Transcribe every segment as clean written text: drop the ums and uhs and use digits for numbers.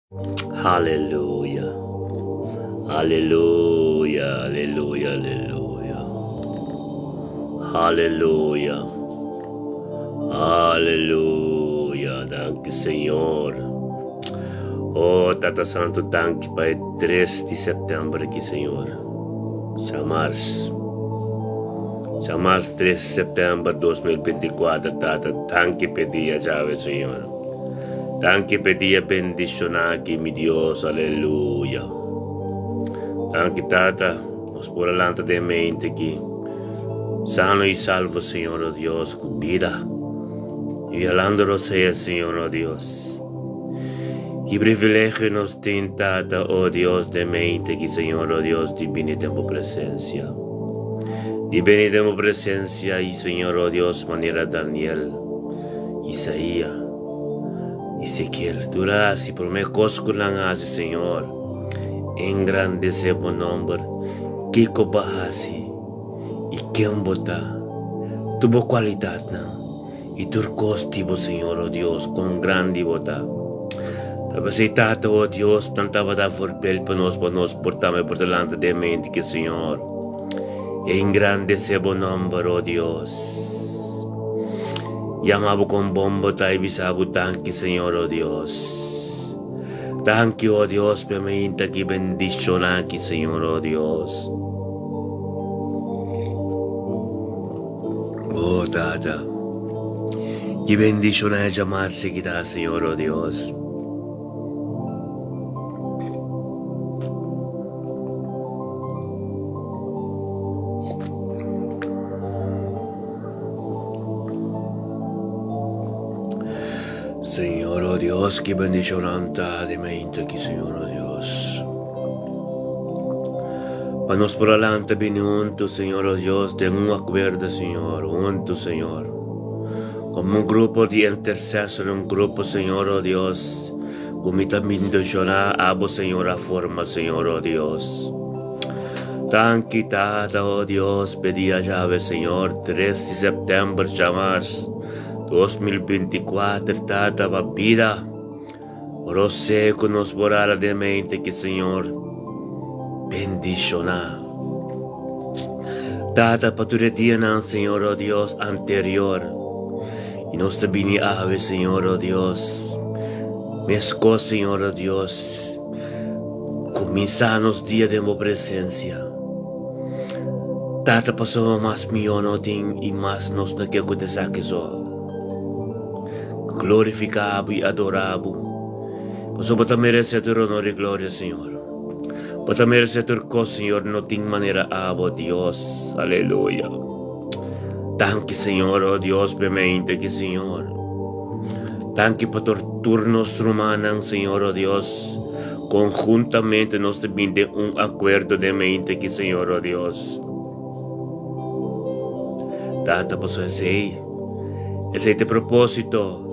Aleluya. Aleluya, aleluya, aleluya. Aleluya. Aleluya. Danki, Señor. Oh, Tata Santu, danki pa e 3 di sèptèmber aki, Señor. Djamars. Djamars 3 di sèptèmber 2024, Tata, danki pa e dia djawe, Señor. Danki p'e dia bendishoná aki, mi Dios, aleluya. Danki, Tata, nos por a lanta den mente aki, sano i salvo, Señor, o Dios, ku bida. I halando rosea, Señor, o Dios. Ki privilegio nos tin, Tata, o Dios, den mente aki, Señor, o Dios, di bini den bo presensia. Di bini den bo presensia i, Señor, o Dios, manera Daniel. Isaia, Ezekiel, tur a hasi promé kos ku nan a hasi, Señor, engrandesé bo nòmber. Kiko bo a hasi i ken bo ta, tur bo kualidatnan i tur kos di bo, Señor, o Dios, kon grandi bo ta. Ta p'esei, Tata, o Dios, nan tabata voorbeeld pa nos, pa nos por tambe por ta lanta den mente ku Señor. Engrandesé bo nòmber, o Dios. Yama bo kon bon bo ta i bisa bo danki, Señor, o Dios. Danki, o Dios, p'e mainta ki bendishoná aki, Señor, o Dios. O Tata, ki bendishoná e djamarse ki ta, Señor, o Dios. Señor, oh Dios, ki bendishonnan ta di mente aki, Señor, oh Dios. Pa nos por a lanta bini huntu, Señor, oh Dios, den un akuerdo, Señor, huntu, Señor. Komo un grupo di intersesor, un grupo, Señor, oh Dios, ku mi ta bendishoná abo, Señor, a forma, Señor, oh Dios. Danki Tata, oh Dios, p'e dia djawe, Señor, tres di sèptèmber djamars 2024, Tata, pa bida. Rosé ku nos por hala den mente ki Señor bendishoná. Tata, pa tur e dianan, Señor, oh Dios, anterior, i nos ta bini awe, Señor, oh Dios, meskos, Señor, oh Dios, Kuminsá nos dia den bo presensia. Tata, pasobra mas mihó no tin i mas nos no ke ku ta esaki so. Glorifiká bo i adorá bo, pasobra bo ta meresé tur honor i gloria, Señor. Bo ta meresé tur kos, Señor, no tin manera abo, Dios. Aleluya. Danki, Señor, oh Dios, p'e mente aki, Señor. Danki pa tur tur nos rumannan, Señor, oh Dios. Konhuntamente nos ta bin den un akuerdo den mente aki, Señor, oh Dios. Tata, pasobra esei, esei ta e propósito.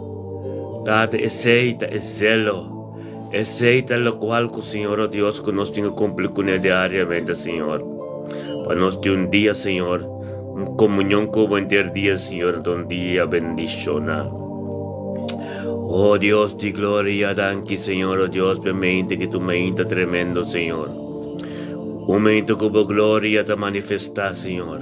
Tata, esei ta e zelo. Esei ta lokual ku Señor, oh Dios, ku nos tin ku kumpli kuné diariamente, Señor. Pa nos tin un dia, Señor, un komunion ku bo henter dia, Señor, anto un dia bendishoná. Oh Dios di gloria, danki, Señor, oh Dios, p'e mente ki tu mente tremendo, Señor. Un mente ku bo gloria ta manifestá, Señor.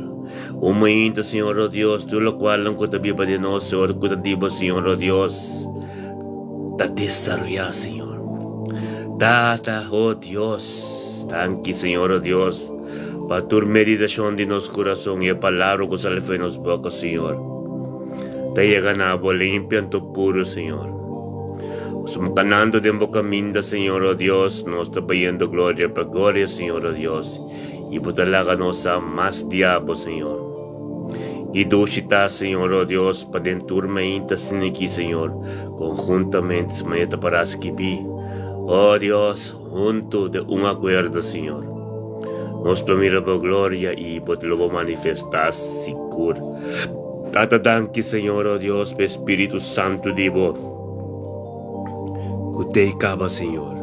Un mente, Señor, oh Dios, tur lokualnan ku ta biba den nos, Señor, ku ta di bo, Señor, oh Dios. Ta desaroyá, Señor. Tata, oh Dios, danki, Señor, oh Dios, pa tur meditashon di nos kurason i e palabra ku sali for di nos boka, Señor, ta yega na bo limpio anto puru, Señor. Pasobra kanando den bo kaminda, Señor, oh Dios, nos ta bayendo gloria pa gloria, Señor, oh Dios, i bo ta laga nos sa mas di abo, Señor. Ki dushi ta, Señor, oh Dios, pa den tur mainta asina aki, Señor, conhuntamente su manera ta para skibí, oh Dios, hunto den un acuerdo, Señor. Nos lo mira bo gloria i bo lo bo manifestá sigur. Tata, danki, Señor, oh Dios, p'e Spiritu Santu di bo ku t'ei kaba, Señor.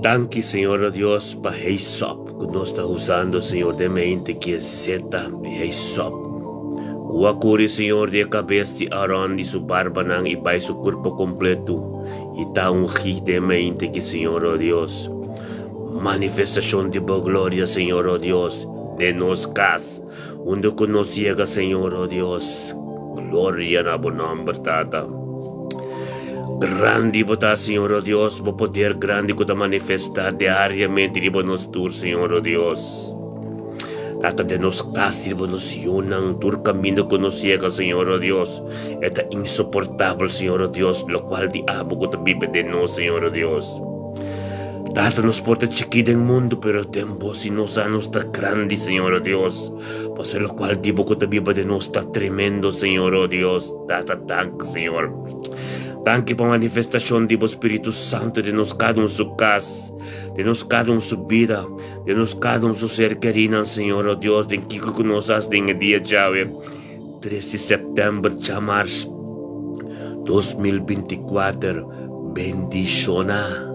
Danki, Señor, oh Dios, pa heisop. Ku nos ta usando, Señor, den mente ki e seta heisop. Ku a kuri, Señor, di e kabes di Aaron di su barbanan i bai su kurpo kompletu. I ta ungí den mente ki, Señor, o Dios. Manifestashon di bo gloria, Señor, o Dios, den nos kas, unda ku nos yega, Señor, o Dios. Gloria na bo nòmber, Tata. Grandi bo ta, Señor, o Dios, bo poder grandi ku ta manifestá diariamente riba nos tur, Señor, o Dios. Tata, den nos kas, riba nos yunan, tur kaminda ku nos yega, Señor, o Dios, e ta insoportabel, Señor, o Dios, lokual di abo ku ta biba den nos, Señor, o Dios. Tata, nos por ta chikí den mundu, pero den bo si nos a nos ta grandi, Señor, o Dios. Pasobra lokual di bo ku ta biba den nos ta tremendo, Señor, o Dios. Tata, danki, Señor. Danki pa manifestashon di bo Spiritu Santu den nos kada un su kas, den nos kada un su bida, den nos kada un su ser kerínan, Señor, o Dios, den kiko ku nos hasi den e dia djawe, 3 di sèptèmber, djamars 2024. Bendishoná.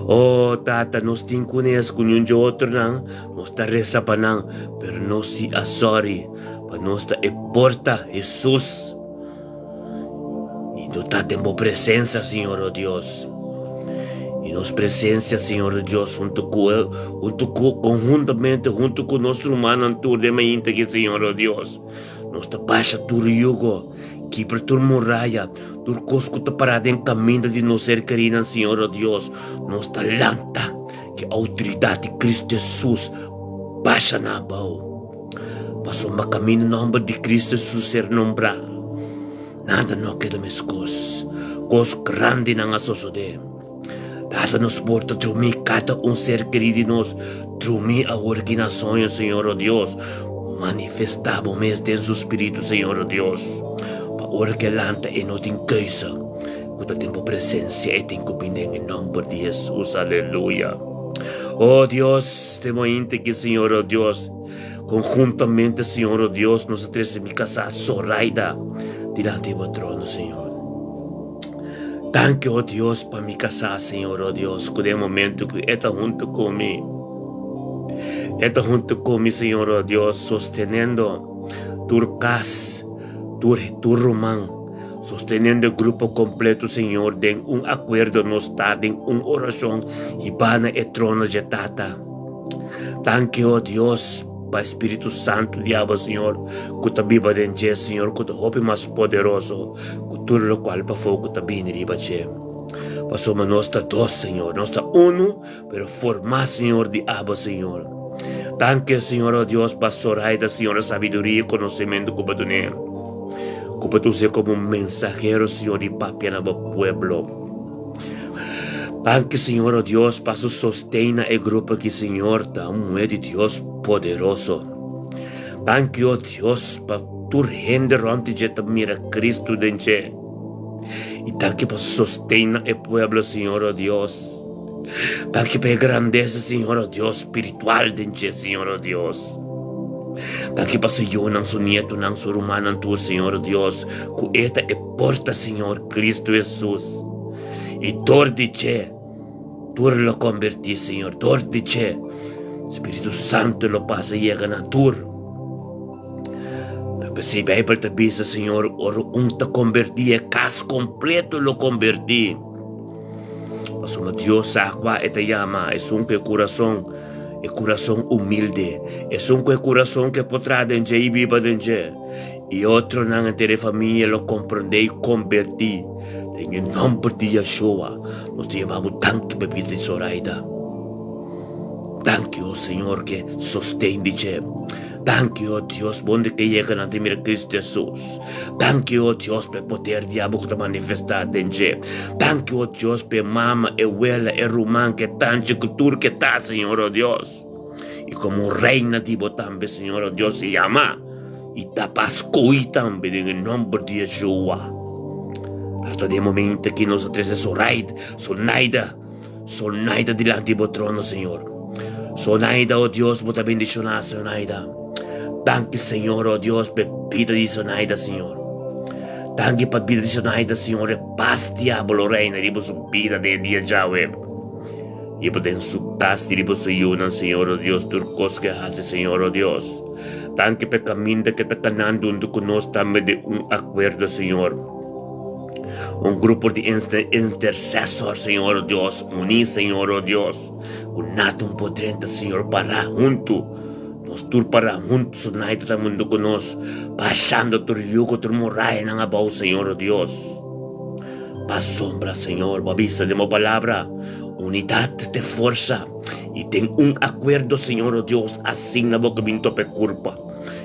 O Tata, nos tin kunes ku niun dje otronan, nos ta resa pa nan, pero nos si a sòri pa nos ta e porta, Hesus. I no ta den bo presensia, Señor, o Dios. I nos presensia, Señor, o Dios, huntu ku, huntu ku, konhuntamente huntu ku nos rumannan tur den mainta aki, Señor, o Dios. Nos ta basha tur yugo, kibra tur muraya, tur kos ku ta pará den kaminda di nos ser kerínan, Señor, o Dios. Nos ta lanta ku e outoridat di Kristu Hesus basha nan abou. Pasobra kaminda nòmber di Kristu Hesus ser nombrá, nada no a keda meskos. Kos grandinan a sosodé. Tata nos por ta drumí kada un ser kerí di nos drumí awor aki na soño, Señor o Dios. Manifestá bo mes den su spiritu, Señor o Dios, pa ora ku e lanta e no tin keusa ku ta den bo presensia e tin ku bin den e nòmber di Hesus. Aleluya. O Dios, te mointe aki, Señor o Dios, konhuntamente, Señor o Dios, nos a trese mi kasá Zoraida dilanti di bo trono, Señor. Danki, o Dios, pa mi kasá, Señor, o Dios, ku den momento ku e ta huntu ku mi, e ta huntu ku mi, Señor, o Dios, sostenendo tur kas, tur, tur ruman, sosteniendo e grupo kompleto, Señor, den un akuerdo nos ta den un orashon hibá na e trono dje Tata. Danki, o Dios, pa Spiritu Santu di abo, Señor, ku ta biba den dje, Señor, ku ta hopi mas poderoso ku tur lokual pafó ku ta bini riba dje. Pasobra nos ta dos, Señor, nos ta unu, pero formá, Señor, di abo, Señor. Danki, Señor, o Dios, pa Zoraida, Señor, e sabiduria i konosementu ku bo dun'é, ku bo ta us'é komo un mensahero, Señor, di papia na bo pueblo. Danki, Señor, o Dios, pa su sosten na e grupo aki, Señor, ta un muhé di Dios poderoso. Danki, o Dios, pa tur hende rònt di dje ta mira Cristo den dje. I danki pa sosten na e pueblo, Señor, o Dios. Danki pa e grandesa, Señor, o Dios, spiritual den dje, Señor, o Dios. Danki pa su yunan, su nietunan, su rumannan tur, Señor, o Dios, ku e ta e porta, Señor, Cristo Hesus. I dor di dje, tur lo konbertí, Señor, dor di dje, Spiritu Santu lo pasa yega na tur. Ta p'esei Beibel ta bisa, Señor, ora un ta konbertí, e kas kompleto lo konbertí. Pasobra Dios sa kua e ta yama esun ku e kurason, e kurason humilde, esun ku e kurason ke por traha den dje i biba den dje. I otronan henter e famia lo komprendé i kombertí. Den e nòmber di Yeshua, nos ta yama bo danki pa bida di Zoraida. Danki, o Señor, ke sosten di dje. Danki, o Dios, bo unda ke yega nan ta mira Cristo Jesus. Danki, o Dios, pa e poder di abo ku ta manifestá den dje. Danki, o Dios, pa e mama, e wela, e ruman, ke tanchi, ku tur ke ta, Señor, o Dios. I komo reina di bo tambe, Señor, o Dios, yama i ta pa skohi tambe den e nòmber di Yeshua. Hasta den e momento aki nos a trese Zoraida, Zonaida, Zonaida dilanti di bo trono, Señor. Zonaida, o Dios, bo ta bendishoná Zonaida. Danki, Señor, o Dios, pa e bida di Zonaida, Señor. Danki pa bida di Zonaida, Señor, e pas di abo lo reina riba su bida den e dia djawe. Riba den su kas i riba su yunan, Señor, o Dios, tur kos ke hasi, Señor, o Dios. Danki pa e kaminda ke ta kanando huntu ku nos tambe den un akuerdo, Señor. Un grupo di intersesor, Señor o Dios, uní, Señor o Dios, ku nada un por drenta, Señor, pará huntu. Nos tur pará huntu, so nadie ta mundu ku nos, bashando tur yugo, tur murayanan abou, Señor o Dios. Pasobra, Señor, bo a bisa den bo palabra, unidat te forsa, i den un akuerdo, Señor o Dios, asigna bo ku bin topa e kurpa.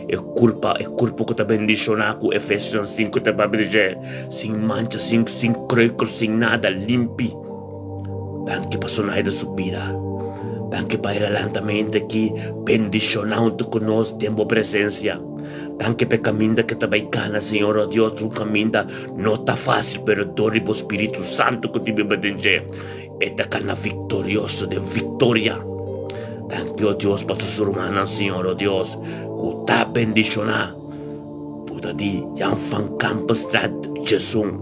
E kurpa, e kurpo ku ta bendishoná ku Efesionan sinku ta papia di dje, sin mancha, sin, sin kreukel, sin nada, limpi. Danki pa Sonaida su bida. Danki pa el a lanta mente aki bendishoná huntu ku nos den bo presensia. Danki pa e kaminda ke ta bai kana, Señor, o Dios, un kaminda no ta fásil, pero dor di bo Spiritu Santu ku tin biba den dje, e ta kana viktorioso den viktoria. Danki, o Dios, pa tur su rumannan, Señor, o Dios, ku ta bendishoná. Bo ta di Jan van Kampenstraat, Jesun.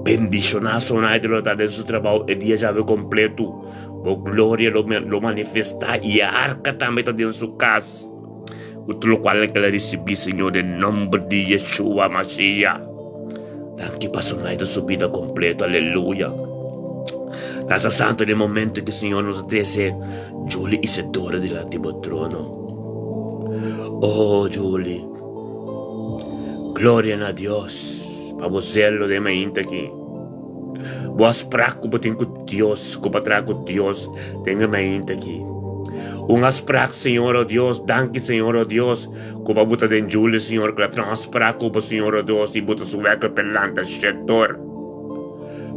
Bendishoná Sonaida lo ta den su trabou e dia djawe kompletu. Bo gloria lo lo manifestá i e arka tambe ta den su kas. Ku tur lokual el a risibí, Señor, den nòmber di Yeshua Mashiach. Danki pa Sonaida su bida kompletu. Aleluya. Tata Santu, den e momento ku Señor nos a trese Julie Isidora dilanti bo trono. Oh, Julie, gloria na Dios pa bo zelo den mainta aki. Bo a sprak ku bo tin ku Dios, ku bo a traha ku Dios den e mainta aki. Un a sprak, Señor, oh Dios, danki, Señor, oh Dios, ku bo a buta den Julie, Señor, ku el a traha un sprak ku bo, Señor, oh Dios, i buta su wèker p'e lanta shetor.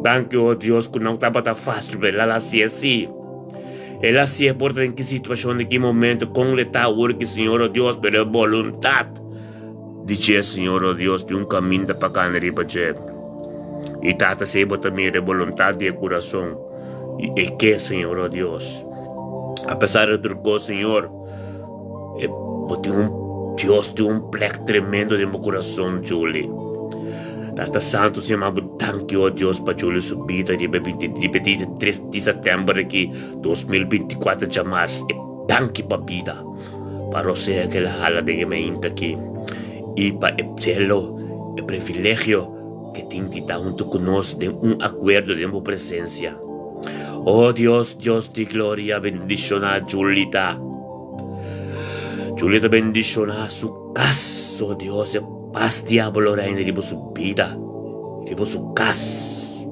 Danki, oh Dios, ku no tabata fásil, pero el a hasié sí. El a hasié por ta den ki situashon, den ki momento, kon el ta awor ki, Señor, oh Dios, pero e boluntat di dje, Señor, oh Dios, tin un kaminda pa kana riba dje. I Tata, si bo ta mira e boluntat di e kurason, i e ke, Señor, oh Dios. Apesar di tur kos, Señor, e bo tin un Dios tin un plek tremendo den bo kurason, Julie. Tata Santu, Señor, bo danki, oh Dios, pa Julie su bida riba e binti, riba e dia tres di sètèmber aki, 2024, djamars. E danki pa bida, pa rosea ku el a hala den e mainta aki, i pa e selo, e privilegio ke tin di ta huntu ku nos den un akuerdo den bo presensia. Oh Dios, Dios di gloria, bendishoná Julita. Julita bendishoná su kas, oh Dios, e pas diablo reina riba su bida, riba su kas,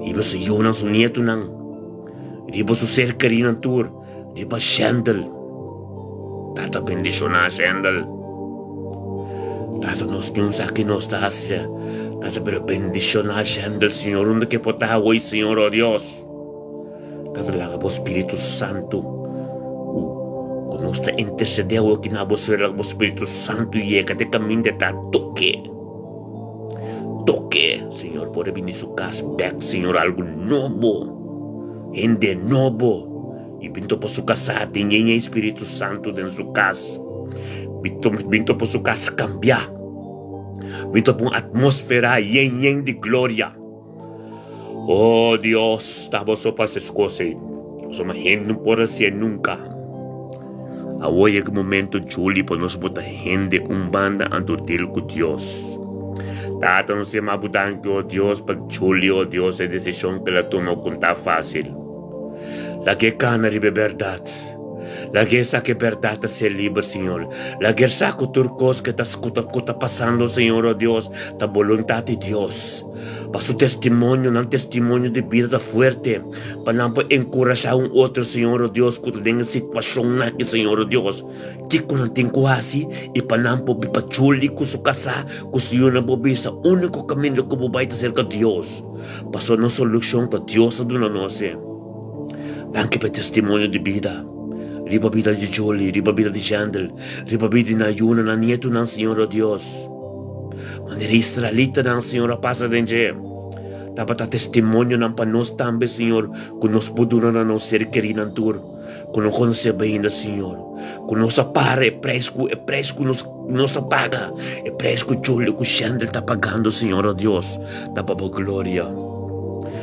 riba su yunan, su nietunan, riba su ser kerinan tur, riba Shendel. Tata bendishoná Shendel. Tata nos no sa ki nos ta hasi, Tata pero bendishoná Shendel, Señor, unda ke por ta awor, Señor, oh Dios. Tata laga bo Spiritu Santu ku ku nos ta intersedé awor ki na bo Señor, laga bo Spiritu Santu yega te kaminda ta toke. Toke, Señor, por a bini su kas bèk, Señor, algu nobo, hende nobo. I bin topa su kasá den yen e Spiritu Santu den su kas. Bin topa su kas kambiá. Bin topa un atmósfera yen yen di gloria. Oh Dios, ta bo so pa haci es cos ei. Pasobra hende no por hacié nunca. Awor yega e momento Julie pa nos bota hende un banda anto deal cu Dios. Tata nos yama bo danki oh Dios pa Julie oh Dios e decision cu el a tuma cu ta facil. Lag'é kana riba e bèrdat. Lag'é sa ku e bèrdat ta ser liber, Señor. Lag'é sa ku tur kos ku ta ku ta ku ta pasando, Señor, o Dios, ta boluntat di Dios. Pa su testimonio, nan testimonio di bida ta fuerte, pa nan por enkurashá un otro, Señor, o Dios, ku ta den e situashonnan aki, Señor, o Dios, kiko nan tin ku hasi i pa nan por bi pa Julie ku su kasá, ku su yunan por bisa, Úniko kaminda ku bo bai ta serka Dios. Pasobra nos solushon ta Dios a duna nos e. Danki pa e testimonio di bida. Riba bida di Julie, riba bida di Jandel, riba bida di nan yunan, nan nietunan, Señor o Dios. Manera israelitanan, Señor, a pasa den dje. Tabata testimonionan pa nos tambe, Señor, ku nos por duna na nos ser kerinan tur. Ku no konosé bo ainda, Señor. Ku nos a para e preis ku e preis ku nos nos a paga, e preis ku Julio ku Shendel ta pagando, Señor, oh Dios, ta pa bo gloria.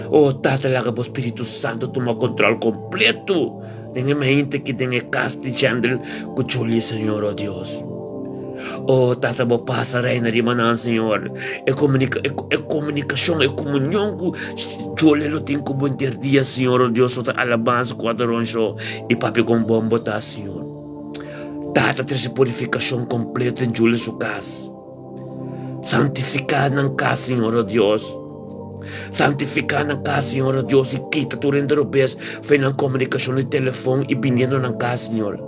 Oh Tata, laga bo Spiritu Santu tuma kontrol kompleto den e mente aki, den e kas di Shendel ku Julio, Señor, oh Dios. Oh, Tata, bo pasa reina riba nan, Señor. E comunica, e, e comunicacion, e comunion cu Jole lo tin cu bo henter dia, Señor, oh Dios, ta alabanza cu adoracion y papia con bon bo ta, Señor. Tata, trece purificacion completo den Jole su cas. Santifica nan cas, Señor, oh Dios. Santifica nan cas, Señor, oh Dios, y kita tur hende robes fe nan comunicacion di telefon y biniendo nan cas, Señor.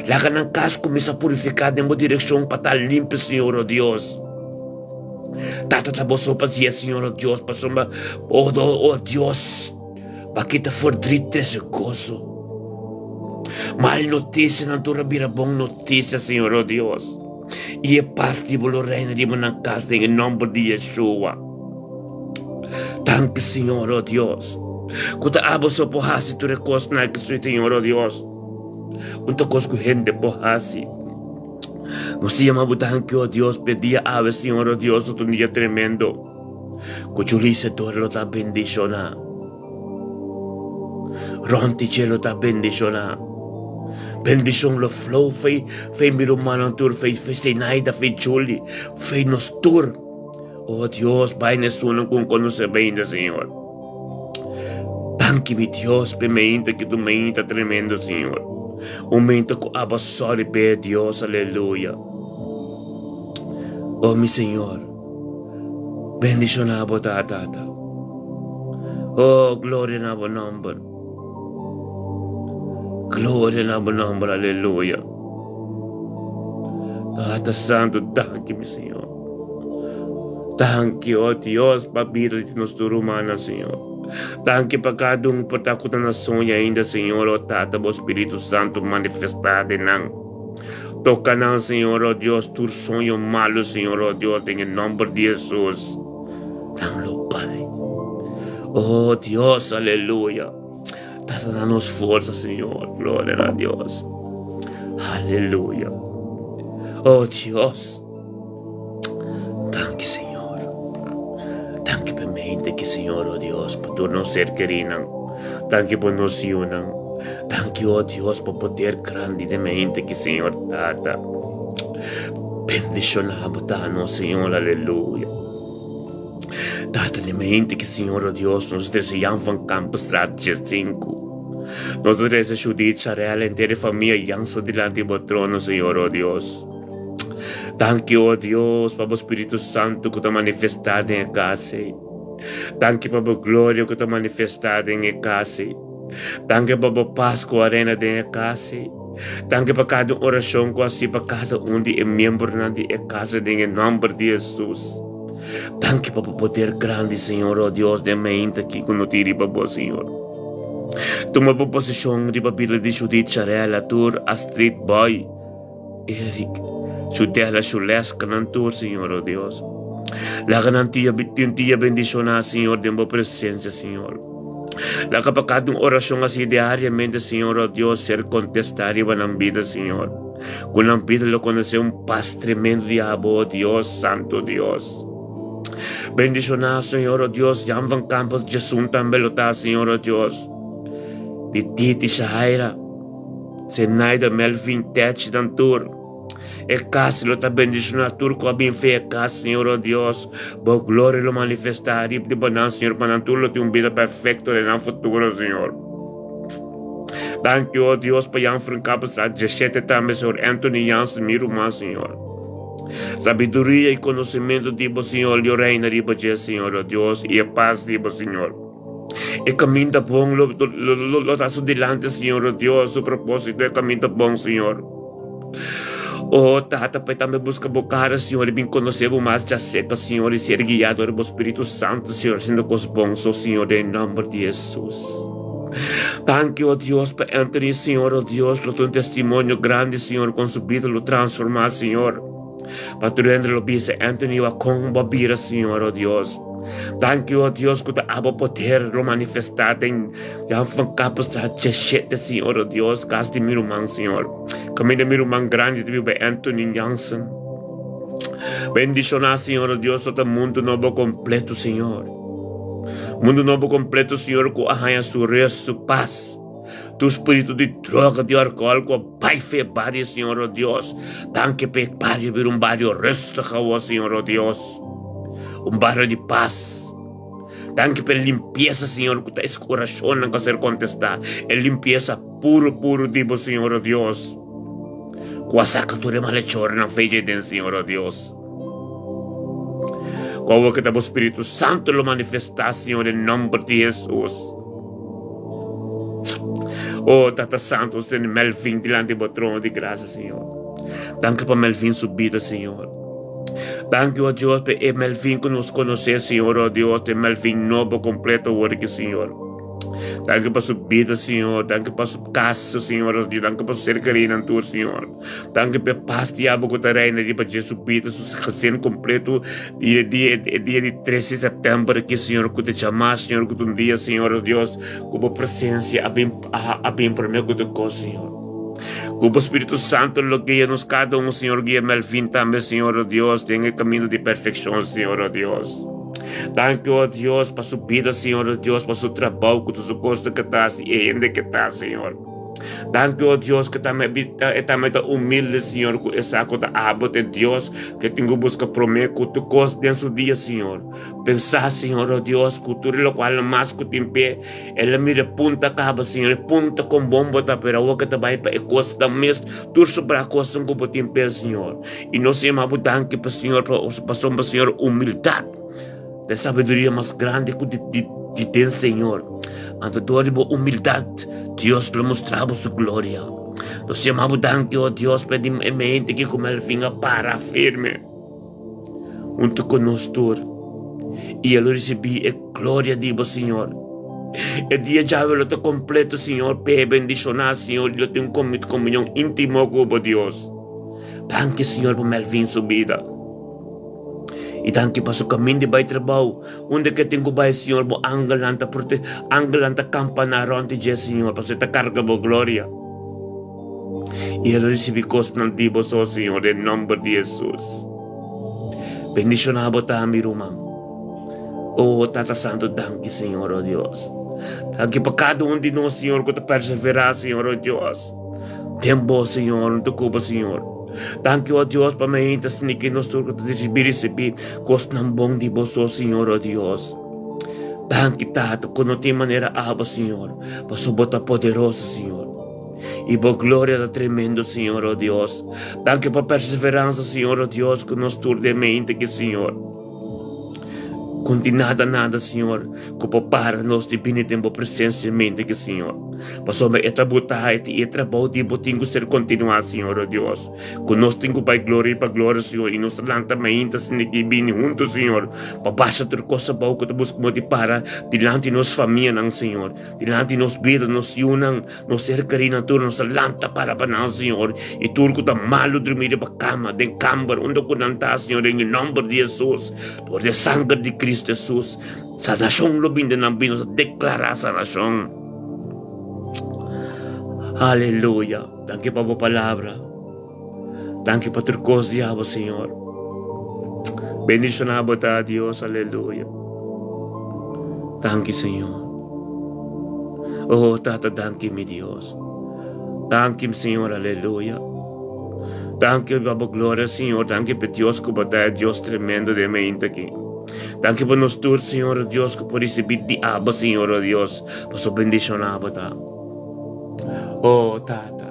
Laga nan cas cuminsa purifica den bo direccion pa ta limpio, Señor, oh Dios. Tata ta bo so pa siya, Señor, oh Dios, pasobra, oh, oh, oh Dios, pa kita verdriet trece gozo. Mal noticianan tur a bira bon noticia, Señor, oh Dios. I e pas di bo lo reina riba nan kas den e nòmber di Yeshua. Danki, Señor, o Dios, ku ta abo so por hasi tur e kosnan aki, Señor, o Dios. Un ta kos ku hende por hasi. Nos ta yama bo danki, o Dios, p'e dia awe, Señor, o Dios, ta un dia tremendo. Ku Julissa Dora lo ta bendishoná. Rond di dje lo ta bendishoná. Bendishon lo flow fei fei mi rumannan tur, fei fei Zenaida, fei Julie, fei nos tur. Oh Dios, bai na esunnan ku konosé bo ainda, Señor. Danki mi Dios p'e meinta ki tu meinta tremendo, Señor. Un meinta ku abo sòri p'e, Dios, aleluya. Oh mi Señor. Bendishoná bo ta, Tata. Oh, gloria na bo nomber. Gloria na bo nomber, aleluya. Tata Santo, danki, mi Señor. Danki, oh Dios, pa bida di nos tur humana, Señor. Danki pa cada un por ta ku ta na soña ainda, Señor, oh Tata, bo Spiritu Santo manifestá den nan. Toca nan, Señor, oh Dios, tur soño malo, Señor, oh Dios, den e nomber di Jesus. Dan lo bai. Oh Dios, aleluya. Tata, danos forza, Señor. Gloria a Dios. Aleluya. Oh Dios. Danki, Señor. Danki pa mente ki, Señor, oh Dios, pa tur nos ser kerinan. Danki pa nos yunan. Danki, oh Dios, pa poder grandi den mente ki, Señor, Tata. Bendiciona bo ta nos, Señor, aleluya. Tata, den mente ki, Señor, oh Dios, nos trece Jan van Kampenstraat 15. Nos trece Judith, Charelle, entero familia Jansen dilanti bo trono, Señor, oh Dios. Danki, o Dios, pa bo Spiritu Santu ku ta manifestá den e kas ei. Danki pa bo gloria ku ta manifestá den e kas ei. Danki pa bo pas ku a reina den e kas ei. Danki pa kada un orashon ku a hasi pa kada un di e miembronan di e kas ei den e nòmber di Hesus. Danki pa bo poder grandi, Señor, o Dios, den meinta aki ku no tin riba bo, Señor. Tuma bo posishon riba bida di Judith, Charella, Tur, Astrid, Boy. Eric, su tela, su leska nan tur, Señor, oh Dios. Laga nan tia, tin tia bendiciona, Señor, den bo presencia, Señor. Laga pa cada un oracion así diariamente, Señor, oh Dios, ser contestá riba nan vida, Señor. Cu nan vida lo conoce un paz tremendo di abo, oh Dios, Santo Dios. Bendiciona, Señor, oh Dios, Jan van Campos, Jason tambe lo ta, Señor, oh Dios. Di Titi Shahaira. Zenaida, Melvin, Tetch, nan tur. E kas lo ta bendishoná tur ku a bin fe e kas, Señor, o Dios. Bo gloria lo manifestá riba di bo nan, Señor, pa nan tur lo tin un bida perfekto den nan futuro, Señor. Danki, o Dios, pa Jan Frunkapelstraat 17 tambe, Señor Anthony Jansen, mi ruman, Señor. Sabiduria i konosementu di bo, Señor, lo reina riba dje, Señor, o Dios, i e pas di bo, Señor. E caminda bon lo, lo, lo, lo ta su dilanti, Señor, oh Dios, su propósito, e caminda bon, Señor. Oh, Tata, pa tambe busca bo cara, Señor, y bin conoce bo mas ya cerca, Señor, y ser guiado por bo Espíritu Santo, Señor, haciendo cos bon, so, Señor, den nombre de Jesús. Dank oh Dios, pa Anthony, Señor, oh Dios, lo un testimonio grande, Señor, con su vida lo transforma, Señor. Pa tur hende lo bisa Anthony wa kon bo a bira, Señor, oh Dios. Danki, oh Dios, ku ta abo poder lo manifestá den Jan van Kapelstraat 17, Señor, oh Dios, kas di mi ruman, Señor. Kaminda mi ruman grandi ta biba, Anthony Jansen. Bendishoná, Señor, oh Dios, tot e mundu nobo kompleto, Señor. Mundu nobo kompleto, Señor, ku a haña su rest, su pas. Tur spiritu di droga, di alkohòl ku a bai for e bario, Señor, o Dios. Danki pa e bario bira un bario rustig awor, Señor, o Dios. Un bario di pas. Danki pa e limpiesa, Señor, ku ta es orashonnan ku a ser kontestá. E limpiesa puru, puru di bo, Señor, o Dios. Ku a saka tur e malechornan for dje den, Señor, o Dios. Ku awor ku ta bo Spiritu Santu lo manifestá, Señor, den nòmber di Hesus. O Tata Santu, nos tene Melvin dilanti bo trono di grasia, Señor. Danki pa Melvin su bida, Señor. Danki, o Dios, pa e Melvin ku nos konosé, Señor, o Dios, e Melvin nobo kompleto awor aki, Señor. Danki pa su bida, Señor. Danki pa su kas, Señor, o Dios. Danki pa su ser kerinan tur, Señor. Danki pa e pas di abo ku ta reina riba dje su bida, su gezin kompleto. I e dia, e dia di tres di sèptèmber aki, Señor, ku ta djamá, Señor, ku ta un dia, Señor, o Dios, ku bo presensia a bin, a, a bin promé ku tur kos, Señor. Ku bo Spiritu Santu lo guia nos kada un, Señor, guia Melvin tambe, Señor, o Dios, den e kamindu di perfekshon, Señor, o Dios. Danki, o Dios, pa su bida, Señor, o Dios, pa su trabou, ku tur su kosnan ku e ta hasi i e hende ku e ta, Señor. Danki, o Dios, ku tambe e tambe ta humilde, Señor, ku e sa ku ta abo ta e Dios ku tin ku buska promé ku tur kos den su dia, Señor. Pensa, Señor, o Dios, ku tur lokual mas ku tin p'e, el a mira e punta kaba, Señor, e punta kon bon bo ta, pero awor ke ta bai pa e kosnan mes, tur sobrá kosnan ku bo tin p'e, Señor. I nos yama bo danki pa, Señor, pasobra, Señor, humildat ta e sabiduria mas grandi ku di. Di den Señor. Anto dor di bo humildad, Dios lo mustra bo su gloria. Nos yama bo danki, oh Dios, pa di e mente ki ku Melvin a para firme hunto ku nos tur. I el lo risibí e gloria di bo, Señor. E dia djawe lo ta kompleto, Señor, p'e bendishoná, Señor, i lo tin un komunion íntimo ku bo, Dios. Danki, Señor, pa Melvin su bida. I danki pa su kamin di bai trabou. Unda ke tin ku bai, Señor, bo angelnan ta prote, angelnan ta kampaná rònt di dje, Señor, pasobra e ta karga bo gloria. I el a risibí kosnan di bo so, Señor, den nòmber di Hesus. Bendishoná bo tambe, ruman. O Tata Santu, danki, Señor, o Dios. Danki pa kada un di nos, Señor, ku ta perseverá, Señor, o Dios. Den bo, Señor, huntu ku bo, Señor. Danki, o Dios, pa mainta sniki nos tur ku ta risibí risibí kosnan bon di bo so, Señor, o Dios. Danki, Tata, ku no tin manera abo, Señor, pasobra bo ta poderoso, Señor. I bo gloria ta tremendo, Señor, o Dios. Danki pa perseveransa, Señor, o Dios, ku nos tur den mainta aki, Señor. Ku nada, nada, Señor, ku por para nos di bini den bo presensia mente aki, Señor. Pasobra e ta bo ta i e trabou di bo tin ku ser kontinuá, Señor, o Dios. Ku nos tin ku bai gloria pa gloria, Señor, i nos ta lanta mainta asina aki bini huntu, Señor, pa basha tur kos abou ku ta buska bo di para dilanti nos famianan, Señor, dilanti nos bida, nos yunan, Nos ser kerí nan tur, nos ta lanta para pa nan, Señor. I tur ku ta malu drumí riba kama, den kamber, unda ku nan ta, Señor, den e nòmber di Hesus, dor di e sanger di Kristu Hesus, sanashon lo bin den nan bida. Nos ta deklará sanashon. Aleluya. Danki pa bo palabra. Danki pa tur kos di abo, Señor. Bendishoná bo ta, Dios. Aleluya. Danki, Señor. Oh, Tata, danki, mi Dios. Danki, Señor. Aleluya. Danki pa bo gloria, Señor. Danki pa Dios ku bo ta, e Dios tremendo den mainta aki. Danki pa nos tur, Señor, Dios, ku por risibí di abo, Señor, oh Dios, pasobra bendishoná bo ta. Oh, Tata.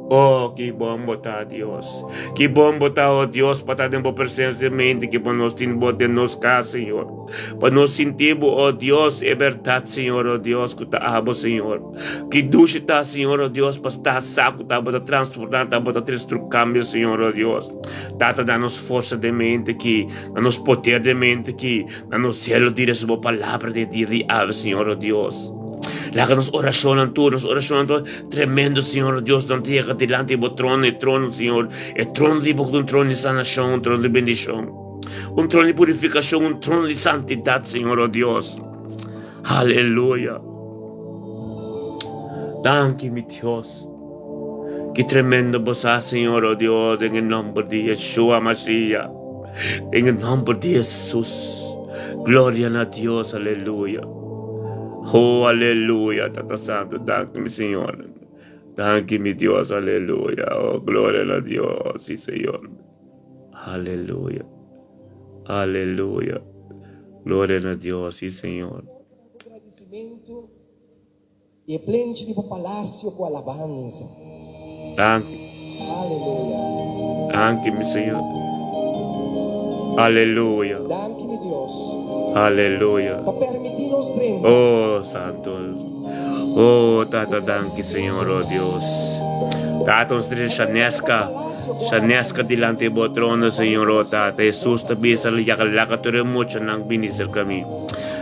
Oh, ki bon bo ta, Dios. Ki bon bo ta, oh Dios, pa ta den bo presencia mente, ki pa nos tin bo den nos cas, Señor. Pa nos sinti bo, oh Dios, e berdad, Señor, oh Dios, cu ta abo, Señor. Ki dushi ta, Señor, oh Dios, pa sta sa cu ta bo ta transforma, ta bo ta trece tur cambio, Señor, oh Dios. Tata, da nos forsa den mente ki, da nos poder den mente ki, da nos celo di recibi bo palabra den dia di awe, Señor, oh Dios. Laga nos oracionnan tur, nos oracionnan tur tremendo, Señor Dios, nan ta yega dilanti di bo trono, e trono, Señor, e trono di bo ku ta un trono di sanashon, un trono di bendishon, un trono di purifikashon, un trono di santidat, Señor, oh Dios. Aleluya. Danki, mi Dios. Ki tremendo bo sa, Señor, oh Dios, den e nomber di Yeshua Mashiach, den e nomber di Jesus. Gloria na Dios, aleluya. Oh, aleluya, Tata Santu, danki mi Señor. Danki mi Dios, aleluya. Oh, gloria na Dios, sí, Señor. Aleluya. Aleluya. Gloria na Dios, sí, Señor. Gradisimentu i e plenchi di bo palasio ku alabansa. Danki. Aleluya. Danki, mi Señor. Aleluya. Danki, mi Dios. Aleluya. Pa permití nos drenta. Oh, Santo. Oh, Tata, danki, Señor, oh Dios. Tata, ons trese Shaneska. Shaneska dilanti bo trono, Señor, oh Tata. Hesus ta bisa, Yaka laka tur e muchanan bini serka mi.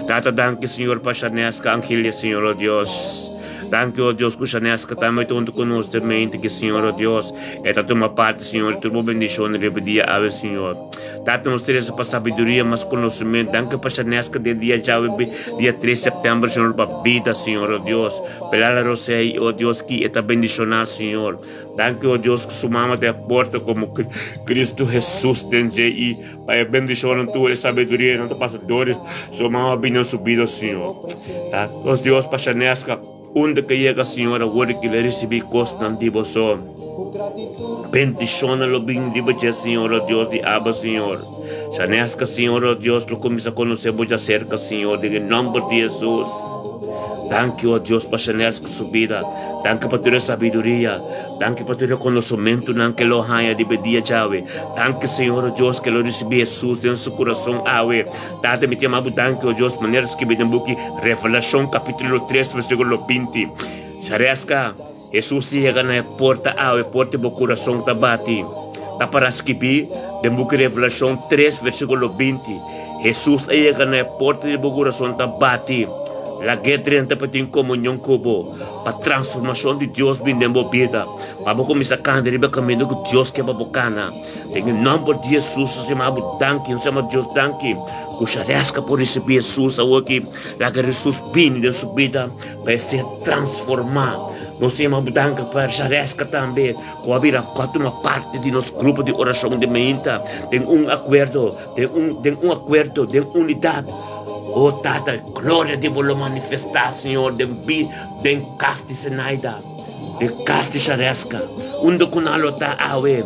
Tata, danki, Señor, pa Shaneska, Angelia, Señor, oh Dios. Danki, oh Dios, ku Shaneska tambe ta huntu ku nos den mente ki, Señor, oh Dios, e ta tuma parti, Señor, di tur bo bendishon riba dia awe, Señor. Tata, nos ta resa pa sabiduria, mas konosementu. Danki pa Shaneska den dia djawe, dia tres sèptèmber, Señor, pa bida, Señor, oh Dios. Pelala Rosé, oh Dios, ki e ta bendishoná, Señor. Danki, oh Dios, ku su mama ta e porta komo Kristu Hesus den dje i Pa e bendishonnan tur e sabiduria nan ta pasa dor di su mama bini na su bida, Señor. Ta nos Dios pa Shaneska, unda ke yega, Señor, awor di kila risibí kosnan di boso. Bendishonnan lo bini riba dje, Señor, o Dios di Abba, Señor. Shaneska, Señor, o Dios, lo kuminsá konosé bo djaserka, Señor, den e nòmber di Hesus. Danki, o Dios, pa Shaneska su bida. Danki pa tur e sabiduria. Danki pa tur e konosementunan ke lo haña riba e dia djawe. Danki, Señor, o Dios, ke lo risibí Hesus den su kurason awe. Tata, mi ta yama bo danki, o Dios, manera skibí den buki Revelashon, kapítulo tres, versíkulo 20. Shareska, Hesus a yega na e porta awe, porta di bo kurason ta bati. Ta para skibí den buki Revelashon tres, versíkulo 20. Hesus a yega na e porta di bo kurason ta bati. Lag'é drenta pa tin komunion ku bo, pa transformashon di Dios bin den bo bida, pa bo kuminsá kana riba e kaminda ku Dios ke pa bo kana. Den e nòmber di Hesus nos yama bo danki, nos yama Dios danki ku Shareska por risibí Hesus awoki. Laga Hesus bini den su bida pa e ser transformá. Nos yama bo danki pa Shareska tambe ku a bira ku a tuma parti di nos grupo di orashon di mainta den un akuerdo. Den un, den un akuerdo, den unidat. O Tata, gloria di bo lo manifestá, Señor, den bi, den kas di Zenaida, den kas di Shareska, unda ku nan lo ta awe.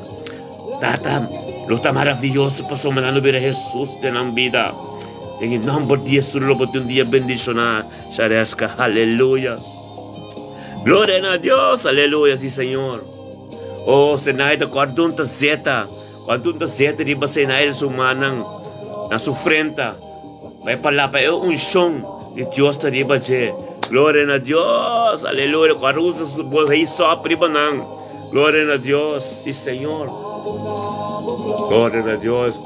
Tata, lo ta maravioso pasobra nan lo bira Hesus den nan bida. Den e nòmber di Hesus lo bo tin un dia bendishoná, Shareska. Aleluya. Gloria na Dios, aleluya, si Señor. O Zenaida, kòrda un ta zeta. Cuantu un ta zeta riba Senaida su mannan na su frenta, pa e palabra, pa e unshon di Dios ta riba dje. Gloria na Dios! Aleluya! Cu a usa su bos ei sop riba nan. Gloria na Dios! Si Señor. Gloria na Dios!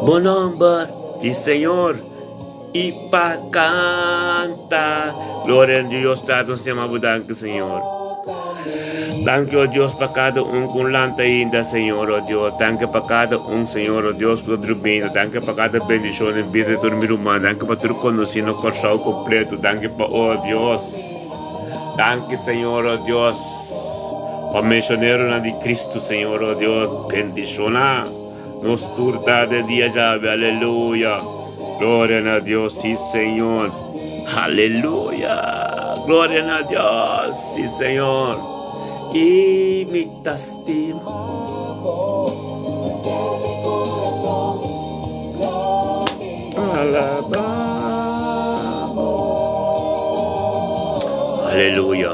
Bo nomber, si Señor, y pa canta. Gloria na Dios, Tata, nos yama bo danki, Señor. Danki, oh Dios, pa kada un ku lanta ainda, Señor, oh Dios. Danki pa kada un, Señor, oh Dios, ku ta durmiendo. Danki pa kada bendishon den bida di tur mi ruman. Danki pa tur konosí na Kòrsou kompleto. Danki pa, oh Dios. Danki, Señor, oh Dios, pa misioneronan di Kristu, Señor, oh Dios. Bendishoná nos tur tarde dia djawe. Aleluya. Gloria na Dios, sí, Señor. Aleluya. Gloria na Dios, sí, Señor. Y mi ta stima. Alaba. Aleluya.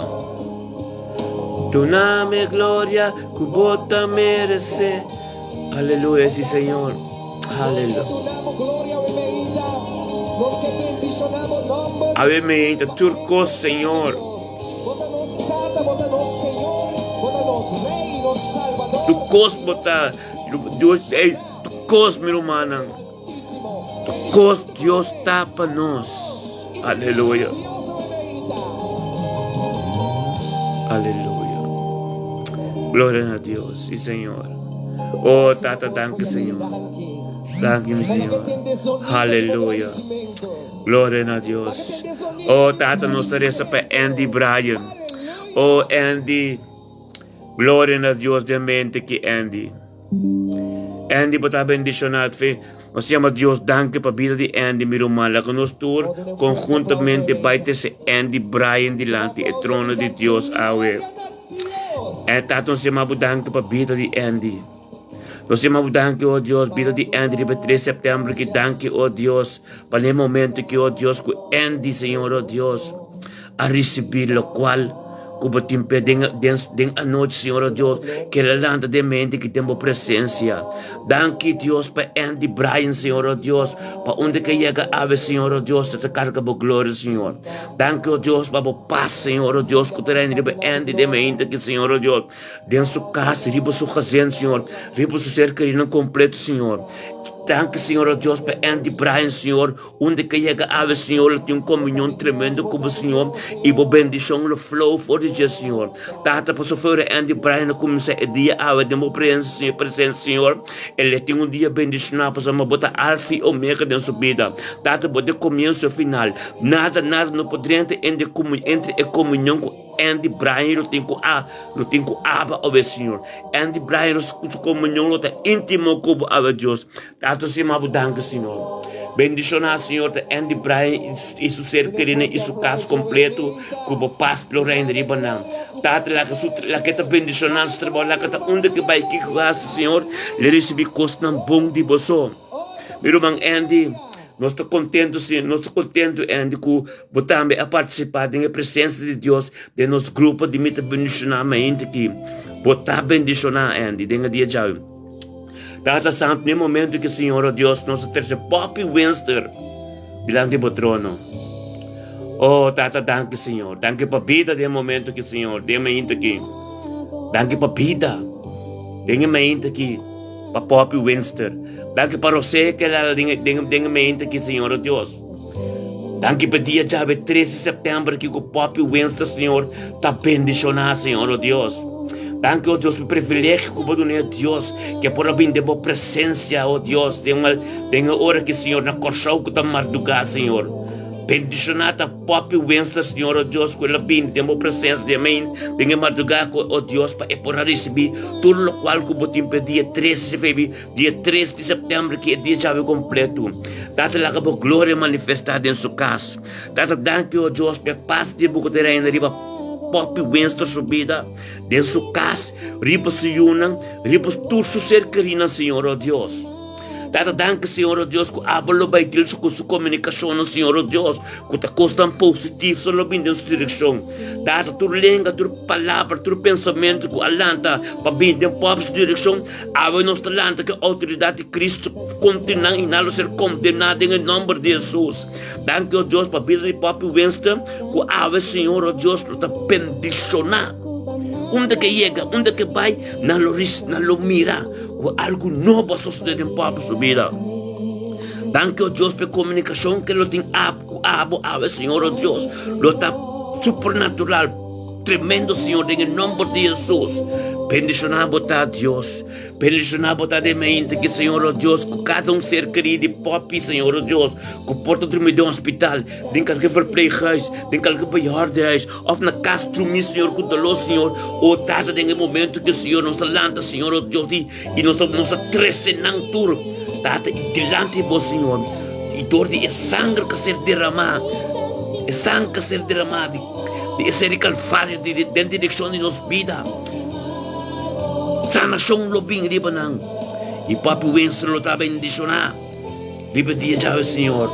Duname gloria ku bo ta merece. Aleluya, sí, Señor. Aleluya. Awe meita tur kos, Señor. Tur kos bo ta, Dios, ey, tur kos, mi rumannan. Tur kos Dios ta pa nos. Aleluya. Aleluya. Gloria na Dios, sí, Señor. Oh, Tata, danki, Señor. Danki, mi Señor. Aleluya. Gloria na Dios. Oh, Tata, nos ta resa pa Andy Bryan. Oh, Andy. Gloria na Dios den mente ki Andy. Andy, bo ta bendicionado. Fe. Nos yama Dios danki pa bida di Andy, mi ruman. Laga nos tur konhuntamente bai trese Andy Bryan dilanti e trono di Dios awe. E Tata, nos yama bo danki pa bida di Andy. Nos yama bo danki, o Dios, bida di Andy riba 3 september ki danki, o Dios, pa ne momento ki, o Dios, ku Andy, Señor, o Dios, a risibí lokual ku bo tin p'e den den den anochi, Señor, o Dios, ke el a lanta den mente ki den bo presensia. Danki, Dios, pa Andy Bryan, Señor, o Dios, pa unda ke yega awe, Señor, o Dios, ta ta karga bo gloria, Señor. Danki, o Dios, pa bo pas, Señor, o Dios, ku ta reina riba Andy den mente aki, Señor, o Dios, den su kas, riba su gezin, Señor, riba su ser kerinan kompleto, Señor. Danki, Señor, o Dios, pa Andy Bryan, Señor, Unda ke yega awe, Señor, lo tin un komunion tremendo ku bo, Señor, i bo bendishon lo flow for di dje, Señor. Tata, pasobra for Andy Bryan a kuminsá e dia awe den bo presensia, Señor, presensia, Señor, e lo tin un dia bendishoná, pasobra bo ta Alfa i Omega den su bida. Tata, bo ta e komienso i e final. Nada, nada no por drenta entre e komunion ku Andy Bryan lo tin ku a, lo tin ku aba awe, Señor. Andy Bryan su komunion lo ta íntimo ku bo awe, Dios. Tata sima bo danki Señor. Bendiciona Señor ta Andy Bryan y su ser kerina y su cas completo cu bo paz lo reina riba nan. Tata laga su laga e ta bendiciona su trabao laga ta unda ke bay kiko haci Señor le ricibi cosnan bon di bo so. Mi ruman Andy nos ta contento Señor nos ta contento Andy cu bo tambe a participa den e presencia di Dios den nos grupo di mi ta bendiciona mainta aki. Bo ta bendiciona Andy den e dia djawe. Tata Santu, n'e momento ki Señor, o Dios, nos a trese Poppy Winster dilanti bo trono. Oh, Tata, danki, Señor. Danki pa bida den e momento ki, Señor, den e mainta ki. Danki pa bida den e mainta ki, pa Poppy Winster. Danki pa Rosé ke la den, den, den e mainta ki, Señor, o Dios. Danki pa dia djawe 13 september ki ku Poppy Winster, Señor, ta bendishoná, Señor, o Dios. Danki, o Dios, pa privilegio ku bo duna, Dios, ke por a bin den bo presensia, o Dios, den un, den e ora ki, Señor, na Kòrsou ku ta mardugá, Señor. Bendishoná ta Poppy Winster, Señor, o Dios, ku el a bin den bo presensia den e, den e mardugá ku, o Dios, pa e por a risibí tur lokual ku bo tin pa e dia 13 febi, Dia tres di sèptèmber ki e dia djawe kompletu. Tata laga bo gloria manifestá den su kas. Tata danki o Dios pa e pas di bo ku ta reina riba Poppy Winston su bida, den su kas, riba su yunan, riba tur su ser kerinan Señor o Dios. Tata danki Señor o Dios ku abo lo bai dil ku su komunikashonnan Señor o Dios ku ta kosnan positif so lo bin den su direkshon. Tata tur lenga, tur palabra, tur pensamentu ku a lanta pa bin den Poppy su direkshon, Awe nos ta lanta ku e outoridat di Kristu kontra nan i nan lo ser kondená den e nòmber di Hesus. Danki, o Dios, pa bida di Poppy Winston, ku awe, Señor, o Dios, lo ta bendishoná. Unda ke yega, unda ke bai, nan lo ris, nan lo mira ku algu nobo a sosodé den Poppy su bida. Danki, o Dios, pa e komunikashon ke lo tin ab ku abo awe, Señor, o Dios, lo ta supernatural. Tremendo Señor den e nomber di Hesus. Bendiciona bo ta Dios. Bendiciona bo ta den mente ki Señor oh Dios ku kada un ser kerido di popi Señor oh Dios ku por ta drumi den hospital, den kalke verpleeghuis, den kalke bejaardenhuis of na kas drumi Señor ku dolor Señor. Oh Tata den e momento ki Señor nos ta lanta Señor oh Dios i i nos ta nos ta trese nan tur Tata i dilanti bo Señor i dor di e sanger ku a ser derama e sanger ku a ser derama di Di e seri Kalvario den direkshon di nos bida. Sanashon lo bin riba nan i Papi Winston lo ta bendishoná riba dia djawe, Señor.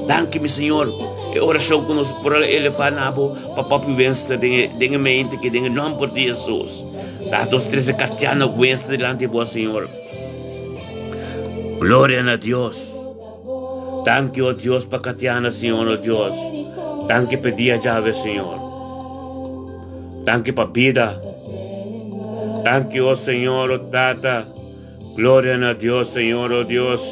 Danki, mi Señor, e orashon ku nos por a elevá na bo pa Papi Winston den e den e mente aki, den e nòmber di Hesus. Ta nos trese Katiana Winston dilanti bo, Señor. Gloria na Dios. Danki, o Dios, pa Katiana, Señor, o Dios. Danki pa e dia djawe, Señor. Danki pa bida. Danki, o Señor, o Tata. Gloria na Dios, Señor, o Dios.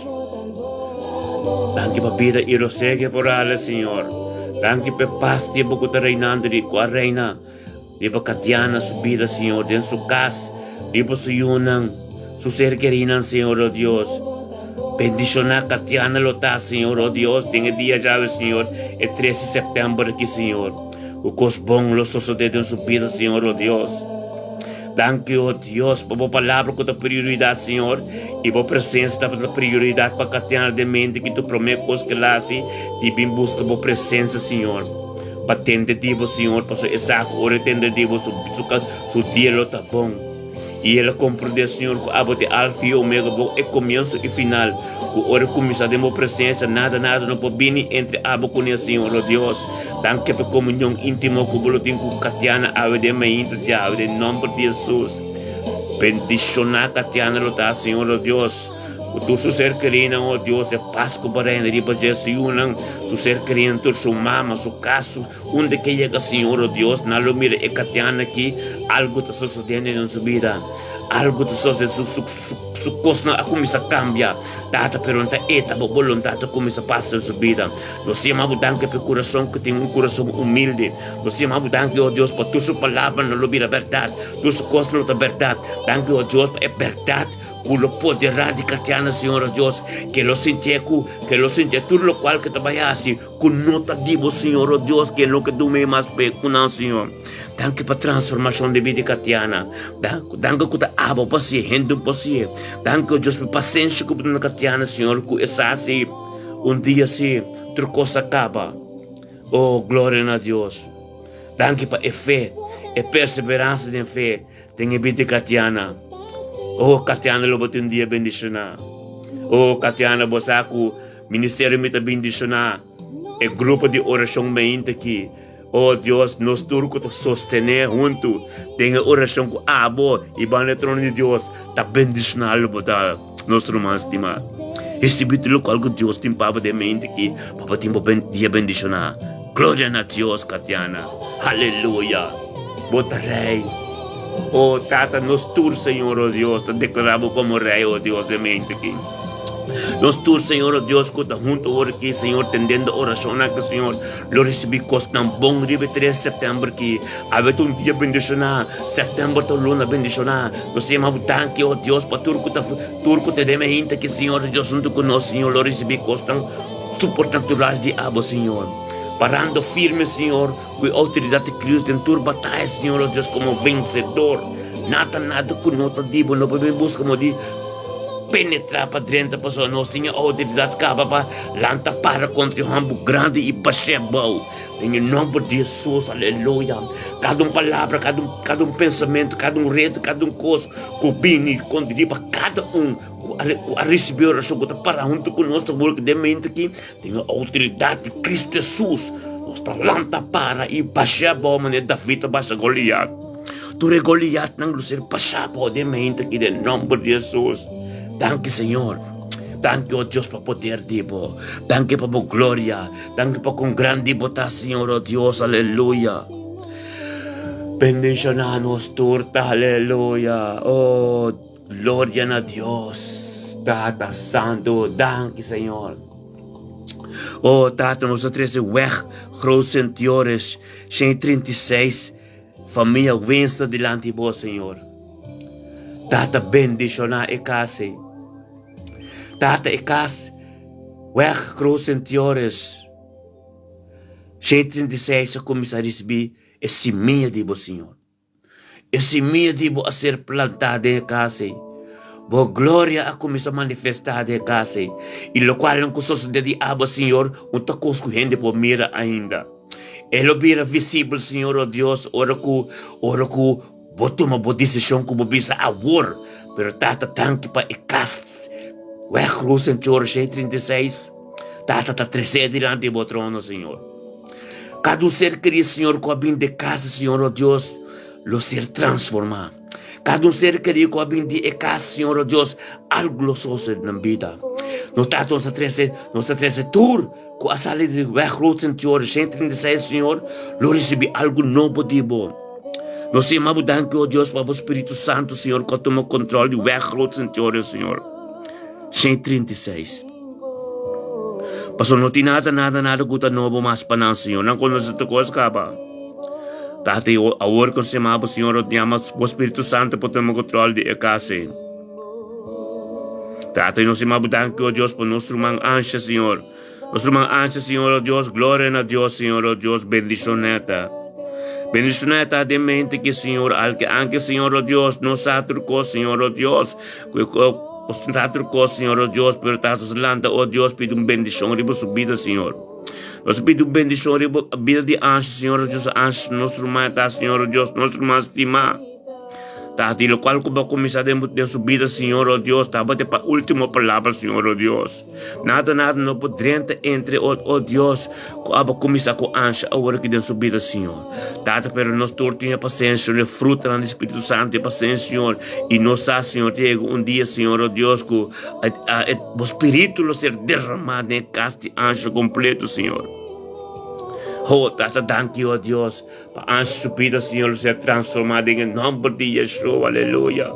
Danki pa bida i rosege por ale, Señor. Danki pa e pas di bo ku ta reinando di ku a reina riba Katiana su bida, Señor, den su kas, riba su yunan, su ser kerinan, Señor, o Dios. Bendishoná Katiana lo ta, Señor, o Dios, den e dia djawe, Señor, e tres di sèptèmber aki, Señor. Ku kos bon lo sosodé den su bida, Señor, o Dios. Danki, o Dios, pa bo palabra ku ta prioridat, Señor, i bo presensia tabata prioridat pa Katiana den mente ki tur promé kos ku el hasi di bin buska bo presensia, Señor, pa tende di bo, Señor, pasobra e sa ku ora e tende di bo su su dia lo ta bon. I el a komprendé, Señor, ku abo ta e Alfa i Omega, bo e komienso i final, ku ora e kuminsá den bo presensia, nada, nada no por bini entre abo kuné, Señor, o Dios. Danki pa e komunion íntimo ku bo lo tin ku Katiana awe den mainta djawe, den nòmber di Hesus. Bendishoná Katiana lo ta, Señor, o Dios, ku tur su ser kerínan, o Dios, e pas ku bo reina riba dje, su yunan, su ser kerínan, tur su mama, su kas, su. Unda ke yega Señor o Dios, nan lo mira e Katiana aki, algu ta sosodiendo den su bida. Algu ta sosode, su, su, su, su kosnan a kuminsá kambia. Tata, pero no ta e, ta bo boluntat ta kuminsá pasa den su bida. Nos ta yama bo danki pa e kurason ku tin un kurason humilde. Nos ta yama bo danki, o Dios, pa tur su palabranan lo bira bèrdat, tur su kosnan lo ta bèrdat. Danki, o Dios, pa e bèrdat ku lo poderá di Katiana, Señor o Dios, ke lo sintié ku, ke lo sintié tur lokual ke ta bai hasi. Ku no ta di bo, Señor, o Dios, ke loke duna e mas pe ku nan, Señor. Danki pa transformashon di bida di Katiana. Danki ku ta abo pa si'e, hende pa si'e. Danki, o Dios, pa e pasenshi ku bo duna Katiana, Señor, ku e sa si un dia si tur kos a kaba. O, gloria na Dios. Danki pa e fe, e perseveransia den fe den e bida di Katiana. O, Katiana lo bo tin un dia bendishoná. O, Katiana, bo sa ku Ministerio mi ta bindishoná e grupo di orashon mainta aki. O Dios, nos tur ku ta sostené huntu den e orashon ku abo i banda e trono di Dios ta bendishoná lo bo ta nos ruman stimá. Risibí tur lokual ku Dios tin pa bo den mainta aki pa bo tin bo dia bendishoná. Gloria na Dios, Katiana. Aleluya! Bo ta Rei. O Tata, nos tur, Señor, o Dios, ta deklará bo komo Rei, o Dios, den mainta aki. Nos tur, Señor, o Dios, ku ta huntu ora aki, Señor, tendendo orashonnan aki, Señor, lo risibí kosnan bon riba e tres sèptèmber aki. Awe ta un dia bendishoná. Sèptèmber ta un luna bendishoná. Nos ta yama bo danki, o Dios, pa tur ku ta tur ku ta den e hinta aki, Señor, o Dios, huntu ku nos, Señor, lo risibí kosnan supernatural di abo, Señor. Parando firme, Señor, ku e outoridat di Cristo den tur bataya, Señor, o Dios, komo vensedor. Nada, nada ku no ta di bo no por bin buska mo di penetrá pa drenta, pasobra nos tin e outoridat kaba pa lanta para kontra e hòmber grandi i bash'é abou. Den e nòmber di Hesus, aleluya. Kada un palabra, kada un, kada un pensamentu, kada un reto, kada un kos ku bini kontra riba kada un ku a, ku a risibí orashon, ku ta para huntu ku nos awor ku den mente aki, den e outoridat di Kristu Hesus, nos ta lanta para i bash'é abou manera David a basha Goliat. Tur e Goliatnan lo ser pasá abou den mente aki den nòmber di Hesus. Danki, Señor. Danki, o Dios, pa poder di bo. Danki pa bo gloria. Danki pa kon grandi bo ta, Señor, o Dios. Aleluya. Bendishoná nos tur ta. Aleluya. O, gloria na Dios. Tata Santu, danki, Señor. O, Tata, nos a trese weg Groot Sint Joris, 136. Famia wensa dilanti bo, Señor. Tata bendishoná e kas ei. Tata e kas Weg Groot Sint Joris 136 a kuminsá risibí e simia di bo, Señor. E simia di bo a ser plantá den e kas ei. Bo gloria a kuminsá manifestá den e kas ei. I lokualnan ku sosodé di abo, Señor, un ta kos ku hende por mira ainda. E lo bira visibel, Señor, o Dios, ora ku, ora ku Bo tuma Bo desishon ku Bo bisa awor. Pero Tata, danki pa e kas Weg Rosenchor 636. Tata ta tres'é dilanti Bo trono, Señor. Kada un ser kerí, Señor, ku a bin di e kas, Señor, o Dios, lo ser transformá. Kada un ser kerí ku a bin di e kas, Señor, o Dios, algu lo sosodé den nan bida. Nos Tata, nos ta trese, nos ta trese tur. Ku a sali di Weg Groot Sint Joris 136, Señor, lo risibí algu nobo di Bo. Nos yama Bo danki, o Dios, pa Bo Spiritu Santu, Señor, ku a tuma kontrol di Weg Groot Sint Joris, Señor. 136. Pasobra no tin nada, nada, nada ku ta nobo mas pa nan, Señor. Nan konosé tur kos kaba. Tata, i awor ku nos yama Bo, Señor, nos yama Bo Spiritu Santu pa tuma kontrol di e kas ei. Tata, i nos yama Bo danki, o Dios, pa nos ruman Ansha, Señor. Nos ruman Ansha, Señor, o Dios, gloria na Dios, Señor, o Dios, bendishoneta. Bendishoná e ta den mente ki Señor alke anke Señor o Dios no sa tur kos Señor o Dios ku sa tur kos Señor o Dios pero ta nos lanta o Dios pidi un bendishon riba su bida Señor nos pidi un bendishon riba bida di Ange Señor o Dios Ange nos ruman ta Señor o Dios nos ruman stima. Ta di locual cu bo a cuminsa den den su bida, Señor, oh Dios, tabata pa ultimo palabra, Señor, oh Dios. Nada, nada no por drenta entre, oh, oh Dios, cu abo cuminsa cu ansha awor aki den su bida, Señor. Tata, pero nos tur tin e pasensia, Señor, e frutanan di Spiritu Santo, e pasensia, Señor, y nos sa, Señor, te yega un dia, Señor, oh Dios, cu e, bo Spiritu lo ser derramá den e cas di ansha completo, Señor. Oh, Tata, danki, oh Dios. Pa ansh su bida, Señor, lo ser transformá den e nomber di Yeshua. Aleluya.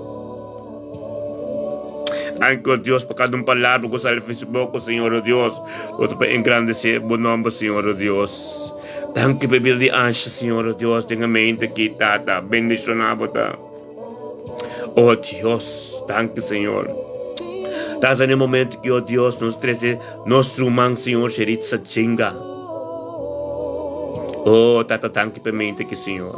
Danki, oh Dios, pa kada un palabra ku sali for su boka, Señor, oh Dios. Lo ta pa engrandesé bo nomber, Señor, oh Dios. Danki pa e bida di ansha, Señor, oh Dios, den e mente aki, Tata. Bendishoná bo ta. Oh Dios, danki, Señor. Tata, den e momento ki, oh Dios, nos trese nos ruman, Señor, Sheritza Chinga. Oh, Tata, danki pa e mente aki, Señor.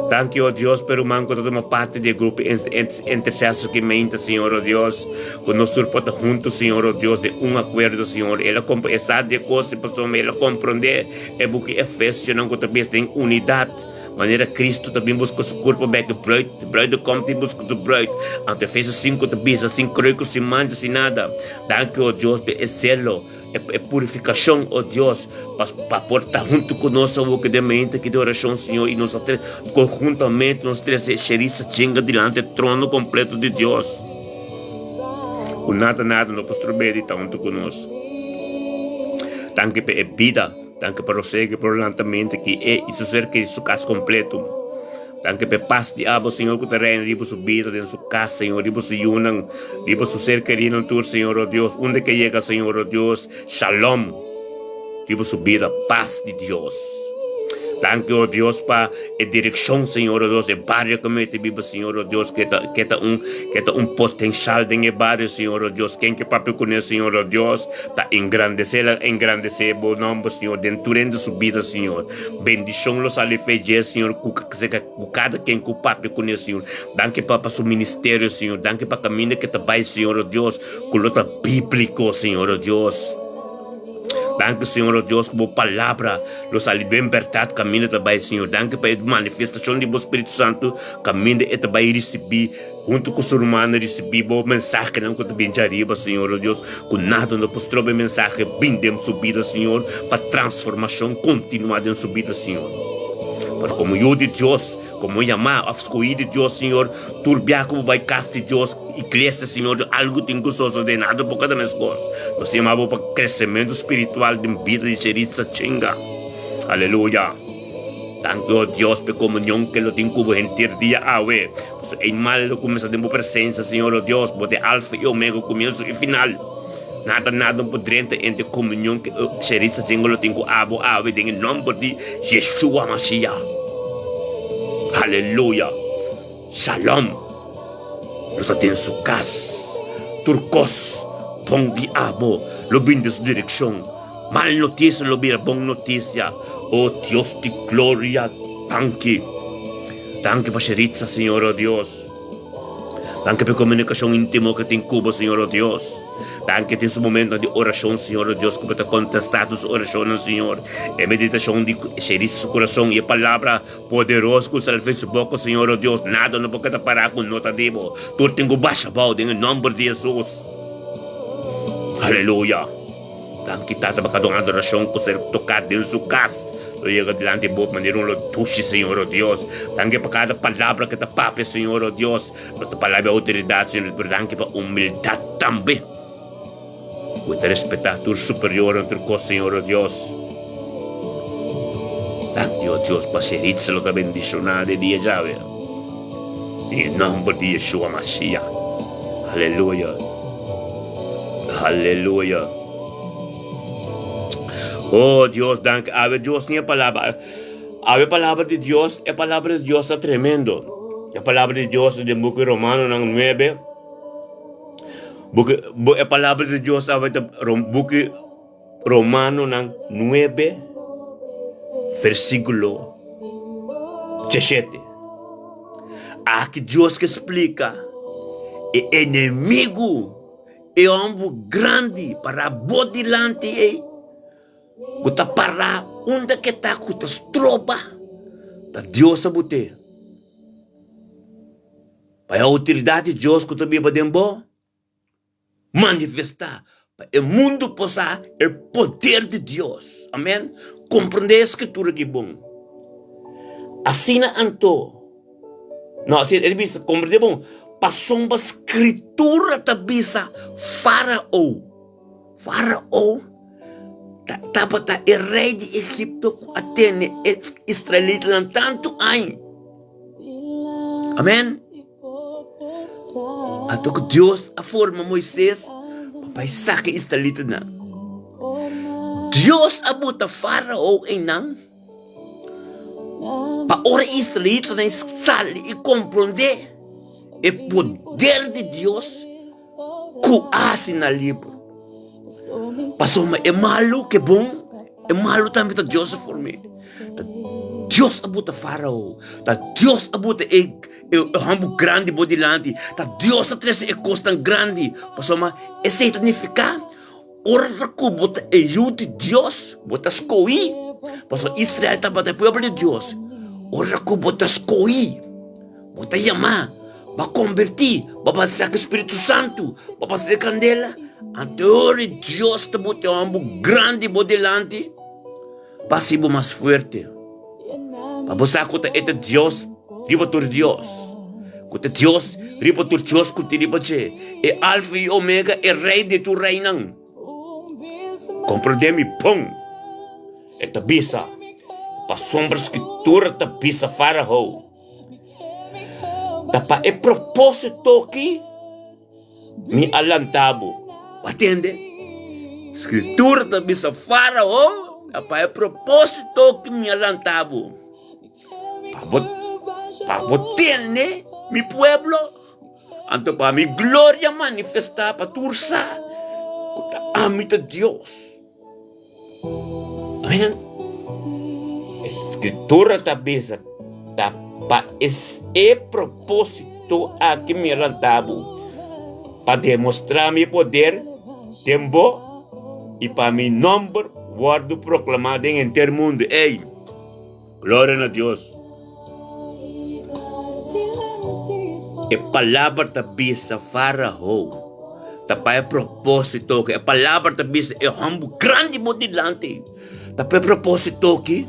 Danki, oh Dios, pa e ruman ku ta tuma parti di e grupo interseso ki mente, Señor, oh Dios, ku nos tur por ta huntu, Señor, oh Dios, den un akuerdo, Señor. El a kompre, e sa di e kos, pasobra el a komprondé e buki Efesionan ku ta bisa den unidat. Manera Cristo ta bin busca su curpa bek, e bruid, e bruidegom ta bin busca su bruid. Anto Efesios 5 ta bisa, sin kruikel, sin mancha, sin nada. Danki, o Dios, pa e zelo, e, e purificacion, o Dios, pa, pa por ta hunto cu nos awo cu den mente aki di oracion, Señor, y nos a tre, conjuntamente nos trece Sherisa Chinga dilanti e trono completo di Dios. Cu nada, nada no por strob'é di ta hunto cu nos. Danki pa e bida. Danki pa rosega i pa lantamentu ki e i su ser keri su kas kompletu. Danki pa e pas di abo, Señor, ku ta reina riba su bida, den su kas, Señor, riba su yunan, riba su ser kerinan tur, Señor, o Dios. Unda ke yega, Señor, o Dios, shalom riba su bida, pas di Dios. Danki, o Dios, pa e direkshon, Señor, o Dios, e bario ku mi ta biba, Señor, o Dios, ke ta, ke ta un, ke ta un potenshal den e bario, Señor, o Dios. Ken ke papia kuné, Señor, o Dios, Ta engrandecé la engrandecé bo nomber, Señor, den tur hende su bida, Señor. Bendicion lo sali fe dje, Señor, cu cu cada ken cu papia cune, Señor. Danki pa pa su ministerio, Señor. Danki pa caminda ke ta bay, Señor, oh Dios, cu lo ta biblico, Señor, oh Dios. Danki, Señor, oh Dios, cu bo palabra lo sali den berdad caminda ta bay, Señor. Danki pa e manifestacion di bo Spiritu Santo caminda e ta bay ricibi. Huntu ku su rumannan risibí bo mensahenan ku ta bin djariba, Señor, o Dios, ku nada no por stroba e mensahe bin den su bida, Señor, pa transformashon kontinuá den su bida, Señor. Pero komo yu di Dios, komo yamá òf skohí di Dios, Señor, tur bia ku bo bai kas di Dios, iglesia, Señor, algu tin ku sosodé, nada por keda meskos. Nos yama bo pa kresementu spiritual den bida di Sheritza Chinga. Aleluya! Danki, o Dios, pa e komunion ke lo tin ku bo henter dia awe. Pasobra ei mal lo kuminsá den bo presensia, Señor, o Dios. Bo ta e Alfa i Omega, kumienso i final. Nada, nada no por drenta entre e komunion ke e Sheritza Chingo lo tin ku abo awe den e nòmber di Yeshua Mashiach. Aleluya! Shalom lo ta den su kas. Tur kos bon di abo lo bin den su direkshon. Mal notisia lo bira bon notisia. O Dios di gloria, danki. Danki pa Sheritza, Señor, o Dios. Danki pa e komunikashon intimo ku tin ku bo, Señor, o Dios. Danki tin su momentonan di orashon, Señor, o Dios, ku bo ta kontestá tur su orashonnan, Señor. E meditashon di Sheritza su kurason i e palabra poderoso ku sali for su boka, Señor, o Dios, nada no por keda pará ku no ta di bo. Tur tin ku basha abou den e nòmber di Hesus. Aleluya. Danki Tata pa kada un adorashon ku ser toká den su kas lo yega dilanti bo manera un lo dushi Señor o Dios. Danki pa kada palabra ku ta papia Señor o Dios. No ta palabra di outoridat Señor pero danki pa humildat tambe. Ku ta respetá tur superiornan tur kos Señor o Dios. Danki o Dios pa Sheritza lo ta bendishoná den dia djawe. Den e nòmber di Yeshua Mashiach. Aleluya. Aleluya. Oh Dios, danki. Awe Dios tin e palabra. Awe palabra di Dios, e palabra di Dios ta tremendo. E palabra di Dios den buki Romanonan 9. Buki, e palabra di Dios awe ta buki Romanonan 9 versíkulo. 17. Aki Dios ke splika e enemigu, e hòmber grandi pará bo dilanti ei, ku ta pará unda ke ta ku ta stroba, ta Dios a bot'é. Pa e outoridat di Dios ku ta biba den bo manifestá pa e mundu por sa e poder di Dios. Amen. Komprendé e skritura aki bon. Asina anto, no, asina e ta bisa, komprendé bon, pasobra skritura ta bisa Farao. Farao ta tabata e rei di Egipto ku a tene e israelitanan tantu aña. Amen. Anto ku Dios a forma Moises pa bai saka e israelitanan. Dios a bota Farao einan pa ora e israelitanan sali i komprondé e poder di Dios ku a hasi nan liber. Pasobra e malu ke bon, e malu tambe ta Dios a form'é. Ta Dios a buta Farao, ta Dios a buta e e hòmber grandi bo dilanti, ta Dios a trese e kosnan grandi. Pasobra esei ta nifiká ora ku bo ta e yu di Dios, bo ta skohí. Pasobra Israel tabata e pueblo di Dios. Ora ku bo ta skohí. Bo ta yamá, bo a kombertí, bo a batisá ku Spiritu Santu, bo a pasa den kandela. Anto ora Dios ta bota e hòmber grandi bo dilanti pa hasi bo mas fuerte, pa bo sa ku ta e ta Dios riba tur dios, ku ta Dios riba tur dios ku tin riba dje, e Alfa i Omega, e Rei di tur reinan. Komprendé mi bon. E ta bisa, pasobra Skritura ta bisa Fárao. Ta pa e propósito aki mi a lanta bo. Bo a tende? Skritura ta bisa Fárao, ta pa e propósito aki mi a lanta bo. Pa bo, pa bo tene mi pueblo, anto pa mi gloria manifestá pa tur sa ku ta ami ta Dios. Amen. E Skritura ta bisa, Ta pa es e propósito aki mi a lanta bo, pa demostrá mi poder den bo i pa mi nòmber wòrdu proklamá den henter mundu. Ey, gloria na Dios! E palabra ta bisa Fárao, ta pa e propósito ki e palabra ta bisa e hòmber grandi bo dilanti, ta pa e propósito ki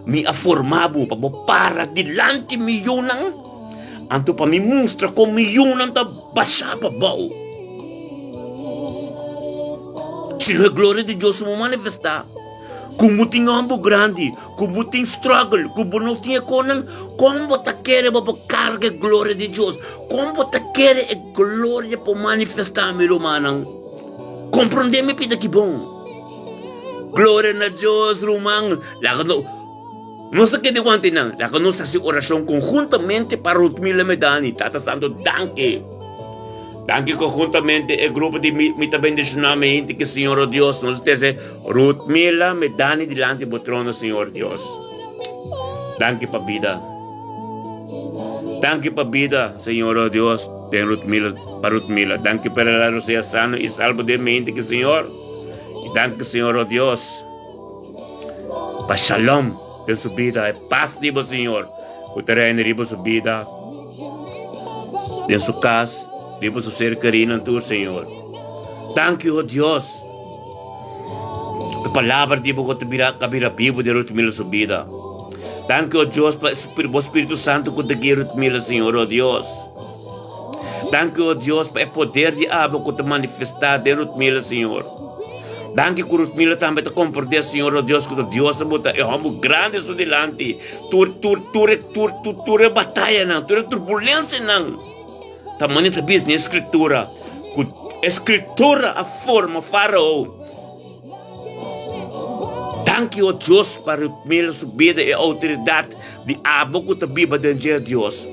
mi a forma bo pa bo para dilanti mi yunan, anto pa mi mustra kon mi yunan ta basha pa bou. Sino e gloria di Dios no manifestá. Ku bo tin hòmber grandi, ku bo tin struggle, ku bo no tin e konan, kon bo ta kere bo por karga e gloria di Dios? Kon bo ta kere e gloria por manifestá, mi rumannan? Komprondé mi pida ki bon. Gloria na Dios, ruman. Laga no, nos a keda wanta einan. Laga nos hasi orashon konhuntamente pa Rutmila Medani. Tata Santo, danki. Danki konhuntamente e grupo di mi, mi ta bendishoná mi hende ki Señor o Dios nos trese Rutmila Medani dilanti bo trono Señor Dios. Danki pa bida. Danki pa bida Señor o Dios den Rutmila pa Rutmila. Danki pa el sea sano y salvo den mi hende ki Señor. Y danki Señor o Dios pa shalom den su bida e paz di bo Señor ku ta reina riba su bida. Den su kas, riba su ser kerínan tur, Señor. Danki, o Dios, pa e palabra di bo ku ta bira ka bira bibu den Rutmila su bida. Danki, o Dios, pa bo Spiritu Santu ku ta guia Rutmila, Señor, o Dios. Danki, o Dios, pa e poder di abo ku ta manifestá den Rutmila, Señor. Danki ku Rutmila tambe ta komprendé, Señor, o Dios, ku ta Dios ta bota e hòmber grandi su dilanti. Tur, tur, tur e, tur, tur, tur e batayanan, tur e turbulensianan ta manera ta bisa den e Skritura, ku e Skritura a forma Farao. Danki, o Dios, pa Rutmila su bida e outoridat di abo ku ta biba den dje, Dios.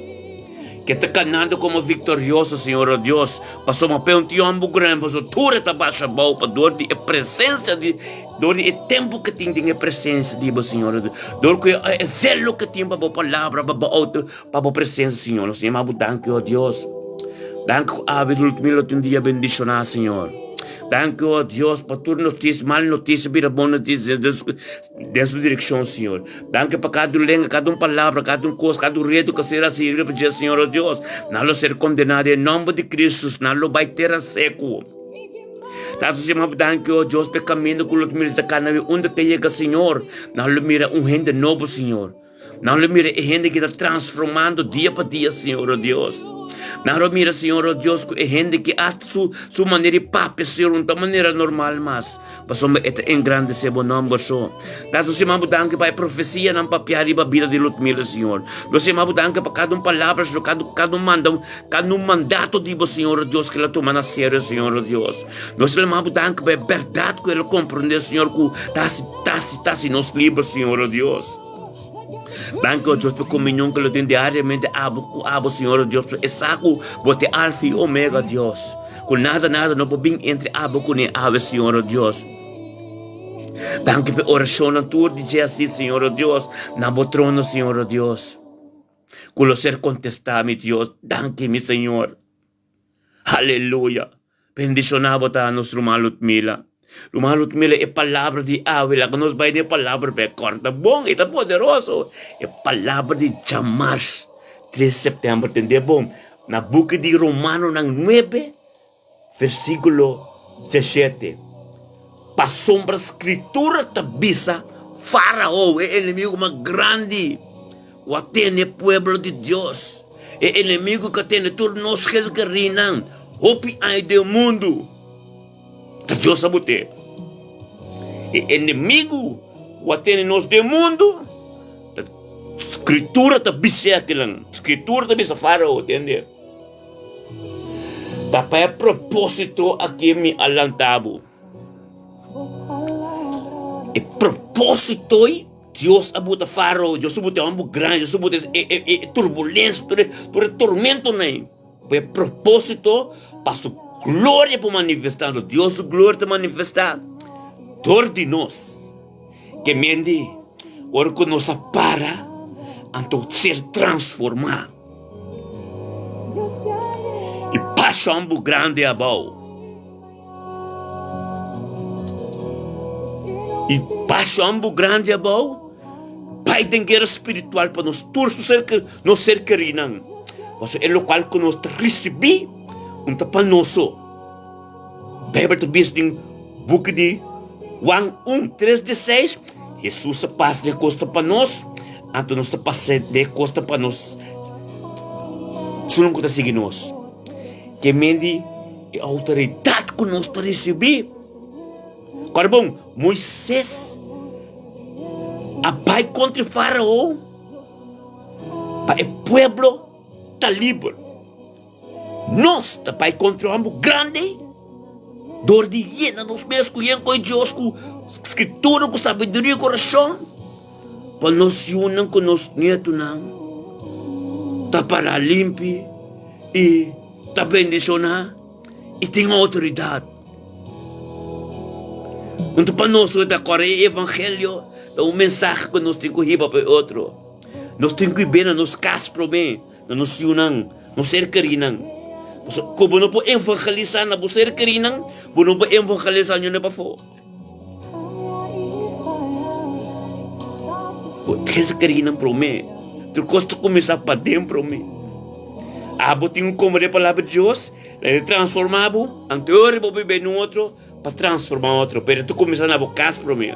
Ke ta kanando komo viktorioso, Señor o Dios, pasobra p'e un tiompo grandi boso tur e ta basha abou pa dor di e presensia di, dor di e tempu ke tin den e presensia di bo, Señor o Dios, dor ku e zelo ke tin pa bo palabra, pa bo outo, pa bo presensia, Señor. Nos yama bo danki, o Dios. Danki ku awe mi lo tin un dia bendishoná, Señor. Danki, o Dios, pa tur notisia, mal notisia bira bon notisia den su direkshon, Señor. Danki pa kada un lenga, kada un palabra, kada un kos, kada un reto ku a ser hasi riba dje, Señor, o Dios. Nan lo ser kondená den nòmber di Kristus, nan lo bai tera seku. Tata Señor, mi danki, o Dios, pa e kaminda ku lo mira ta kana unda ke yega, Señor. Nan lo mira un hende nobo, Señor. Nan lo mira e hende ki ta transformando dia pa dia, Señor, o Dios. Nan lo mira, Señor, o Dios, ku e hende ki hasta su, su manera di papia, Señor, no ta manera normal mas. Pasobra e ta engrandesé bo nòmber so. Tata, nos yama bo danki pa e profesianan papiá riba bida di Ludmila, Señor. Nos yama bo danki pa kada un palabra, Señor, kada, kada un manda, kada un mandato di bo, Señor, o Dios, ku el a tuma na serio, Señor, o Dios. Nos yama bo danki pa e bèrdat ku el a komprondé, Señor, ku ta hasi, ta hasi, ta hasi nos liber, Señor, o Dios. Danki, o Dios, pa e komunion ku lo tin diariamente abo ku abo, Señor, o Dios. E sa ku bo ta e Alfa i Omega, Dios. Ku nada, nada no por bin entre abo ku ne awe, Señor, o Dios. Danki pa e orashonnan tur di dje asi, Señor, o Dios, na bo trono, Señor, o Dios. Ku lo ser kontestá, mi Dios. Danki, mi Señor. Aleluya! Bendishoná bo ta nos ruman Ludmila. Ruman Ludmila, e palabra di awe, laga nos bai den e palabra p'e kòrta bon, e ta poderoso. E palabra di djamars, tres sèptèmber, tende bon, na buki di Romanonan nuebe, versíkulo diashete. Pasobra Skritura ta bisa Fárao, e enemigu mas grandi ku a tene e pueblo di Dios, e enemigu ku a tene tur nos hesgerinan hopi aña den mundu, ta Dios a bot'é. E enemigu ku a tene nos den mundu, ta Skritura ta bis'é akinan. Skritura ta bisa Fárao, tende. Ta pa e propósito aki mi a lanta bo. E propósito ei, Dios a buta Fárao, Dios a buta e hòmber grandi, Dios a buta e turbulensia, tur e tur e tormentonan ei. Pa e propósito, pa su gloria por manifestá. Anto Dios su gloria ta manifestá dor di nos. Ke mende ora ku nos a para, anto ser transformá. I pashon bo grandi abou. I pashon bo grandi abou, bai den guera spiritual pa nos tur su ser, nos ser kerinan. Pasobra e lokual ku nos ta risibí, un ta pa nos so. Beibel ta bisa den buki di Juan un, tres di seis, Hesus a pasa den kosta pa nos, anto nos ta pasa den kosta pa nos esunnan ku ta sigui nos. Ke men di e outoridat ku nos ta risibí. Kòrda bon, Moises a bai kontra Farao pa e pueblo ta liber. Nos ta bai kontra un hamber grandi dor di yena nos mes ku yen koe Dios ku Skritura, ku sabiduria i ku rashon, pa nos yunan ku nos nietunan ta pará limpi i ta bendishoná i tin outoridat. Anto pa nos ku ta kòrda e evangelio ta un mensahe ku nos tin ku hiba pa e otro. Nos tin ku hiba na nos kas promé. Na nos yunan, nos ser kerinan. Pasobra ku bo no por evangelisá na bo ser kerinan, bo no por evangelisá ñunde pafó. Bo ser kerinan promé. Tur kos ta kuminsá paden promé. Abo tin ku komprendé palabra di Dios, e ta transformá bo, anto e ora bo por bini un otro pa transformá otro. Pero ta kuminsá na bo kas promé.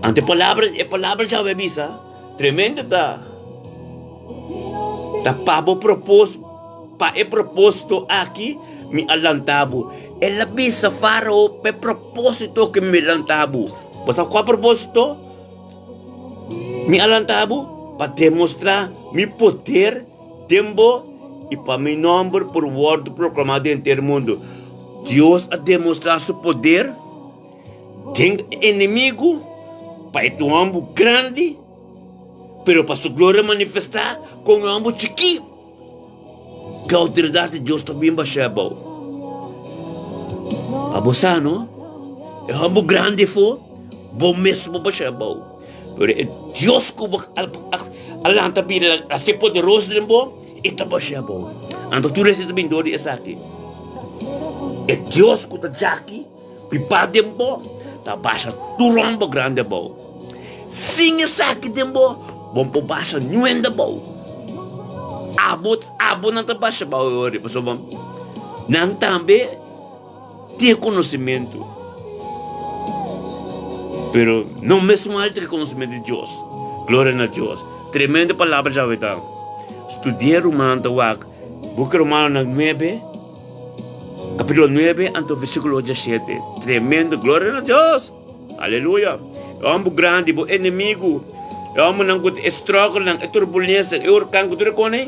Anto e palabra, e palabra djawe a bisa. Tremendo ta. Ta pa bo propos, pa e propósito aki mi a lanta bo. El a bisa Fárao, pa e propósito ki mi lanta bo. Bo sa kua propósito mi a lanta bo? Pa demostrá mi poder den bo i pa mi nòmber por wòrdu proklamá den henter mundu. Dios a demostrá su poder. Den enemigu pa e ta un homber grandi, pero pa su gloria manifestá kon un homber chikí. Ku outoridat di Dios ta bin basha abou. Pa bo sa no, e hòmber grandi afó, bo mes bo basha abou. Pero e Dios ku bo a lanta bira hasi poderoso den bo, e ta basha abou. Anto tur esei ta bin dor di esaki. E Dios ku ta djaki pipa den bo, ta basha tur hòmber grandi abou. Sin esaki den bo, bo no por basha niun hende abou. Abo, abo nan ta basha abou e ora, pasobra nan tambe tin e konosementu, pero no mesun alto ke konosementu di Dios. Gloria na Dios. Tremendo palabra djawe ta. Studia ruman ta wak Buki Romanonan nuebe, kapitulo nuebe anto versíkulo diesshete. Tremendo. Gloria na Dios. Aleluya! E hòmber grandi, bo enemigu, e hòmbernan ku e strògelnan, e turbulensianan, e orkan ku tur e kos ei,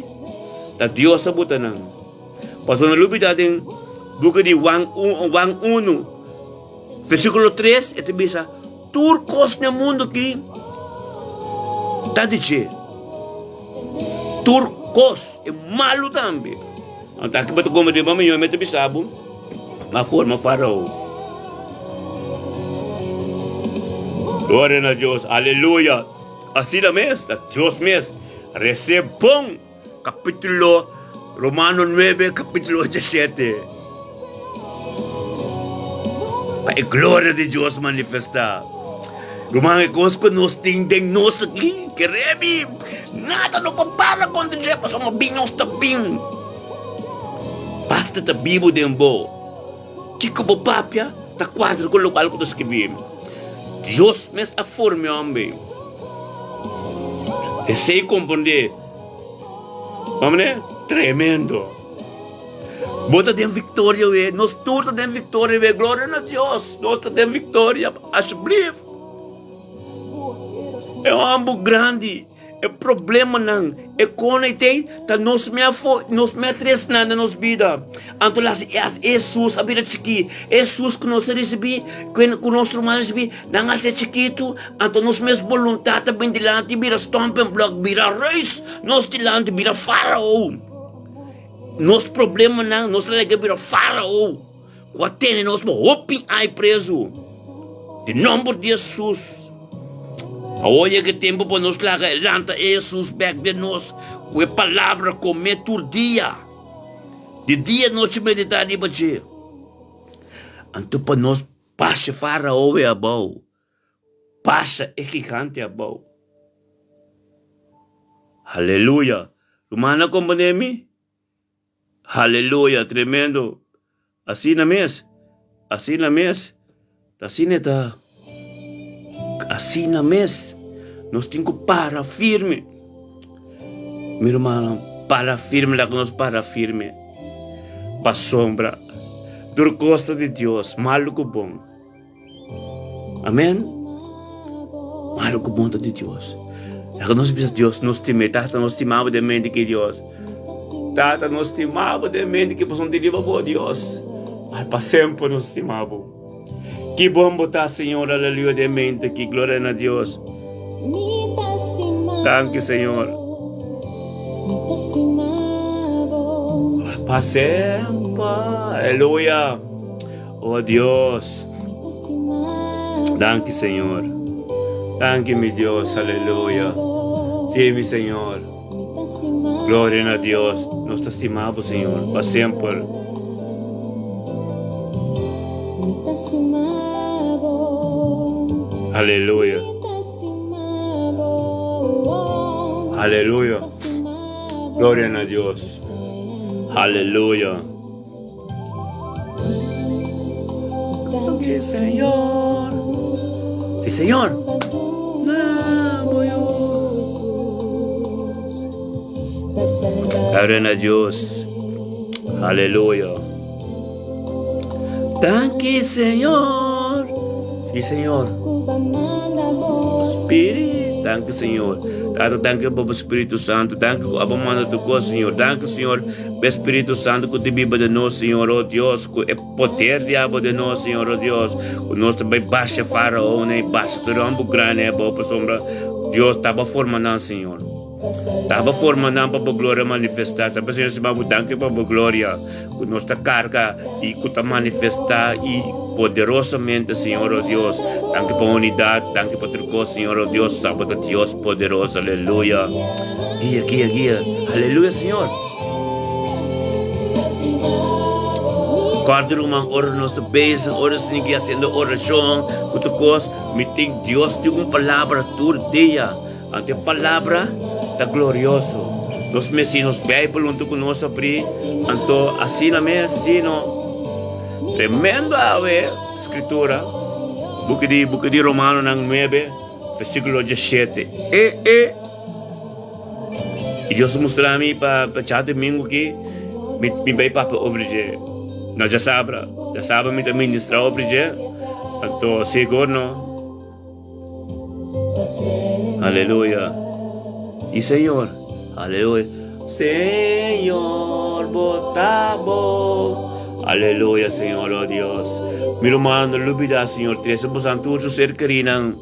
ta Dios a buta nan. Pasobra no lubidá den buki di Juan un, Juan unu, versíkulo tres, e ta bisa, Tur kos na e mundu aki ta di dje. Tur kos, e malu tambe. Anto aki bo ta kome den bo miño, mi ta bisa bo, Ma forma Farao. Gloria na Dios, aleluya. Asina mes, ta Dios mes. Rese bon, capítulo Romano 9, capítulo 17. Pa e gloria di Dios manifestá. Ruman, e kos ku nos tin den nos aki, kerebi, nada no por para kontra dje, pasobra bin nos ta bin. Basta ta bibu den bo. Kiko bo papia ta kuadra ku lokual ku ta skibí. Dios mes a forma e homber. Esei komprondé. Hombre, tremendo. Bo ta den viktoria we. Nos tur ta den viktoria we. Gloria na Dios. Nos ta den viktoria. Asjeblief. E homber grandi. E problemanan, e kona i tei, ta nos me afo, nos me a tres nan den nos bida. Anto las Hesus a bira chikí. Hesus ku nos a risibí, ku nos ruman a risibí, nan a hasié chikitu. Anto nos mes boluntat ta bin dilanti bira stumbling-block, bira reus nos dilanti, bira Farao. Nos problemanan, nos a laga bira Farao, ku a tene nos pa hopi ai prezu. Den nomber di Hesus. Awor yega e tempu pa nos laga e lanta e Hesus bek den nos ku e palabra kome tur dia. Di dia i nochi meditá riba dje. Anto pa nos basha Farao e abou, basha e gigante abou. Aleluya! Rumannan a komprendé mi? Aleluya, tremendo. Asina mes, asina mes, ta asina e ta. Asina mes, nos tin ku para firme. Mi rumannan, para firme, laga nos para firme. Pasobra tur kos ta di Dios, malu ku bon. Amen. Malo ku bon ta di Dios. Laga nos bisa Dios nos stim'é. Tata nos stima bo den mente ki Dios. Tata nos stima bo den mente ki pasobra di riba bo Dios. Al pa semper nos stima bo. Ki bon bo ta Señor aleluya den mente ki gloria na Dios. Danki Señor. Pa semper. Aleluya. Oh Dios. Danki Señor. Danki mi Dios. Aleluya. Sí, mi Señor. Gloria na Dios. Nos ta stima bo, Señor, pa semper. Aleluya. Aleluya. Gloria na Dios. Aleluya. Danki Señor. Sí, Señor. Gloria na Dios. Aleluya. Danki Señor. Sí, Señor. Spirit. Danki Señor. Tata, danki pa bo Spiritu Santu. Danki ku abo manda tu kos, Señor. Danki, Señor. Bo Spiritu Santu ku ta biba den nos, Señor, oh Dios, ku e poder di abo den nos, Señor, oh Dios, ku nos ta bai basha Faraon i basha tur e homber grandi abou, pasobra Dios ta bo forma nan, Señor. Ta bo forma nan pa bo gloria manifestá. Ta pa Señor stima bo danki pa bo gloria ku nos ta karga i ku ta manifestá i poderosamente, Señor o Dios. Danki pa unidat, danki pa tur kos, Señor o Dios. Abo ta Dios poderoso, aleluya. Guia, guia, guia. Aleluya, Señor. Kòrda ruman, ora nos ta bezig, ora nos tin hasiendo orashon ku tur kos, mi tin Dios tin un palabra tur dia. Anto e palabra ta glorioso. Nos mester nos Bijbel hunto ku nos abrí. Anto asina mes, si no. Tremendo awe Skritura. Buki di buki di Romanonan nuebe, versíkulo diesshete. E e. I Dios a mustra mi pa pa djadumingu aki mi mi bai papia over dje. No djasabra. Djasabra mi ta ministra over dje. Anto sigur no. Aleluya. Y Señor, aleluya. Señor, bo ta bo. Aleluya, Señor, oh Dios. Mi ruman, no lubida, Señor, trese bosan tur su ser kerinan.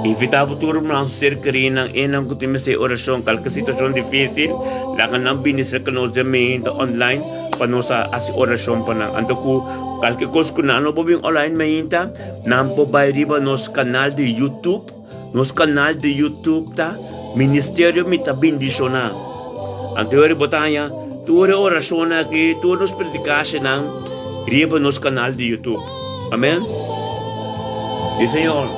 Invita bo tur ruman su ser kerinan, enan ku tin mester orashon, kalke situashon difísil, laga nan bini serka nos den meinta online. Pa nos a hasi orashon pa nan. Anto ku kalke kos ku nan no por bin online mainta, nan por bai riba nos kanal di YouTube. Nos kanal di YouTube ta Ministerio Mi Ta Bindishoná. Anto yori bo ta haña tur e orashonnan aki, tur nos predikashinan riba nos kanal di YouTube. Amen. Di Señor.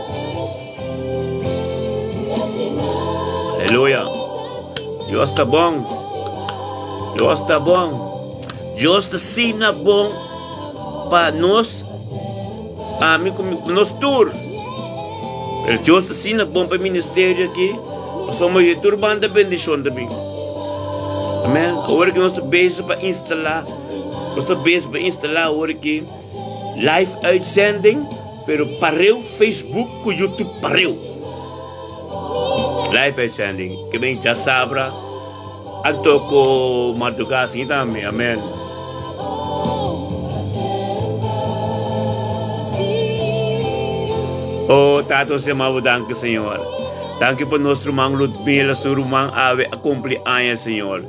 Aleluya. Dios ta bon. Dios ta bon. Dios ta sina bon pa nos, ami ku nos tur. Pero Dios ta sina bon pa e ministerio aki, pasobra di tur banda bendishon ta bin. Amen. Awor ki nos ta bezig pa instalá, nos ta bezig pa instalá awor ki live uitzending, pero pareu Facebook ku YouTube pareu. Live uitzending. Ke ben djasabra anto ku madrugá así tambe. Amen. Oh, Tata, nos yama bo danki, Señor. Danki pa nos ruman Ludmila, su ruman awe a kumpli aña, Señor.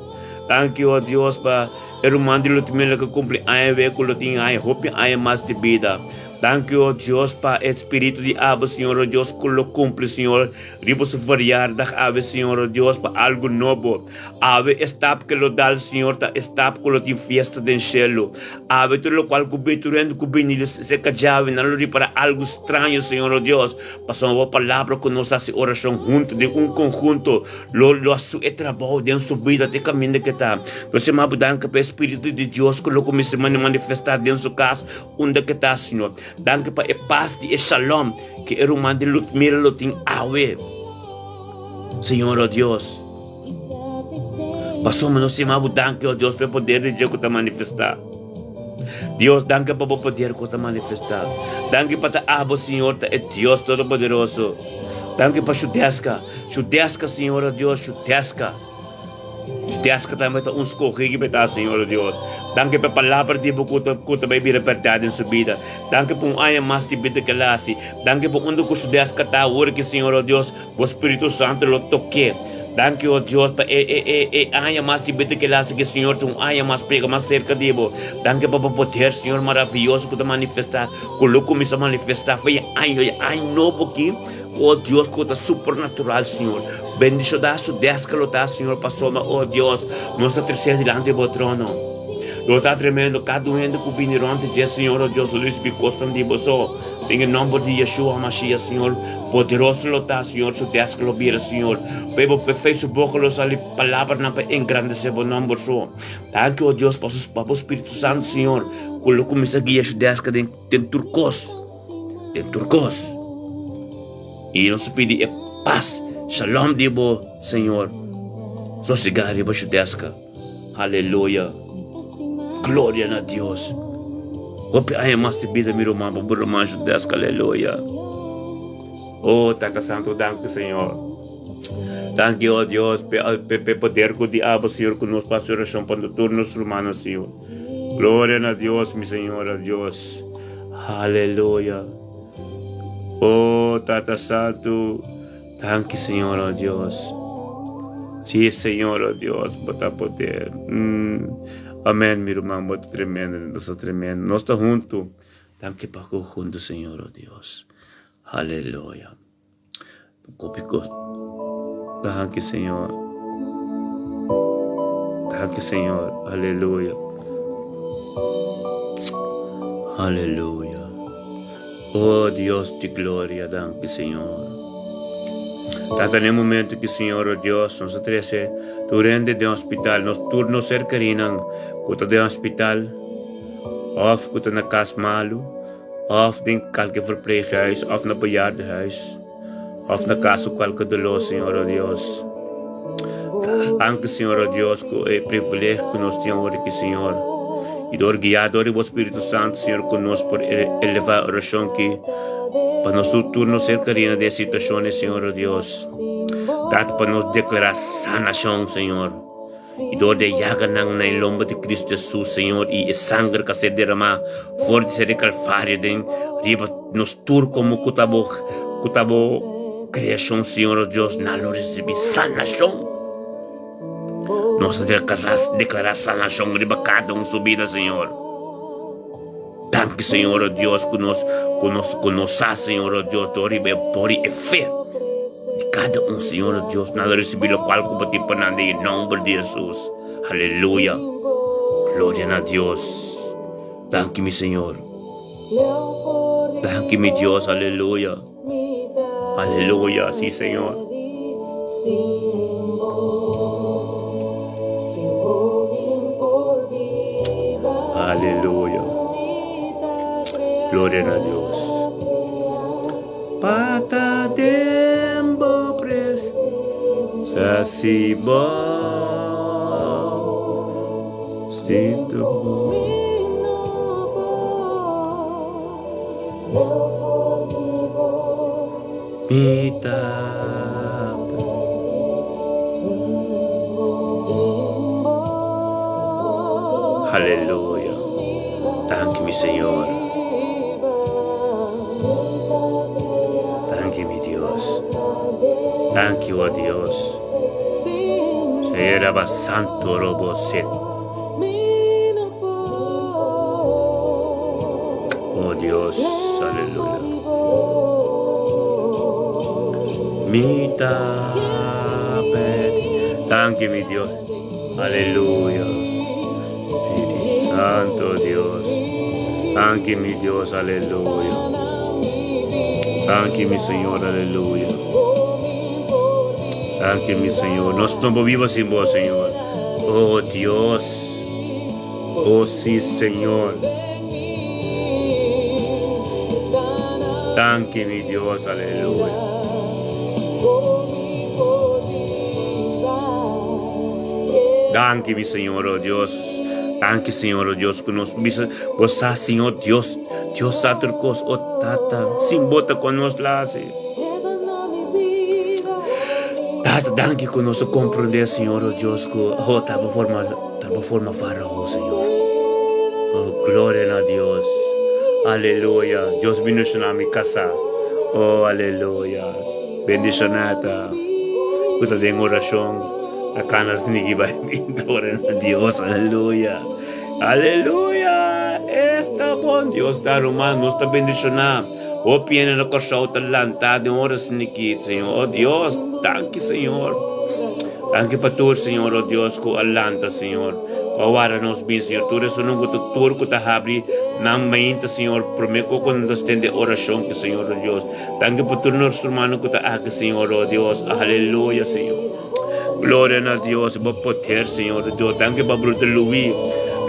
Danki, oh Dios, pa e ruman di Ludmila ku kumpli aña awe ku lo tin aña, hopi aña mas di bida. Danki, o Dios, pa e Spiritu di abo, Señor, o Dios, ku lo kumpli, Señor, riba su verjaardag awe, Señor, o Dios, pa algu nobo. Awe e stap ke lo dal, Señor, ta e stap ku lo tin fiesta den shelu. Awe tur lokual ku bin, tur hende ku bini serka djawe, nan lo ripará algu straño, Señor, o Dios, pasobra bo palabra ku nos hasi orashon huntu den un konhunto lo lo hasu e trabou den su bida te kaminda ke ta. Nos yama bo danki pa e Spiritu di Dios ku lo kuminsá manifestá den su kas, Unda ke ta, Señor? Danki pa e pas di e shalom ke e ruman di Ludmila lo tin awe. Señor, oh Dios. Pasobra nos yama bo danki, oh Dios, pa e poder di dje ku ta manifestá. Dios, danki pa bo poder ku ta manifestá. Danki pa ta abo, Señor, ta e Dios Todopoderoso. Danki pa Shudeska. Shudeska, Señor, oh Dios, Shudeska. Deska tambe ta un skohí ki ta, Señor Dios. Danki pa e palabra di bo ku ta ku ta bai bira bèrdat den su bida. Danki pa un aña mas di bida ku el a hasi. Danki pa unda ku su deska ta awor ki, Señor Dios, bo Spiritu Santu lo tok'é. Danki, o Dios, pa e e e e aña mas di bida ku el a hasi ki, Señor, ta un aña mas pega mas serka di bo. Danki pa bo poder, Señor, maravioso ku ta manifestá, ku lo kuminsá manifestá for e aña e aña nobo aki. O Dios ku ta supernatural, Señor. Bendishoná su deska lo ta, Señor, pasobra, o Dios, nos ta tresé dilanti di bo trono. Lo ta tremendo kada un hende ku bini rònt di dje, Señor, o Dios, lo risibí kosnan di bo so. Den e nòmber di Yeshua Mashiach, Señor, poderoso lo ta, Señor, su deska lo bira, Señor. P'e bo p'e su boka lo sali palabranan pa engrandesé bo nòmber so. Danki, o Dios, pa su pa bo Spiritu Santu, Señor, ku lo kuminsá guia su deska den den tur kos. Den tur kos. I nos ta pidi e pas, shalom di bo, Señor, sosegá riba Shudeska. Aleluya. Gloria na Dios. Hopi aña mas di bida mi ruman pa bo ruman Shudeska. Aleluya. Oh, Tata Santo, danki, Señor. Danki, oh Dios, p'e poder ku di abo, Señor, ku nos pa hasi orashon pa tur nos rumannan, Señor. Gloria na Dios, mi Señor, a Dios. Aleluya. Oh, Tata Santu. Danki Señor oh Dios. Sí Señor oh Dios, bo ta poder. Mm. Amen mi ruman, bo ta tremendo, nos ta tremendo. Nos ta huntu. Danki pa ku huntu Señor oh Dios. Aleluya. Kopi kos. Danki Señor. Danki Señor. Aleluya. Aleluya. Oh Dios di gloria, danki Señor. Tata den momento ki Señor oh Dios nos a trece tur hende den hospital, nos tur nos ser kerinan ku ta den hospital of ku ta na kas malu of den kalke verpleeghuis of na bejaardenhuis of na kas ku kalke dolor Señor oh Dios. Danki Señor oh Dios ku e privilegio ku nos tin awor aki Señor. I dor guiá dor di bo Spiritu Santu Señor ku nos por elevá e orashon ki pa nos tur tur nos ser karina den e situashon Señor oh Dios. Tata pa nos deklará sanashon Señor. I dor di e yaganan na e lomba di Kristu Hesus Señor i e sanger ku a ser deramá for di ser di Kalvario den riba nos tur komo ku ta bo ku ta bo kreashon Señor oh Dios nan lo risibí sanashon. Nos a deklará sanashon riba kada un su bida Señor. Danki Señor oh Dios ku nos ku nos ku nos sa Señor oh Dios dor riba e por e fe di kada un Señor oh Dios nan lo risibi lokual ku bo tin pa nan den e nomber di Hesus. Aleluya. Gloria na Dios. Danki mi Señor. Danki mi Dios. Aleluya. Aleluya. Si Señor. Aleluya. Gloria na Dios. Pata den bo presencia si bo sinto bo. Mi ta Aleluya. Danki mi Señor. Danki mi Dios. Danki oh Dios. Seraba santo robo set. Oh Dios, aleluya. Mi ta Danki mi Dios. Aleluya. Santo Dios. Danki mi Dios, aleluya. Danki mi Señor, aleluya. Danki mi Señor. Nos no por biba sin bo, Señor. Oh Dios. Oh sí, Señor. Danki mi Dios, aleluya. Danki mi Señor, oh Dios. Danki Señor, oh Dios, ku nos bisa, bo sa, Señor Dios, Dios sa tur kos, oh Tata, sin bo ta kon nos la hasi. Tata, danki ku nos a komprendé, Señor, oh Dios, ku, oh, ta bo forma, ta bo forma Farao, Señor. Oh, gloria na Dios. Aleluya. Dios bendiciona mi casa. Oh, aleluya. Bendiciona ta. Ku ta den oracion. Ta canas niki bai bin. Gloria na Dios. Aleluya. Aleluya. Esta bon. Dios ta ruman. Nos ta bendiciona. Hopi hende na Kòrsou ta lantá den ora sinikit, Señor. Oh Dios, danki Señor. Danki pa tur, Señor, oh Dios, ku a lanta, Señor. Ku a wara nos bin, Señor. Tur esunnan ku ta tur ku ta habri nan mainta, Señor, promé ku ku nan ta stende orashon ku Señor, oh Dios. Danki pa tur nos rumannan ku ta aki, Señor, oh Dios. Aleluya, Señor. Gloria na Dios, bo poder, Señor, oh Dios. Danki pa Bruder Louis.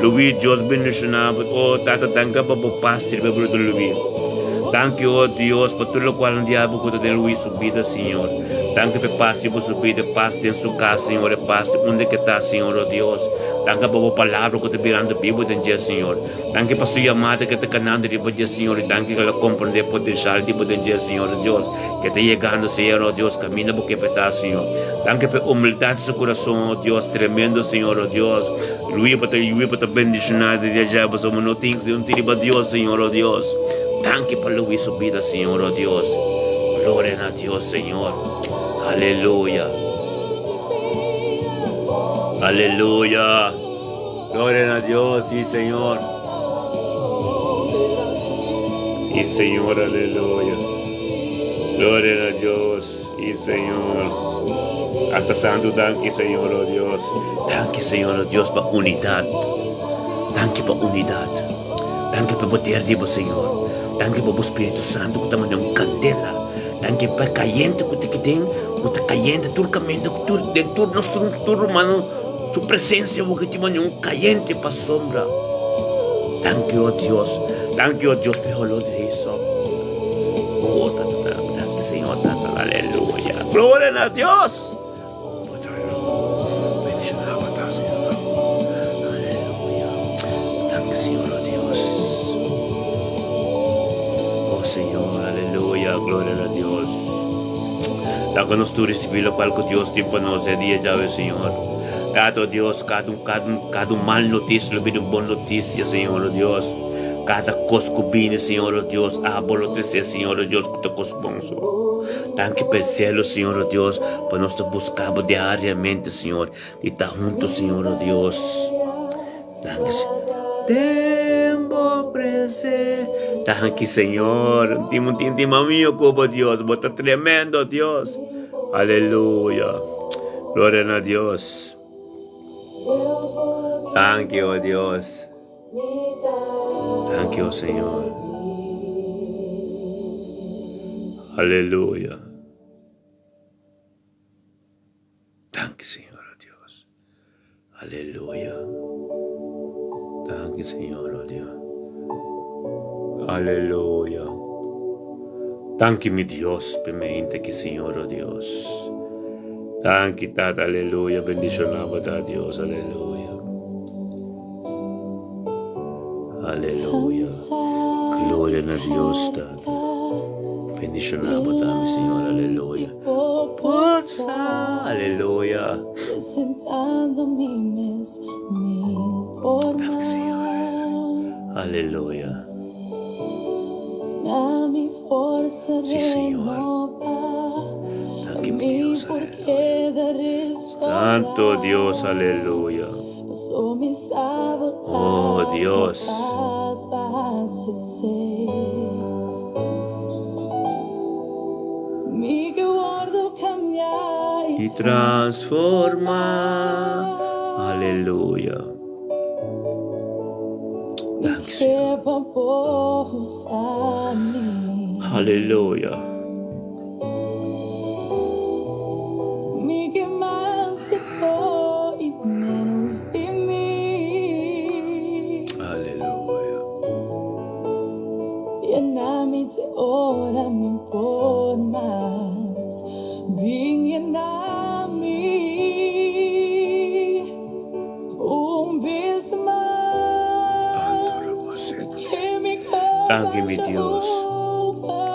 Louis, Dios bendiciona bo. Oh, Tata, danki pa bo paz riba Bruder Louis. Danki, oh Dios, pa tur locual un diablo cu ta den Louis su bida, Señor. Danki pa e paz riba su bida, e paz den su cas, Señor, e paz di unda ke ta, Señor, oh Dios. Danki pa bo palabra cu ta birando bibo den dje, Señor. Danki pa su yamada ke ta kanando riba dje, Señor, y danki ke el a comprende e potencial di bo den dje, Señor, oh Dios. Ke ta yegando, Señor, oh Dios, kaminda bo ke p'e ta, Señor. Danki pa e humildad di su kurason, oh Dios, tremendo, Señor, oh Dios. Lui bo ta, lui bo ta bendishoná di dja, pasobra no tin un tin riba Dios, Señor, oh Dios. Danki pa Lui su bida, Señor, oh Dios. Gloria na Dios, Señor. Aleluya. Aleluya. Gloria na Dios, sí Señor. Sí Señor, aleluya. Gloria na Dios, sí Señor. Tata Santu, danki Señor, oh Dios. Danki Señor, oh Dios, pa unidat. Danki pa unidat. Danki pa poder di bo, Señor. Danki pa bo Spiritu Santu ku ta manda un kandela. Danki pa kayente ku ta kiden, ku ta kayente tur kaminda, ku tur den tur nos tur rumannan su presensia bo ke tin manda un kayente pa sombra. Danki, oh Dios. Danki, oh Dios, pa e holó di hisop. Oh, tata, danki, Señor, tata. Aleluya. Gloria na Dios. Laga nos tur ricibi locual cu Dios tin pa nos e dia djawe, Señor. Tata, oh Dios, cada un, cada un, cada un mal noticia lo bini un bon noticia, Señor, oh Dios. Cada cos cu bini, Señor, oh Dios, abo lo trece, Señor, oh Dios, cu ta cos bon, Señor. Danki pa e selo, Señor, oh Dios, pa nos ta buska Bo diariamente, Señor, i ta hunto, Señor, oh Dios. Danki, Señor. Den Bo prese. Danki, Señor. Tin un tin tin mamio ku Bo, Dios. Bo ta tremendo, Dios. Aleluya. Gloria na Dios. Danki, oh Dios. Danki, oh Señor. Aleluya. Danki, Señor, oh Dios. Aleluya. Danki, Señor, oh Dios. Aleluya. Danki, mi Dios, pe mente ki, Señor, oh Dios. Danki, Tata, aleluya. Bendiciona bo, Tata Dios, aleluya. Aleluya. Gloria na Dios, Tata. Bendiciona bo tambe, Señor, aleluya. Forza, aleluya. Danki, Señor. Aleluya. Si, Señor. Danki, mi Dios, aleluya. Santo Dios, aleluya. Oh, Dios. Y transforma. Aleluya. Danki, Señor. Aleluya. Aleluya. Danki mi Dios.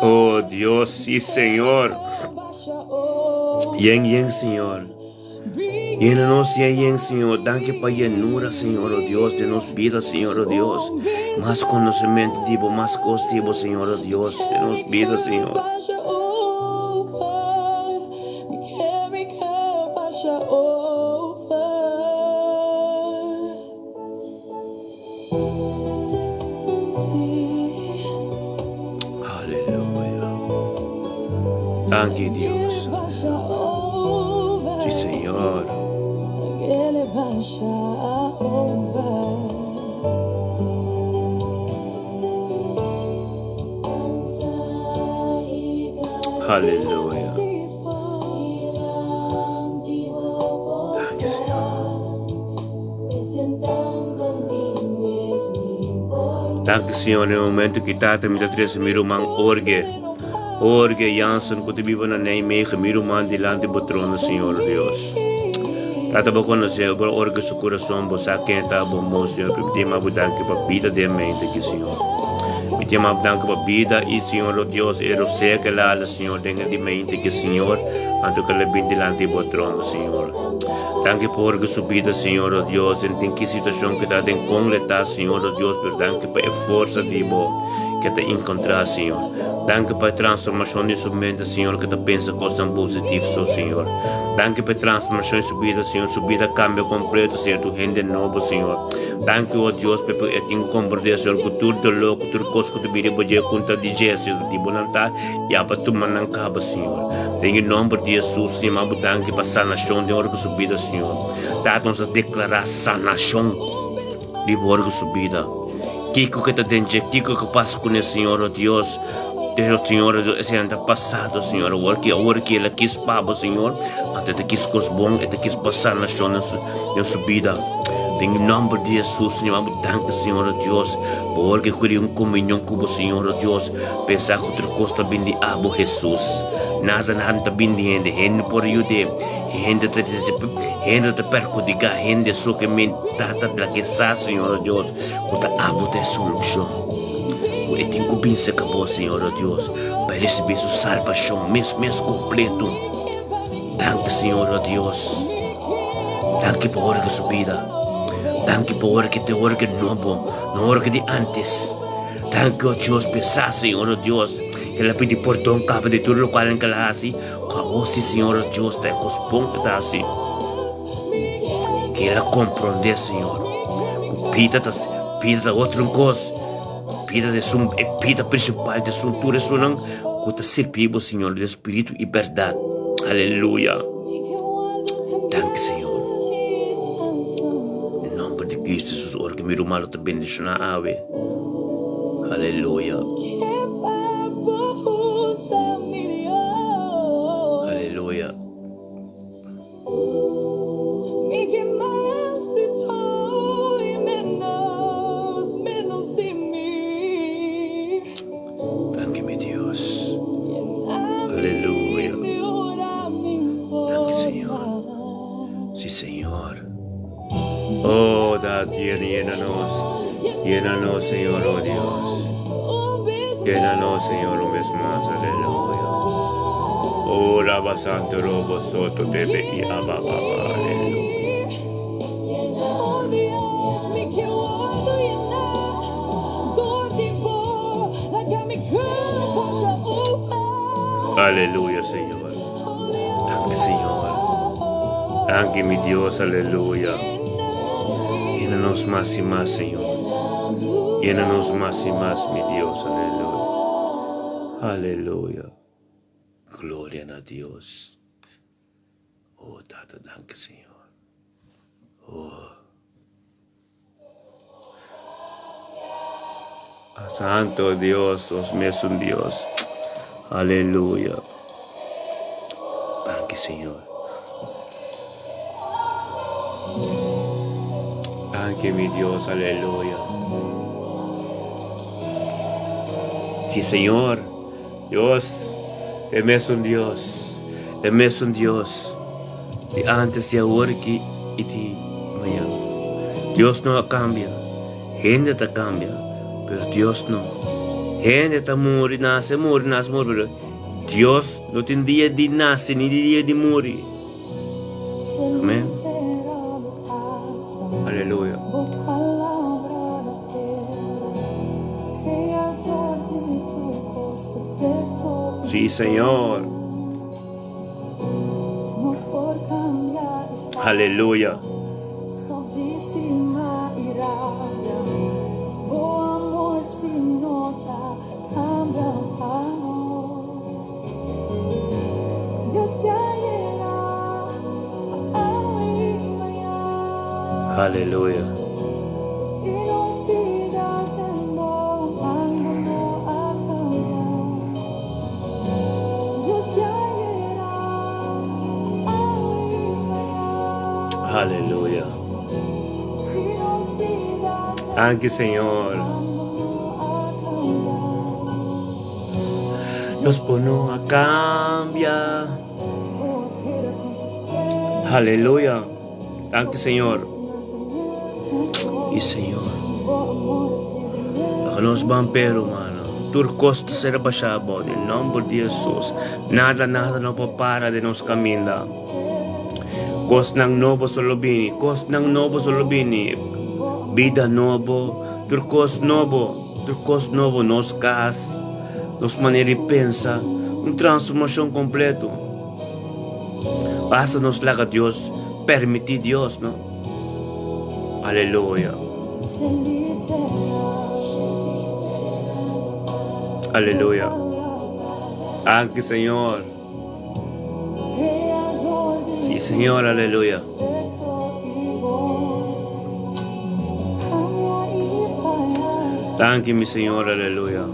Oh Dios, sí Señor. Yen yen Señor. Yena nos yen yen Señor. Danki pa yenura Señor oh Dios den nos bida Señor oh Dios. Mas conocemento di bo, mas cos di bo Señor oh Dios den nos bida Señor. Aleluya. Danki Dios. Si Señor. Aleluya. Danki Señor. Danki Señor na e momento ki Tata mi ta trese mi ruman Orge, Orge Jansen ku ta biba na Nijmegen, mi ruman dilanti bo trono Señor Dios. Tata bo konosé Orge su kurason, bo sa ken e ta bo mon Señor, mi ta yama bo danki pa bida den mente aki Señor. Mi ta yama bo danki pa bida i Señor oh Dios e rosea ke lala Señor den e di mente aki Señor, anto ke la bin dilanti bo trono Señor. Danki pa Jorge su bida, Señor, oh Dios, den tin ki situacion ke ta den kon le ta, Señor, oh Dios, pero danki pa e forsa di bo ke ta encontra, Señor. Danki pa e transformashon di su mente, Señor, ku ta pensa kosnan positivo so, Señor. Danki pa e transformashon di su bida, Señor. Su bida kambia kompleto, Señor. Tur hende nobo, Señor. Danki, o Dios, pa e tin ku komprendé, Señor, ku tur doló, ku tur kos ku ta bini bo dje kontra di dje, Señor, di bo nan ta, ya pa tuma nan kaba, Señor. Den e nòmber di Hesus, Señor, m'a bo danki pa sanashon den ora ku su bida, Señor. Tata, nos ta deklará sanashon riba ora ku su bida. Kiko ke ta den dje, kiko ke pasa kuné, Señor, o Dios. Pero, Señor, o Dios, esei ta pasado, Señor. Awor ki, awor ki el a kis pa bo, Señor, anto e ta kis kos bon, e ta kis pa sanashon den su, den su bida. Den e nòmber di Hesus, Señor, abo danki, Señor, o Dios, pa awor ki kuri un komunion ku bo, Señor, o Dios, pensa ku tur kos ta bin di abo, Hesus. Nada, nada no ta bin di hende. Hende no por yud'é. Hende ta, hende ta perhudiká hende so ke men tata la ke sa, Señor, o Dios, ku ta abo ta e solushon. Ku e tin ku bin serka bo, Señor, o Dios, pa e risibí su salbashon mes mes kompleto. Danki, Señor, o Dios. Danki pa ora ke su bida. Danki pa ora ke te ora ke nobo, no ora ke di antes. Danki, o Dios, pa e sa, Señor, o Dios, ke el a pidi pordon kaba di tur lokual ke el a hasi. Ku awor si, Señor, o Dios, ta e kos bon ke ta hasi. Ke el a komprondé, Señor, ku bida ta, bida ta otro un kos. Ku bida ta esun, e bida prinsipal ta esun tur esunnan ku ta sirbi bo, Señor, den spiritu i bèrdat. Aleluya! Danki, Señor. Den nòmber di Kristu Hesus, ora ku mi ruman lo ta bendishoná awe. Aleluya! Aleluya! Danki mi Dios. Aleluya. Danki Señor. Si Señor. Oh, da tiene llena nos. Llena nos, Señor, oh Dios. Llena nos, Señor, un vez más. Aleluya. Oh, Raba Santo Robo Soto Tebe y Abba Baba. Aleluya. Aleluya, Señor. Danki, Señor. Danki, mi Dios. Aleluya. Llena nos mas y mas, Señor. Llena nos mas y mas, mi Dios. Aleluya. Aleluya. Gloria na Dios. Oh, Tata, danki, Señor. Oh. Santo Dios, nos mesun Dios. Aleluya. Danki, Señor. Danki, mi Dios. Aleluya. Sí, Señor. Dios, e mesun Dios. E mesun Dios. Di antes, di awor i di mañan. Dios no a kambia. Hende ta kambia, pero Dios no. Hende ta muri, nase, muri, nase, muri, pero Dios no tin dia di nase ni dia di muri. Amen. Aleluya. Sí, Señor. Aleluya. Aleluya. Aleluya. Danki Señor. Nos por no a cambia. Aleluya. Danki Señor. Y Señor. Laga nos ban pero mano. Tur cos ta ser basha abao den nomber di Jesus. Nada nada no por para den nos caminda. Cosnan nobo so lo bini. Cosnan nobo so lo bini. Bida nobo. Tur cos nobo. Tur cos nobo. Nos cas. Nos manera di pensa, un transformashon kompleto. Basta nos laga Dios permití Dios, no? Aleluya. Aleluya. Danki, Señor. Sí, Señor, aleluya. Danki, mi Señor, aleluya.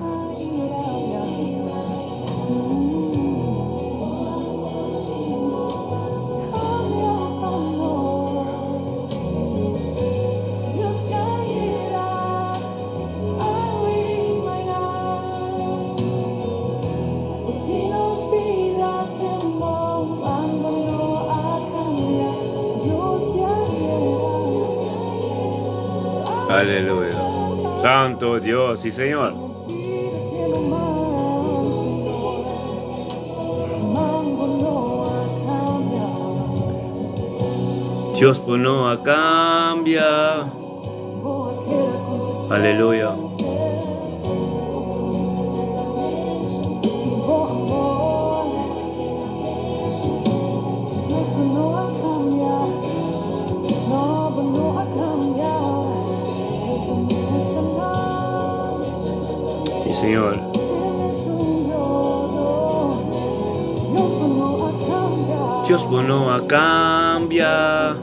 Aleluya. Santo Dios, sí Señor. Dios por no cambia. Aleluya. Sí, Señor. Dios no cambia.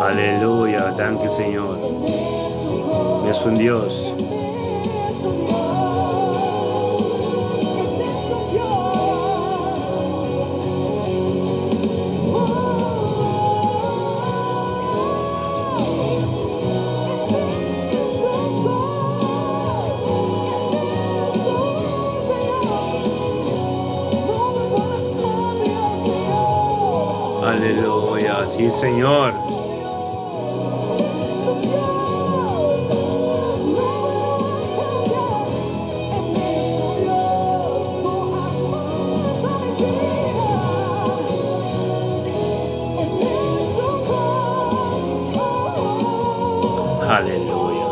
Aleluya, danki Señor. Es un Dios. Aleluya, sí Señor. Aleluya.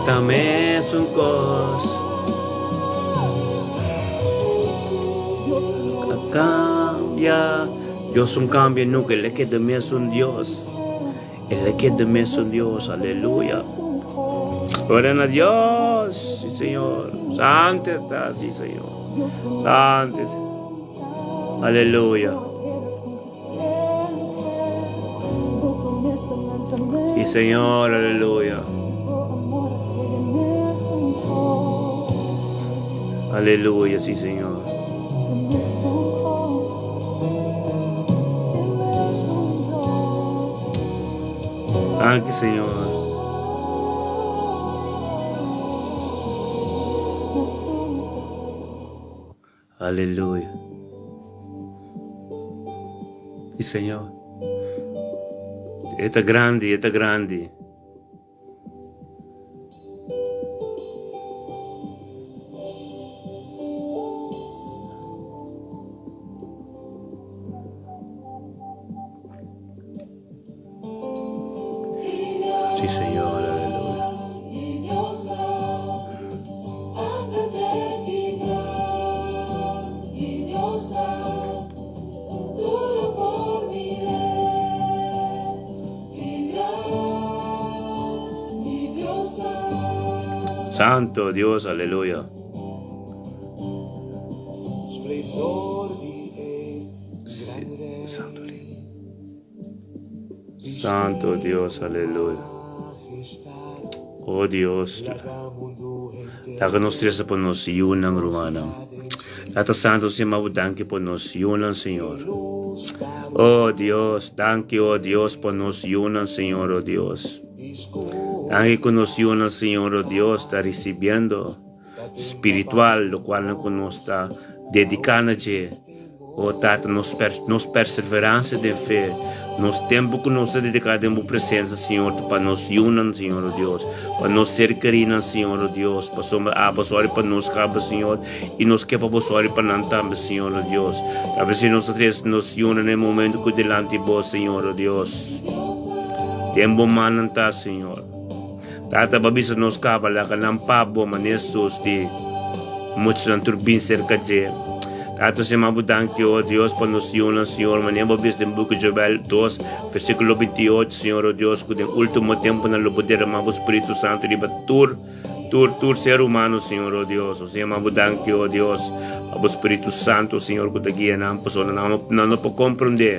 Ta mesun kos. A cambia. Dios un cambia nunca. El e keda mesun Dios. El e keda mesun Dios. Aleluya. Gloria na Dios. Sí, Señor. Santo está, sí, Señor. Santo. Aleluya. Sí, Señor, aleluya. Aleluya, sí, Señor. Danki, Señor. Aleluya. Sí, Señor. E ta grandi, e ta grandi. Sí, Señor, aleluya. Santo Dios, aleluya. Santo Rey. Santo Dios, aleluya. Oh Dios, laga nos trese pa nos yunan, rumannan. Tata Santo, nos yama bo danki pa nos yunan, Señor. Oh Dios, danki, oh Dios, pa nos yunan, Señor, oh Dios. Danki ku nos yunan, Señor, oh Dios, ta risibiendo spiritual, lokual ku nos ta dediká na dje. O Tata, nos per, nos perseveransia den fe, nos tempu ku nos ta dediká den bo presensia, Señor, ta pa nos yunan, Señor, o Dios, pa nos ser kerinan, Señor, o Dios, pasobra abo sòri pa nos kaba, Señor, i nos ke pa bo sòri pa nan tambe, Señor, o Dios. Tambe si nos ta trese nos yunan na e momentu ku dilanti bo, Señor, o Dios, den bo mannan ta, Señor. Tata, bo a bisa nos kaba, laga nan pa bo, manera Hesus di. Muchanan tur bin serka dje. Tata Sema bo danki o Dios pa nos yunan Señor manera bo bisa den buki Joel 2 versikulo 28 Señor o Dios ku den ultimo temponan lo bo derama bo Spiritu Santu riba tur tur tur ser humano Señor o Dios o Sema bo danki o Dios pa bo Spiritu Santu Señor ku ta guia nan pasobra nan no por komprende.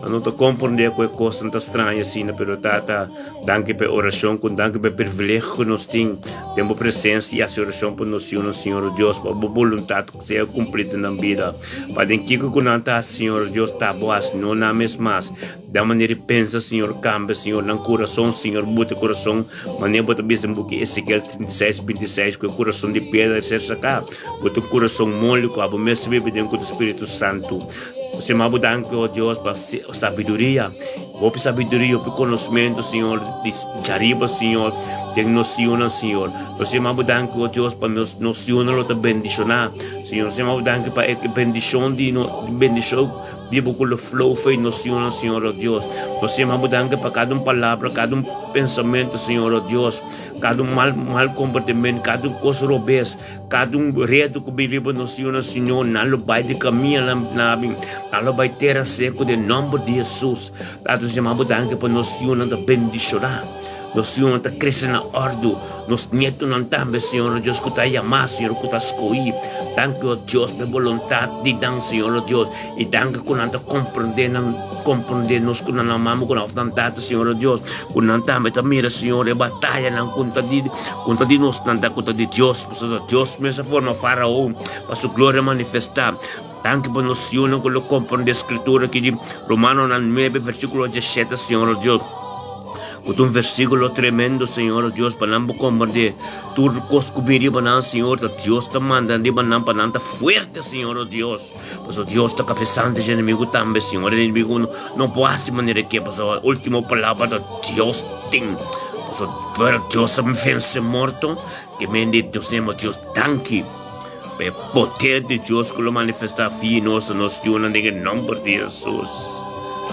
Nan no ta komprendé ku e kosnan ta straño asina, pero Tata, danki pa e orashon ku danki pa e privilegio ku nos tin den bo presensia i hasi orashon pa nos yunan, Señor Dios, pa bo boluntat sea kumplí den nan bida. Pa den kiko ku nan ta hasi, Señor Dios, ta bo hasi, no nan mes mas. Den manera di pensa, Señor, kambia, Señor, nan kurason, Señor, buta e kurason manera bo ta bisa den buki Ezekiel 36, 26, ku e kurason di piedra ser saká, buta un kurason moli ku abo mes ta biba den ku ta Spiritu Santu. Stima bo danki, o Dios, pa sabiduria. Hopi sabiduria, hopi konosmentu, Señor, di djariba, Señor, den nos yunan, Señor. Nos stima bo danki, o Dios, pa nos, nos yunan lo ta bendishoná. Señor, nos stima bo danki pa e bendishon di no, bendishon di bo ku lo flow fei nos yunan, Señor, o Dios. Nos stima bo danki pa kada un palabra, kada un pensamentu, Señor, o Dios, kada un mal, mal komportamentu, kada un kos robes. Kada un reto ku bin riba nos yunan, Señor, nan lo bai di kamia nan bin, nan lo bai tera seku den nòmber di Hesus. Tata, nos yama bo danki pa nos yunan ta bendishoná, nos yunan ta krese na òrdu, nos nietonan tambe, Señor, o Dios, ku ta yamá, Señor, ku ta skohí. Danki, o Dios, pa e boluntat di nan, Señor, o Dios, i danki ku nan ta komprendé nan, komprendé nos ku nan mama ku nan òf nan tata, Señor, o Dios, ku nan tambe ta mira, Señor, e batayanan ku ta di. Ku ta di nos nan ta ku ta di Dios, pasobra Dios mes a forma Faraon pa su gloria manifestá. Danki pa nos yunan ku lo komprondé Skritura aki di Romanonan 9 versíkulo 17, Señor o Dios. Ku ta un versíkulo tremendo, Señor o Dios, pa nan por komprondé tur kos ku bin riba nan, Señor, ta Dios ta manda riba nan pa nan ta fuerte, Señor o Dios. Pasobra Dios ta kafesante dje enemigu tambe, Señor. E enemigu no por hasi manera ke, pasobra último palabra ta Dios tin. Pasobra Dios a vense morto, ke men di Dios nemo Dios danki pa e poder di Dios ku lo manifestá via nos na nos yunan den e nòmber di Hesus.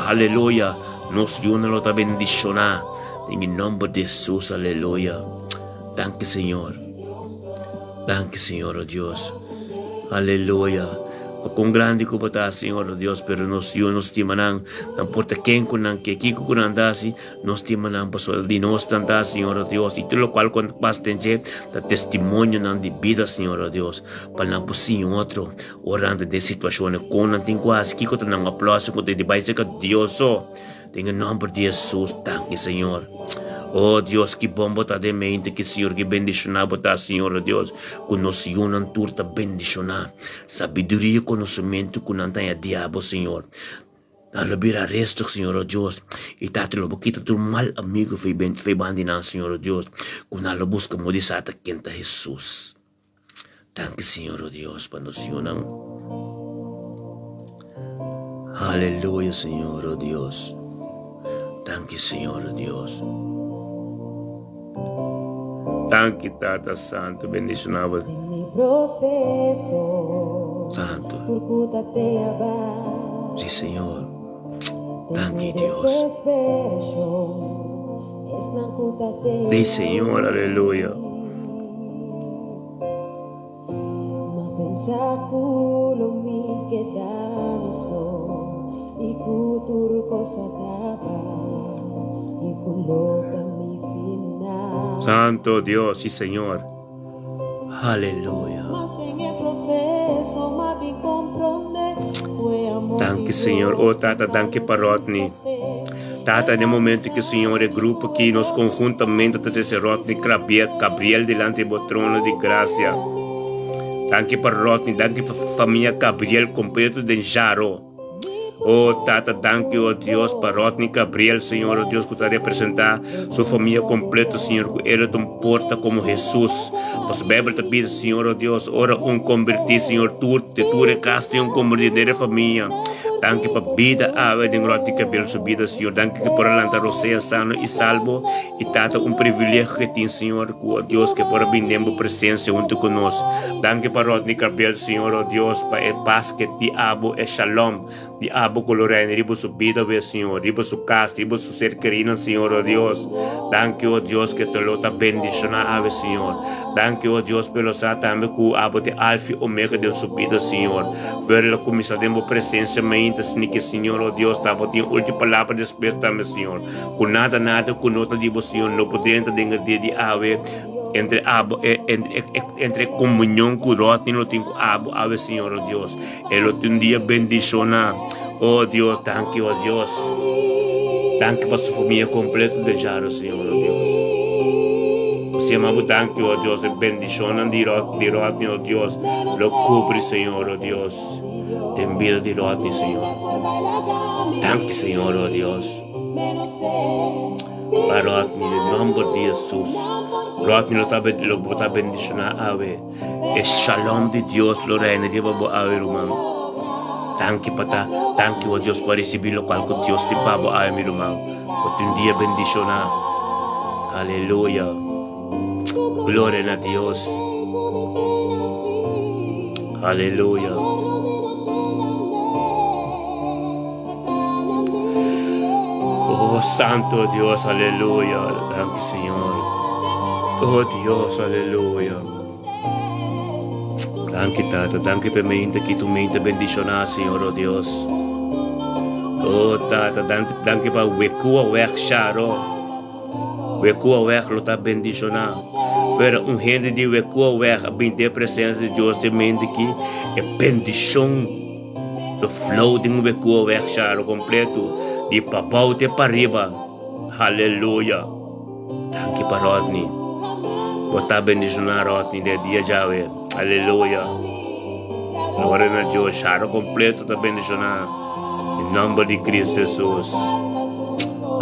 Aleluya! Nos yunan lo ta bendishoná den e nòmber di Hesus. Aleluya! Danki Señor. Danki Señor o Dios. Aleluya. Pa kon grandi ku bo ta Señor o Dios, pero nos yu nos stima nan, nan por ta ken ku nan ke, kiko ku nan ta hasi, nos stima nan pasobra di nos nan ta Señor o Dios, i tur lokual ku pas den dje ta testimonionan di bida Señor o Dios, pa nan por siña otro ora nan ta den situashonnan kon nan tin ku hasi, kiko ta nan oplossing ku ta di bai serka Dios so. Den e nomber di Hesus, danki Señor. Oh Dios, ki bon bo ta den mente, ki Señor, ki bendishoná bo ta, Señor, oh Dios, ku nos yunan tur ta bendishoná. Sabiduria i konosementu ku nan ta haña di abo, Señor. Nan lo bira restig, Señor, oh Dios, i Tata lo bo kita tur mal amigu fei ben fei banda di nan, Señor, oh Dios, ku nan lo buska moda di sa ta ken ta Hesus. Danki Señor oh Dios pa nos yunan. Aleluya Señor oh Dios. Danki Señor oh Dios. Danki Tata Santo bendiciona bo. Den mi proceso Santo. Tur ku ta te aba. Si Señor. Den Danki mi Dios. desesperacion Esnan ku ta te Di Señor aleluya. Ma pensa ku lo mi keda mi so i ku tur kos a kaba i ku lo ta mi final. Santo Dios y Señor. Aleluya. Mas den e proseso m'a bin komprondé ku e amor di Danki Señor. Dios Oh Tata, nunka danki lo pa Rodney. disparsé. Tata, den momento ki, Señor, e grupo ki nos konhuntamente ta trese Rodney Gabriel dilanti bo trono di grasia. Danki pa Rodney, danki pa famia Gabriel kompleto den Jaro. Oh Tata, danki, oh Dios, pa Rodney Gabriel, Señor, oh Dios, ku ta representá su famia kompleto, Señor, ku el ta un porta komo Hesus. Pasobra Beibel ta bisa, Señor, oh Dios, ora un kombertí, Señor, tur, de tur e kas tin un kombertí, den e famia. Danki pa bida awe den Rodney Gabriel su bida, Señor. Danki ku por a lanta Rosea sano i salbo. I Tata, un privilegio ke tin, Señor, ku, oh Dios, ke por a bini den bo presensia huntu ku nos. Danki pa Rodney Gabriel, Señor, oh Dios, pa e pas ke di abo, e shalom di abo ku lo reina riba su bida awe, Señor, riba su kas, riba su ser kerinan, Señor, oh Dios. Danki, oh Dios, ke te lo ta bendishoná awe, Señor. Danki, oh Dios, pa e lo sa tambe ku abo ta e Alfa i Omega den su bida, Señor. Fuera lo kuminsá den bo presensia mainta, sini ke, Señor, oh Dios, ta abo tin e ultimo palabra despues tambe, Señor. Ku nada nada ku no ta di bo Señor no por drenta den e dia di awe entre abo e entre e komunion ku Rodney lo tin ku abo awe Señor oh Dios e lo tin un dia bendishoná oh Dios danki oh Dios danki pa su famia kompleto den Jaro Señor oh Dios nos yama bo danki oh Dios e bendishonnan di Rodney oh Dios lo kubri Señor oh Dios den bida di Rodney Señor danki Señor oh Dios. Pa Rodney, den nomber di Jesus. Rodney lo ta lo bo ta bendiciona awe. E shalom di Dios lo reina riba bo awe ruman. Danki pa ta, danki o Dios pa ricibi locual cu Dios tin pa bo awe mi ruman. Bo tin un dia bendiciona. Aleluya. Gloria na Dios. Aleluya. Oh Santo Dios, aleluya. Danki Señor. Oh Dios, aleluya. Danki Tata, danki pa e mente ki tu mente bendishoná, Señor, oh Dios. Oh Tata, danki, danki pa wekua wèg sharo. Wekua wèg lo ta bendishoná. Fuera un hende di wekua wèg a bini den presensia di Dios den mente ki e bendishon Lo flow den un wekua weg sharo kompleto di pabou te pariba. Haleluya! Danki pa Rodney. Bo ta bendishoná Rodney den e dia djawe. Aleluya! Gloria na Dios. Sharo kompleto ta bendishoná. Den nomber di Cristo Jesus.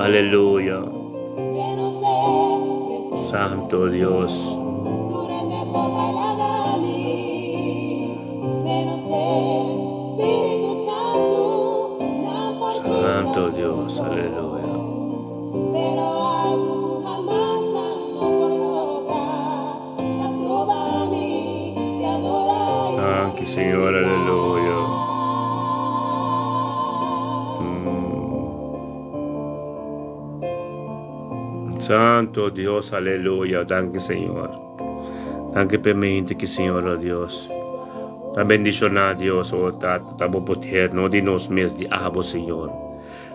Aleluya! Santo Dios. Santo Dios, aleluya. Danki Señor, aleluya. Santo Dios, aleluya. Danki Señor. Danki p'e mente ki Señor oh Dios ta bendiciona Dios oh Tata ta bo poder no di nos mes di abo Señor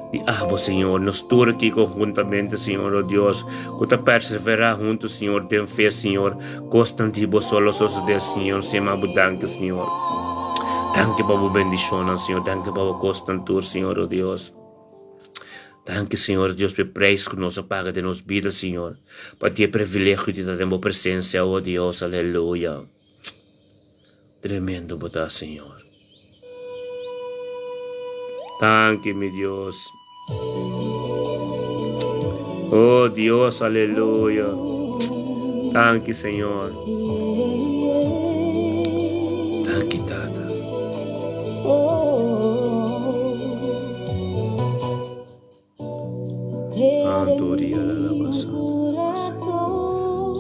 di abo Señor nos tur aki conjuntamente Señor oh Dios cu ta persevera hunto Señor den fe Señor cosnan di bo so lo sosode Señor nos yama bo danki Señor danki pa bo bendicionnan Señor danki pa bo cosnan tur Señor oh Dios. Danki Señor Dios p'e prijs ku nos a paga den nos bida Señor, pa tin e privilegio di ta den bo presencia o Dios, aleluya. Tremendo bo ta Señor. Danki mi Dios. Oh Dios, aleluya. Danki Señor. Danki Tata. Antoria la la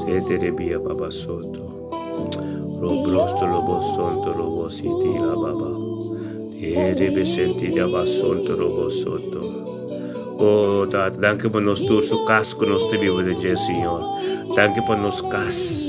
Sete rebia baba soto. Robrosto lobo sonto robo siti la baba. Te senti da basonto robo soto. Oh, Tata, danki pa nos tur su kas ku nos ta biba den dje, Señor. Danki pa nos kas.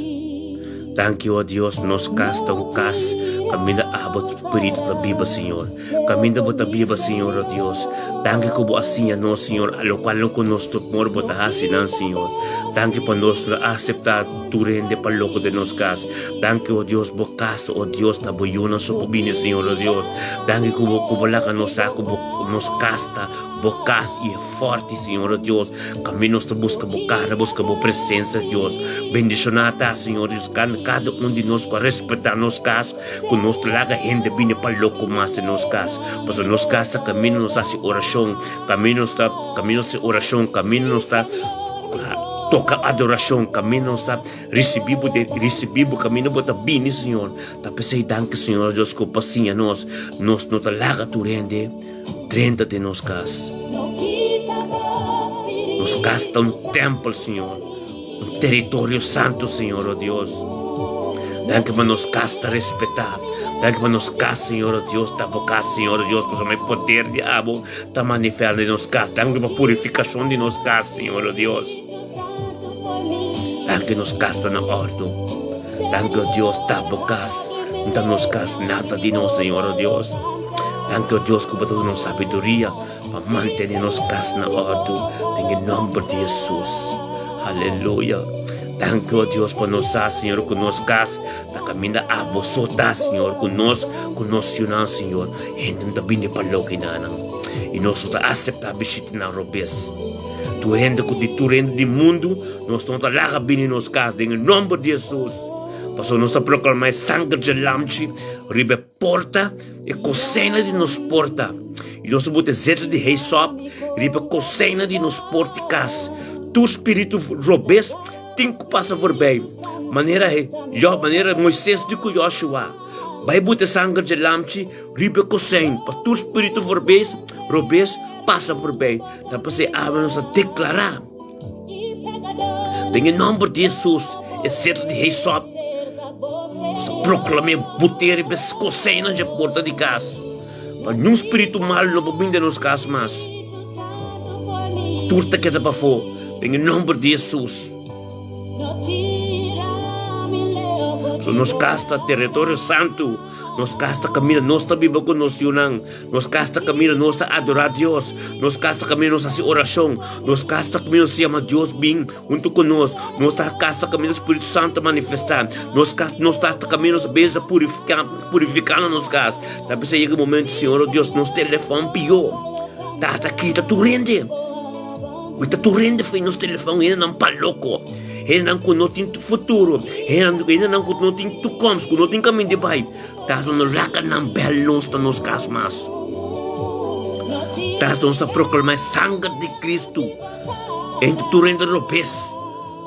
Danki, oh Dios, nos kas ta un kas. Kaminda abo Spiritu ta biba, Señor. Kaminda bo ta biba, Señor, oh Dios. Danki ku bo a siña nos, Señor, lokual no ku nos temor bo ta hasi nan, Señor. Danki pa nos no a aseptá tur hende pa loko den nos kas. Danki, oh Dios, bo kas, oh Dios, ta bo yunan so por bini, Señor, oh Dios. Danki ku bo ku bo laga nos sa ku bo nos kas ta bo kas i e fòrti, Señor, oh Dios. Kaminda nos ta buska bo kara, buska bo presensia, Dios. Bendishoná ta, Señor Dios, kada un di nos ku a respetá nos kas, ku nos ta laga hende bini pa loko mas den nos kas. Pasobra nos kas ta kaminda nos hasi orashon, kaminda nos ta, kaminda nos hasi orashon, kaminda nos ta toka adorashon, kaminda nos ta risibí bo, risibí bo, kaminda bo ta bini, Señor. Ta p'esei danki, Señor Dios, ku bo a siña nos, nos no ta laga tur hende. Drenta den nos kas. Nos kas ta un tèmpel, Señor, un teritorio santu, Señor, o Dios. Danki pa nos kas ta respetá. Danki pa nos kas, Señor, o Dios, ta bo kas, Señor, o Dios, pasobra e poder di abo ta manifestá den nos kas. Danki pa purifikashon di nos kas, Señor, o Dios. Danki nos kas ta na òrdu. Danki, o Dios, ta bo kas, no ta nos kas, nada di nos, Señor, o Dios. Danki, o Dios, ku bo ta duna nos sabiduria pa mantené nos kas na òrdu den e nòmber di Hesus. Aleluya. Danki, o Dios, pa nos sa, Señor, ku nos kas ta kaminda abo so ta, Señor, ku nos, ku nos yunan, Señor. Hende no ta bini pa loke nan, i nos no ta aseptá bishitanan robes. Tur hende ku di tur hende di mundu, nos no ta laga bini nos kas den e nòmber di Hesus. Pasobra nos ta proklamá e sanger dje Lamchi riba e porta, e kosena di nos porta. I nos ta bota e zeta di heisòp riba e kosena di nos porta di kas. Tur spiritu robes tin ku pasa forbei. Manera manera Moises di ku Yoshua, Bai bota e sanger dje Lamchi riba e kosen, pa tur spiritu forbes, robes pasa forbei. Ta p'esei awe nos ta deklará den e nòmber di Hesus e zeta di heisòp. Nos ta proklam'é bot'é riba e kosennan dje porta di kas, pa niun spiritu malu no por bini den nos kas mas. Tur ta keda pafó den e nòmber di Hesus. So nos kas ta teritorio santu, nos kas ta kaminda nos ta biba ku nos yunan. Nos kas ta kaminda nos ta adorá Dios. Nos kas ta kaminda nos hasi orashon. Nos kas ta kaminda nos yama Dios bin huntu ku nos. Nos ta kas ta kaminda Spiritu Santu ta manifestá. Nos kas nos tas ta kaminda nos bes ta purifiká purifiká na nos kas. Ta p'esei yega e momento Señor oh Dios nos telefòn pió. Tata kita tur hende. Kita tur hende fo'i nos telefòn hendenan pa loko. Hendenan ku no tin futuro. Hendenan ku no tin toekomst ku no tin kaminda di bai. Tata no laga nan bel nos ta nos kas mas. Tata nos ta proclama e sanger di Cristo entre tur hende robes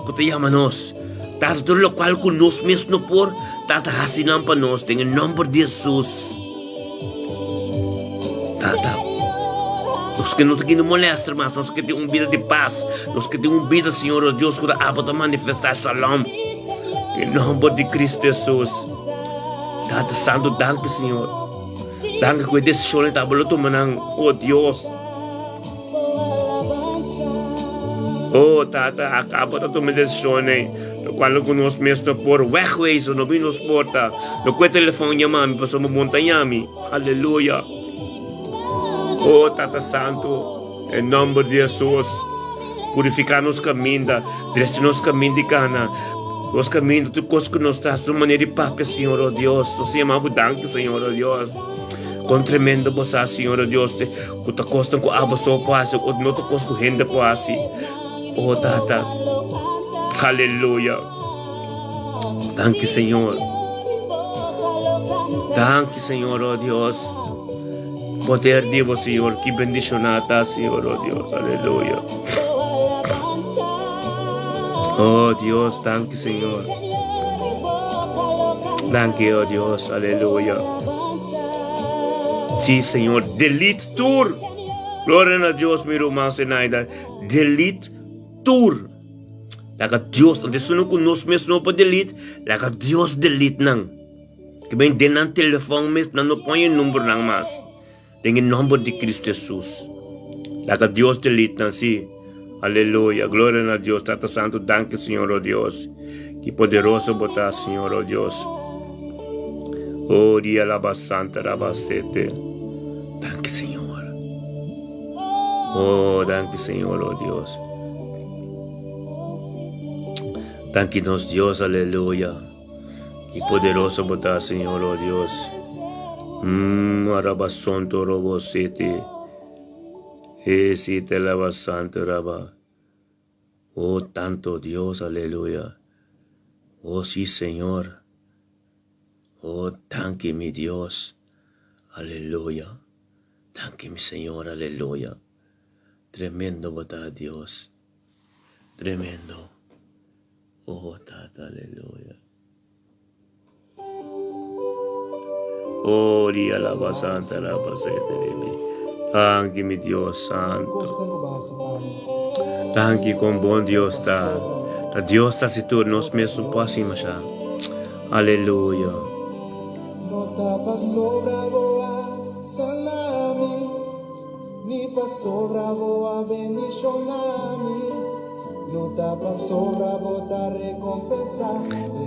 ku ta yama nos. Tata tur lokual ku nos mes no por, Tata hasi nan pa nos den e nomber di Jesus. Tata, nos ke no ta kende molester mas, nos ke tin un bida di pas, nos ke tin un bida, Señor oh Dios, ku ta abo ta manifesta shalom. Den nomber di Cristo Jesus. Tata Santo, danki Señor. Danki ku e desishon ta lo tuma nan, oh Dios. Oh Tata, acaba ta tuma desishon ei. Lo cual ku nos mes no por wegwezen, no bin nos porta. No ku e telefon yama mi, pasobra bo ta yami. Aleluya. Oh Tata Santo, en nomber di Jesus. Purifiká nos kaminda, drecha nos kaminda di kana, nos kaminda, tur kos ku nos ta hasi, nos manera di papia, Señor, oh Dios. Nos ta yama bo danki, Señor, oh Dios. Kon tremendo bo sa, Señor, oh Dios, ku ta kosnan ku abo so por hasi, ku no ta kos ku hende por hasi. Oh Tata, aleluya. Danki, Señor. Danki, Señor, oh Dios. Poder di bo, Señor, ki bendishoná ta, Señor, oh Dios, aleluya. Oh Dios, danki, Señor. Danki, oh Dios, aleluya. Sí, Señor, delete tur. Gloria na Dios, mi ruman Zenaida. Delete tur. Laga Dios, antes uno ku nos mes no por delete, laga Dios delete nan. Ke ben den nan telefòn mes nan no pon e numbernan mas. Den e nòmber di Kristu Hesus. Laga Dios delete nan si. Aleluya. Gloria na Dios. Tata Santu danki Señor o Dios. Ki poderoso bo ta Señor o Dios. Oh, dia laba santa raba sete. Danki, Señor. Oh, danki, Señor, oh Dios. Danki nos Dios, aleluya. Y poderoso bo ta, Señor, oh Dios. Araba sonto robo sete. E sete laba santo raba. Oh, tanto Dios, aleluya. Oh, sí, Señor. Oh, danki mi Dios. Aleluya. Danki mi Señor, aleluya. Tremendo bo ta, Dios. Tremendo. Oh, Tata, aleluya. Oh, dia laba santa laba sete rebi. Danki mi Dios santo. Danki con bon Dios ta. Ta Dios ta si tur nos mes no por hasi masha. Aleluya. No ta pasobra bo a sana mi, ni pasobra bo a bendiciona mi. No ta pasobra bo ta recompensá,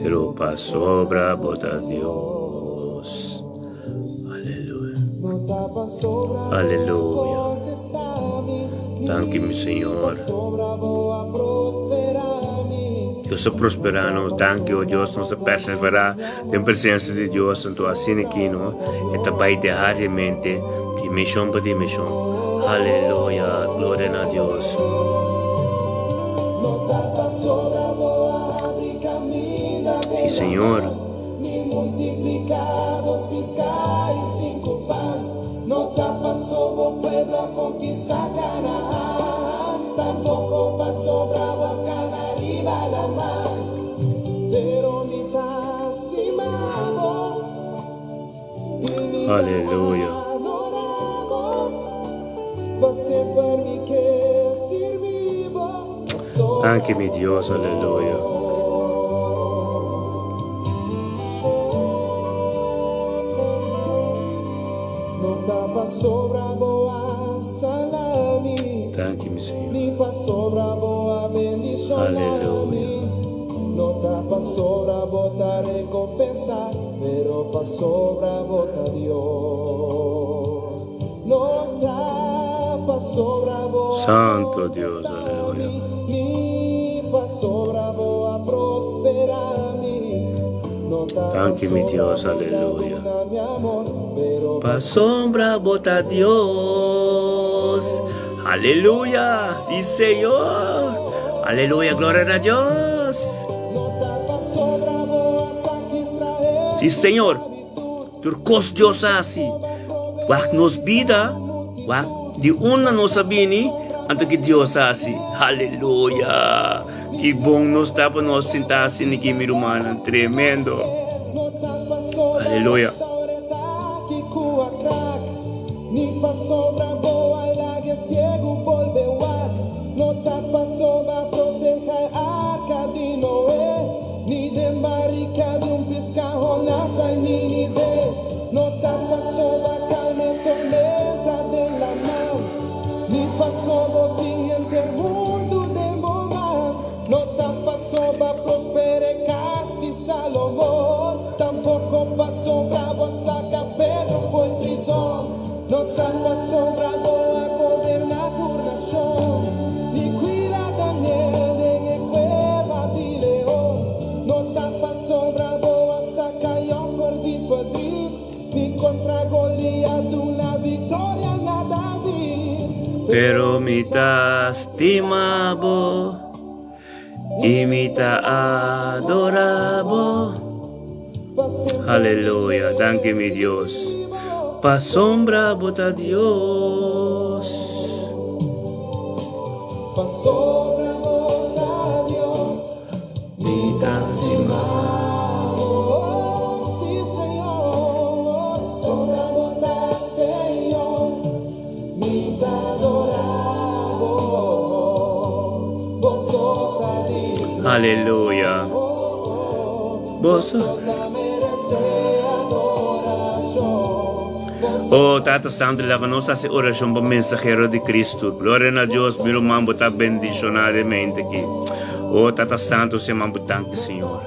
Pero pasobra bo ta Dios. Aleluya. No ta pasobra bo a Aleluya. contestá mi, Danki mi ni Señor. pasobra bo a prosperá mi. Dios a prosperá nos. Danki, oh Dios, nos a perseverá den presencia di Dios. Anto asina aki no, e ta bai diariamente, dimension pa dimension. Aleluya, gloria na Dios. No ta pasobra bo a habri caminda Sí, den Señor. lamar, ni multiplicá dos piscá y cinco pan. No ta paso bo pueblo a conquistá Canaán, tampoco pasobra bo a cana riba lamar. Pero mi ta stima bo y mi ta Aleluya. adorá bo, pa semper mi ke sirbi bo, pasobra Danki mi bo ta Dios, aleluya. Dios. No ta pasobra bo a sana mi, Danki mi Señor. ni pasobra bo a bendiciona Aleluya. mi. No ta pasobra bo ta recompensá, pero pasobra bo ta Dios. No ta pasobra bo a Santo Dios, contestá aleluya. mi, ni pasobra bo a prosperá mi. No ta Danki mi pasobra Dios, bo ta aleluya. duna mi amor, pero Pasobra bo ta Dios. Aleluya. Sí, Señor. Aleluya, gloria a Dios. No ta pasobra bo a saca Israel Sí, di Señor. esclavitud, Tur cos Dios a haci. Wak nos bida, wak di unda nos a bini, anto ki Dios a haci. Aleluya. Ki bon nos ta pa nos sinta asina aki, mi rumannan. Tremendo. No ta pasobra Aleluya. restaura taki cu a krak, ni pasobra bo a laga ciego bolbe wak. No ta pasobra bo a proteha e arca di Noe, ni den barica di un pisca Jonas bai Ninive. No ta pasobra bo a calma e tormenta den laman, ni pasobra bo tin henter mundu den bo man. No ta pasobra bo a prospera e cas di Salomon, tampoco pasobra bo a saca Pedro fo'i prizon. No ta pasobra bo a goberná tur nacion, ni cuida Daniel den e cueba di leon. No ta pasobra bo a saca Job for di verdriet, ni contra Goliat duna victoria na David. Pero mi ta stima bo y mi ta adorá bo. Aleluya, danki mi Dios. Pasobra bo ta Dios. Pasobra bo ta Dios, mi ta stima bo, sí Señor. Pasobra bo ta Señor, mi ta adorá bo, bo so ta digno. Aleluya. Bo so. Bo so ta merecé adoracion. Oh, Tata Santo, laga nos haci oracion pa mensahero di Cristo. Gloria na Dios, mi ruman bo ta bendicionadamente aki. Oh, Tata Santo, Señor, bo danki, Señor.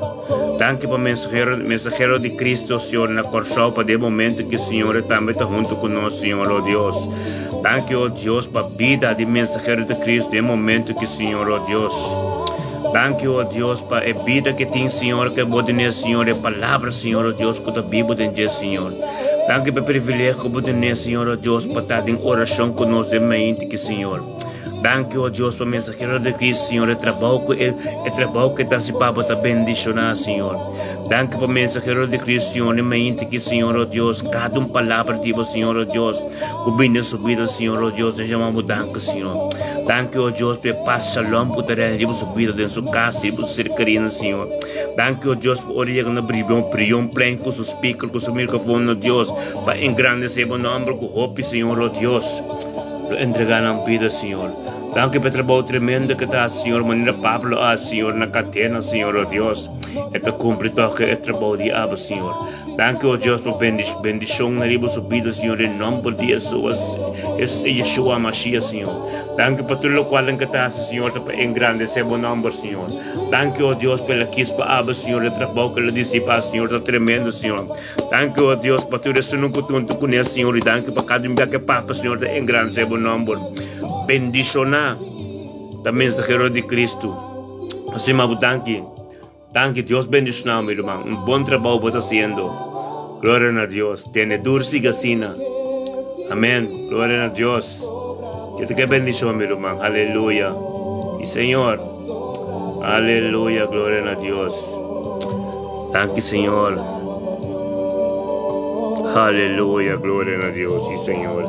Danki pa mensahero, mensahero di Cristo, Señor, na Kòrsou pa den momento ki Señor e tambe ta huntu ku nos, Señor, oh Dios. Danki, oh Dios, pa bida di mensahero di Cristo den momento ki, Señor, oh Dios. Danki, oh Dios, pa e bida ki tin, Señor, ke bo dune, Señor, e palabra, Señor, oh Dios, ku ta bibu den dje, Señor. Danki pa e privilegio ku bo dune, Señor, oh Dios, pa ta den orashon ku nos den mainti ki, Señor. Danki, oh Dios, pa mensahero di Cristo, Señor, e trabou ku e, e trabou ke ta hasi pa bo ta bendishoná, Señor. Danki pa mensahero di Cristo, Señor, e mainti ki, Señor, oh Dios, kada un palabra di bo, Señor, oh Dios, ku bini den su bida, Señor, oh Dios, nos yama bo danki, Señor. Danki, oh Dios, pa e pas shalom ku ta reina riba su bida, den su kas, riba su ser kerinan, Señor. Danki, oh Dios, pa ora yega na Brion, Brion Plein ku su speaker, ku su microfoon, oh Dios, pa engrandesé bo nomber ku hopi, Señor, oh Dios. Lo entregá nan bida, Señor. Danki pa e trabou tremendo ke ta hasi, Señor, manera Pablo a hasi, Señor, na kadena, Señor, oh Dios. E ta kumpli tòg e trabou di abo, Señor. Danki, oh Dios, pa bendishon na riba su bida, Señor, den nòmber di Yeshua, Yeshua Mashiach, Señor. Danki pa tur lokual nan ke ta hasi, Señor, ta pa engrandesé bo nòmber, Señor. Danki, oh Dios, pa el a kis pa abo, Señor, e trabou ke el a disipá, Señor, ta tremendo, Señor. Danki, o Dios, pa tur esun ku ta huntu kuné, Señor, i danki pa kada un bia ku e papia, Señor, ta engrandesé bo nòmber. Bendishoná ta mensahero di Kristu. Asina bo danki. Danki, Dios bendishoná mi ruman. Un bon trabou bo ta hasiendo. Gloria na Dios. Tene dur sigui asina. Amén. Gloria na Dios. Dios te ke bendishon, mi ruman. Aleluya. I Señor. Aleluya, gloria na Dios. Danki, Señor. Aleluya, gloria na Dios, sí, Señor.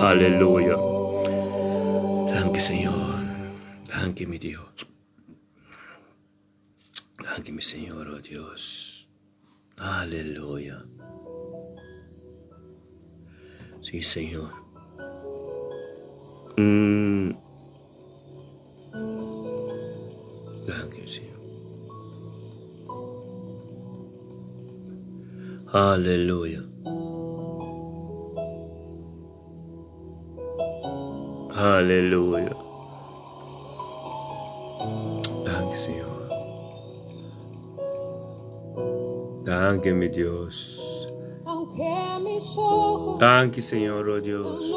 Aleluya. Danki, Señor. Danki, mi Dios. Danki, mi Señor, oh Dios. Aleluya. Sí, Señor. Mm. Danki, Señor. Aleluya. Aleluya. Danki, Señor. Danki, mi Dios. Danki, Señor, oh Dios.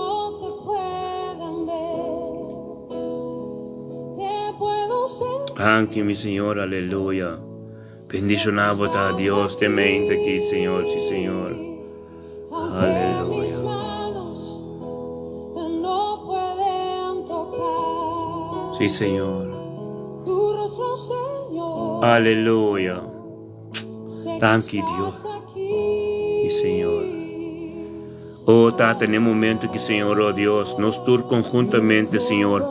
Danki, mi Señor, aleluya. Bendiciona bo ta Dios te mente aquí, Señor, sí, Señor. Aleluya. Sí, Señor. Aleluya. Danki, Dios. Sí, Señor. Oh, Tata, den e momento ki, Señor, oh Dios, nos tur conjuntamente, Señor,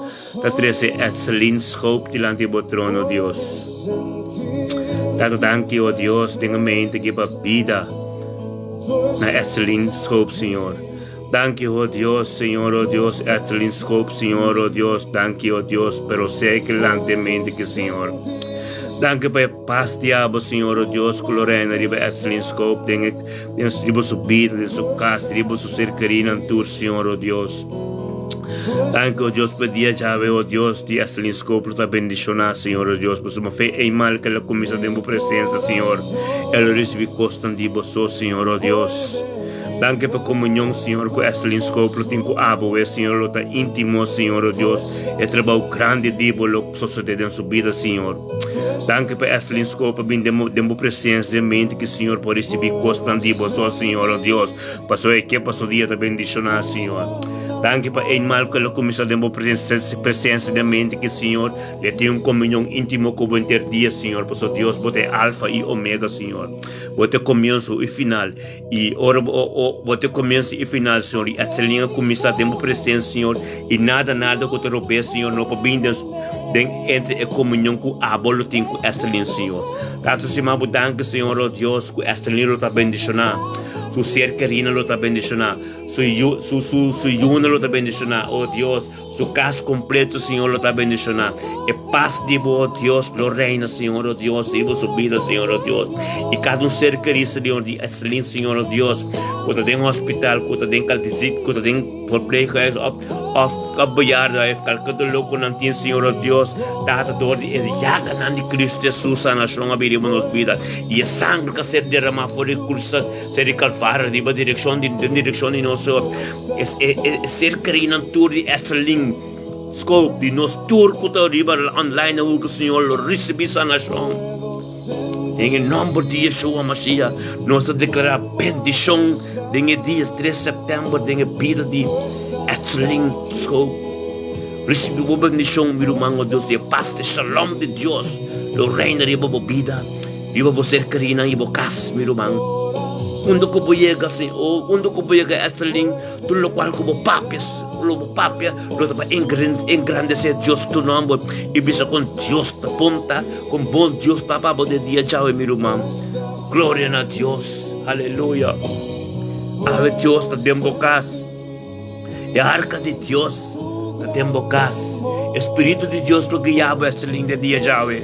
ta trece Etseline Schoop dilanti bo trono, Dios. Tata, danki, oh Dios, den e mente ki pa bida na Etseline Schoop, Señor. Danki, oh Dios, Señor, oh Dios, Etseline Schoop, Señor, oh Dios, danki, oh Dios, pero sé que lante mente ki, Señor. Danki pa e pas di abo, Señor, oh Dios, ku lo reina riba Etseline Schoop den e Den riba su bida, den su kas, riba su ser kerinan tur, Señor, oh Dios. Danki, oh Dios, pa e dia djawe, oh Dios, di Estelin Scope lo ta bendishoná, Señor, oh Dios, pasobra fe ei mal ke el a kuminsá den bo presensia, Señor, el lo risibí kosnan di bo so, Señor, oh Dios. Danki pa e komunion, Señor, ku Estelin Scope lo tin ku abo, we, Señor, lo ta íntimo, Señor, oh Dios, e trabou grandi di bo lo sosodé den su bida, Señor. Danki pa Estelin Scope a bin den bo presencia den mente ki Señor por ricibi cosnan di bo so Señor oh Dios paso e ke pa su dia ta bendiciona Señor. Danki pa eenmaal cu el a cuminsa den bo presencia den mente ki Señor le tin un comunion intimo cu bo henter dia Señor paso Dios bo ta e Alfa y Omega Señor bo ta e comienzo y final y ora bo bo ta e comienzo y final Señor y Estelin a cuminsa den bo presencia Señor y nada nada cu ta robes Señor no por bin den Den entre e komunion ku abo lo tin ku Estelin, Señor. Tata stima bo danki, Señor, oh Dios, ku Estelin lo ta bendishoná. Su ser kerina lo ta bendishoná. Su yu, su, su, su yunan lo ta bendishoná, oh Dios. Su kas kompleto, Señor, lo ta bendishoná. E pas di bo, oh Dios, lo reina, Señor, oh Dios, riba su bida, Señor, oh Dios. I kada un ser kerí, Señor, di Estelin, Señor, oh Dios. ku ta den hospital, ku ta den kaltisit, ku ta den verpleeghuis òf òf òf bejaardenhuis, kalke doló ku nan tin, Señor, o Dios, Tata, dor di e yaganan di Cristo Hesus sanashon a bini riba nos bida, i e sangre ku a ser deramá for di krus, ser di Kalvario riba direkshon di den direkshon di nos, Señor, e e ser kerínan tur di Esterlin Scope, di nos tur ku ta riba online awor ku Señor lo risibí sanashon. Den e nòmber di Yeshua Mashiach, nos ta deklará bendishon den e dia tres sèptèmber den e bida di Etseling Schoop. Risibí bo bendishon, mi ruman, o Dios di e pas, e shalom di Dios lo reina riba bo bida, riba bo ser kerínan i bo kas, mi ruman. Unda ku bo yega, Señor, unda ku bo yega, Etseling, Tur lokual ku bo papia, lo bo papia lo ta pa engrandesé Dios tu nòmber i bisa kon Dios ta bon ta, kon bon Dios ta pa bo den dia djawe mi ruman. Gloria na Dios, aleluya. Awe Dios ta den bo kas. E arka di Dios ta den bo kas. E Spiritu di Dios lo guia bo esei den dia djawe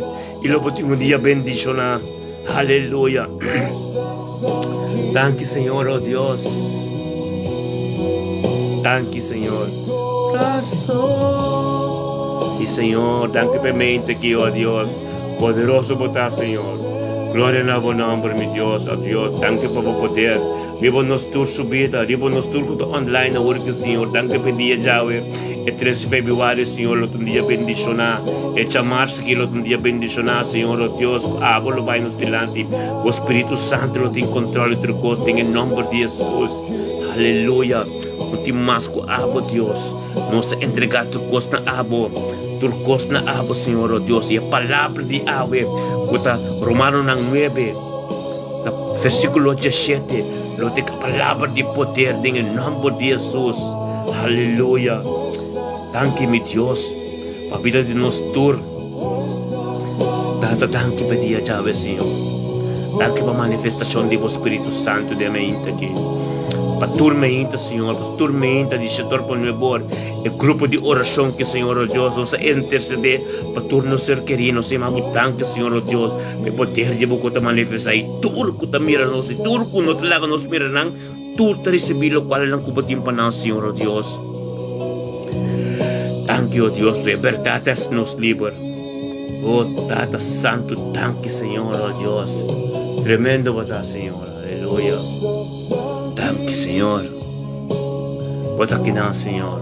i lo bo tin un dia bendishoná. Aleluya. Danki Señor, oh Dios. Danki Señor. Y Señor, danki pe mente aquí, oh Dios. Poderoso bo ta, Señor. Gloria na bo nomber, mi Dios, oh Dios. Danki pa bo poder. Riba nos tur su bida, riba nos tur ku ta online awor ki, Señor. Danki pa e dia djawe, e 13 februario, Señor, lo ta un dia bendishoná. E djamarsa aki lo ta un dia bendishoná, Señor, oh Dios, ku abo lo bai nos dilanti. Bo Spiritu Santu lo tin kontrol di tur kos den e nomber di Hesus. Aleluya. No tin mas ku abo, Dios. Nos ta entregá tur kos na abo, tur kos na abo, Señor, oh Dios. I e palabra di awe ku ta Romanonan 9. Na versíkulo 17, lo tin e palabra di poder den e nòmber di Hesus. Aleluya! Danki, mi Dios, pa bida di nos tur. Tata, danki pa e dia djawe, Señor. Danki pa manifestashon di bo Spiritu Santu den mainta aki. Pa tur mainta, Señor, pa tur mainta di shetor pa nuebor. E grupo di orashon ki Señor o Dios nos a intersedé pa tur nos ser kerí. Nos yama bo danki, Señor o Dios, pa e poder di bo ku ta manifestá i tur ku ta mira nos i tur ku no ta laga nos mira nan, tur ta risibí lokual nan ku bo tin pa nan, Señor o Dios. Danki, o Dios, pa e bèrdat ta hasi nos liber. O Tata Santu, danki, Señor o Dios. Tremendo bo ta, Señor. Aleluya. Danki, Señor. Bo ta kinan, Señor.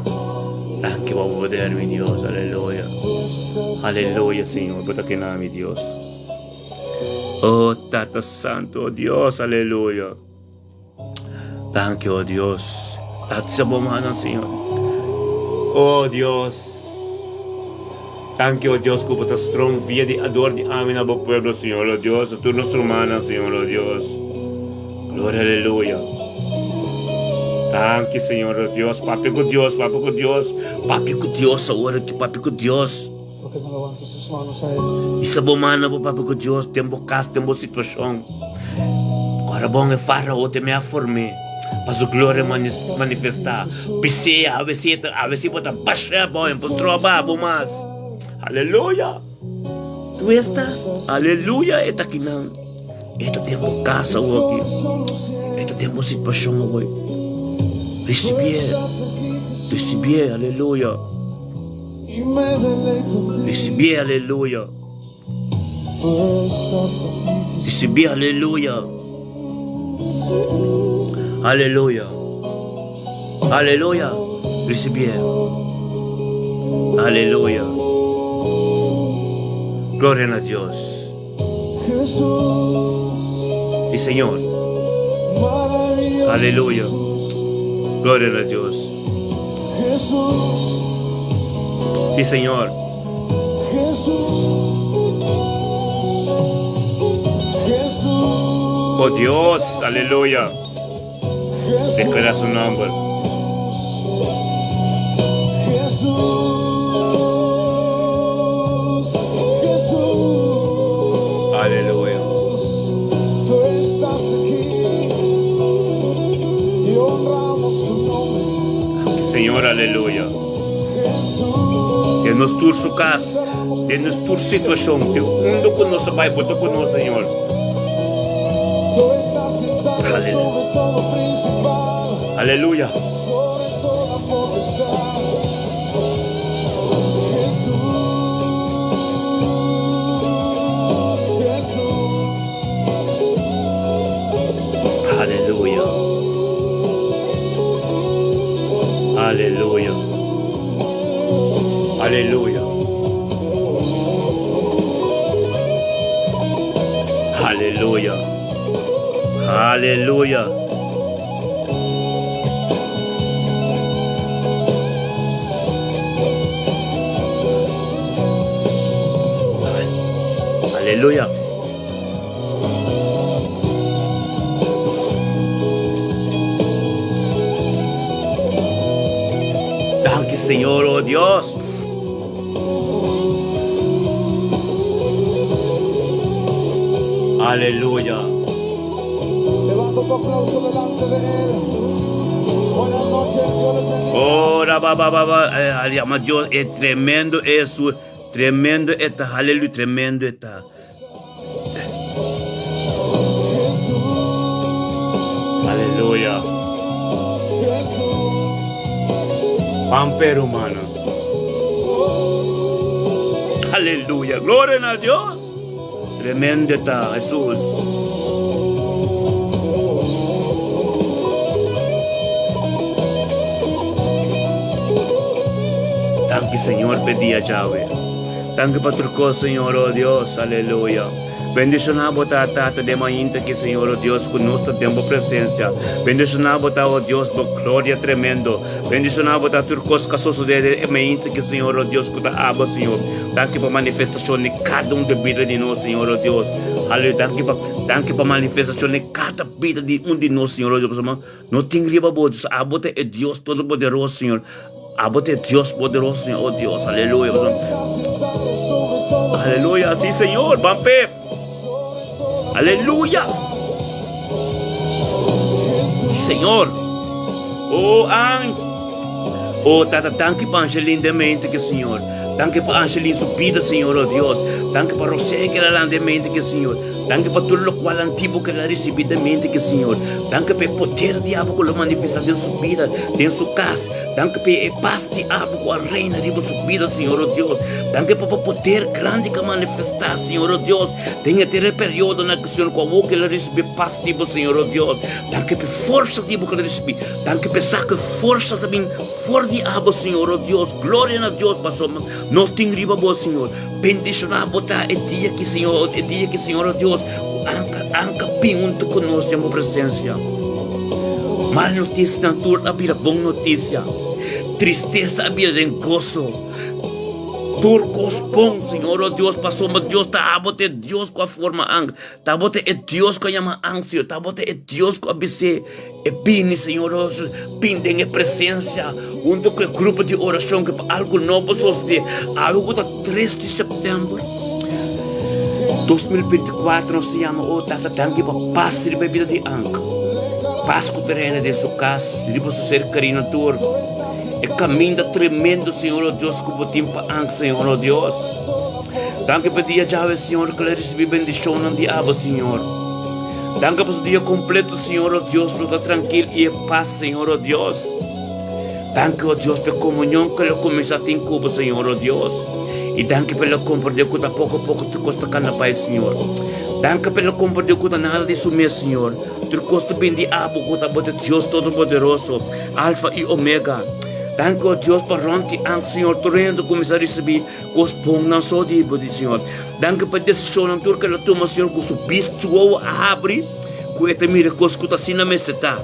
Danki pa bo poder, mi Dios. Aleluya. Aleluya, Señor. Bo ta kinan, mi Dios. Oh, Tata Santo, oh Dios, aleluya. Danki, oh Dios. Tata sa bo manan, Señor. Oh Dios. Danki, oh Dios, ku bo ta strong via di ador di ami na bo pueblo, Señor, oh Dios. A tur nos rumannan, Señor, oh Dios. Gloria, aleluya. Danki, Señor, oh Dios. Papia ku Dios, papia ku Dios. Papia ku Dios awor aki, papia ku Dios. ¿Por qué no levanta sus manos a Él? Isa bo mana bo papia ku Dios den bo kas, den bo situashon. Ora bon e Farao te mea form'é pa su gloria manifestá. P'esei awe si e ta, awe si bo ta bash'é abou, e por stroba bo mas. Aleluya! Tu estas? Aleluya! E ta kinan. E ta den bo kas awoki. E ta den bo situashon awoki. Risibié. Risibié. Aleluya! Risibié. Aleluya! Risibié. Aleluya! Aleluya! Aleluya! Risibié. Aleluya! Gloria na Dios. Sí, Señor. Aleluya. Gloria na Dios. Sí, Señor. Oh Dios, aleluya. Declara su nomber. Aleluya. Señor, aleluya. Den nos tur su cas, den nos tur situacion, den unda cu nos a bay, bo ta cu nos, Señor. Aleluya. Aleluya. Aleluya. Aleluya. Aleluya. Aleluya. Aleluya. Aleluya. Danki Señor, oh Dios. Aleluya. Levanta tu aplauso delante de Él. Buenas noches, Dios les bendiga. Oh, ba ba ba ba, eh, Dios es tremendo eso, tremendo esta, aleluya, tremendo esta. Aleluya. Pampero, humano. Aleluya. Gloria a Dios. Tremendo está Jesús. Danki Señor p'e dia djawe. Danki pa tur kos Señor oh Dios. Aleluya. Bendiciona bo ta Tata den mainta aki Señor oh Dios ku nos ta den bo presencia. Bendiciona bo ta oh Dios bo gloria tremendo. Bendiciona bo ta tur kos ka sosode den e mainta aki Señor oh Dios ku ta abo Señor. Danki pa manifestacion di kada un den bida di nos Señor oh Dios. Aleluya. Danki pa danki pa manifestacion di kada bida di un di nos Señor oh Dios. Pasobra No tin riba bo, Dios. Abo ta e Dios Todopoderoso, Señor. Abo ta e Dios poderoso, Señor. Oh, Dios, aleluya. Aleluya, sí, Señor. Ban pe. Aleluya. Sí, Señor. Oh, an. Oh, tata, danki pa Angelin de mente que, Señor. Danki pa Angelin su vida, Señor, oh Dios. Danki pa Rosé que la de mente que, Señor. Danki pa tur lokual antibu ku el a risibí den mente ki Señor. Danki pa e poder di abo ku lo manifestá den su bida, den su kas. Danki pa e pas di abo ku a reina riba su bida, Señor o Dios. Danki pa bo poder grandi ku a manifestá, Señor o Dios, den e tera periodonan aki, Señor, ku awor ku el a risibí pas di bo, Señor o Dios. Danki pa e forsa di bo ku el a risibí. Danki pa e sa ku e forsa ta bin for di abo, Señor o Dios. Gloria na Dios pasobra nos tin riba bo, Señor. Bendishoná bo ta e dia ki Señor, e dia ki Señor o Dios ku anka anka bin huntu ku nos den bo presensia. Mal notisianan tur a bira bon notisia. Tristesa a bira den goso. Tur kos bon, Señor o Dios, pasobra Dios ta abo ta e Dios ku a forma anka. Ta abo ta e Dios ku a yama anka, Señor. Ta abo ta e Dios ku a bis'é. E bini, Señor Dios, bin den e presencia hunto cu e grupo di oracion cu pa algo nobo sosode, algo cu ta 3 di september 2024 nos ta yama, oh Tata, danki pa pas riba e bida di Ank, pas cu ta reina den su cas, riba su ser cariño tur, e caminda tremendo, Señor oh Dios, cu bo tin pa Ank, Señor oh Dios. Danki pa dia djawe, Señor, cu el a ricibi bendicionnan di abo, Señor. Danki pa su dia completo, Señor, oh Dios, lo ta trankil i e pas, Señor, oh Dios. Danki, oh Dios, pa e comunion cu el a cuminsa tin cu bo, Señor, oh Dios. I danki pa el a comprende cu ta poco poco tur cos ta cana bai, Señor. Danki pa el a comprende cu ta nada di su mes, Señor. Tur cos ta bin di abo, cu ta bo ta Dios Todopoderoso, Alfa i Omega. Danki, oh Dios, pa rond di ank, Señor, tur hende cuminsa ricibi Kos bon nan so di bo di Señor. Danki pa desishonnan tur ku el a tuma, Señor, ku su bista, su wowo a habri, ku e ta mira kos ku ta asina mester ta.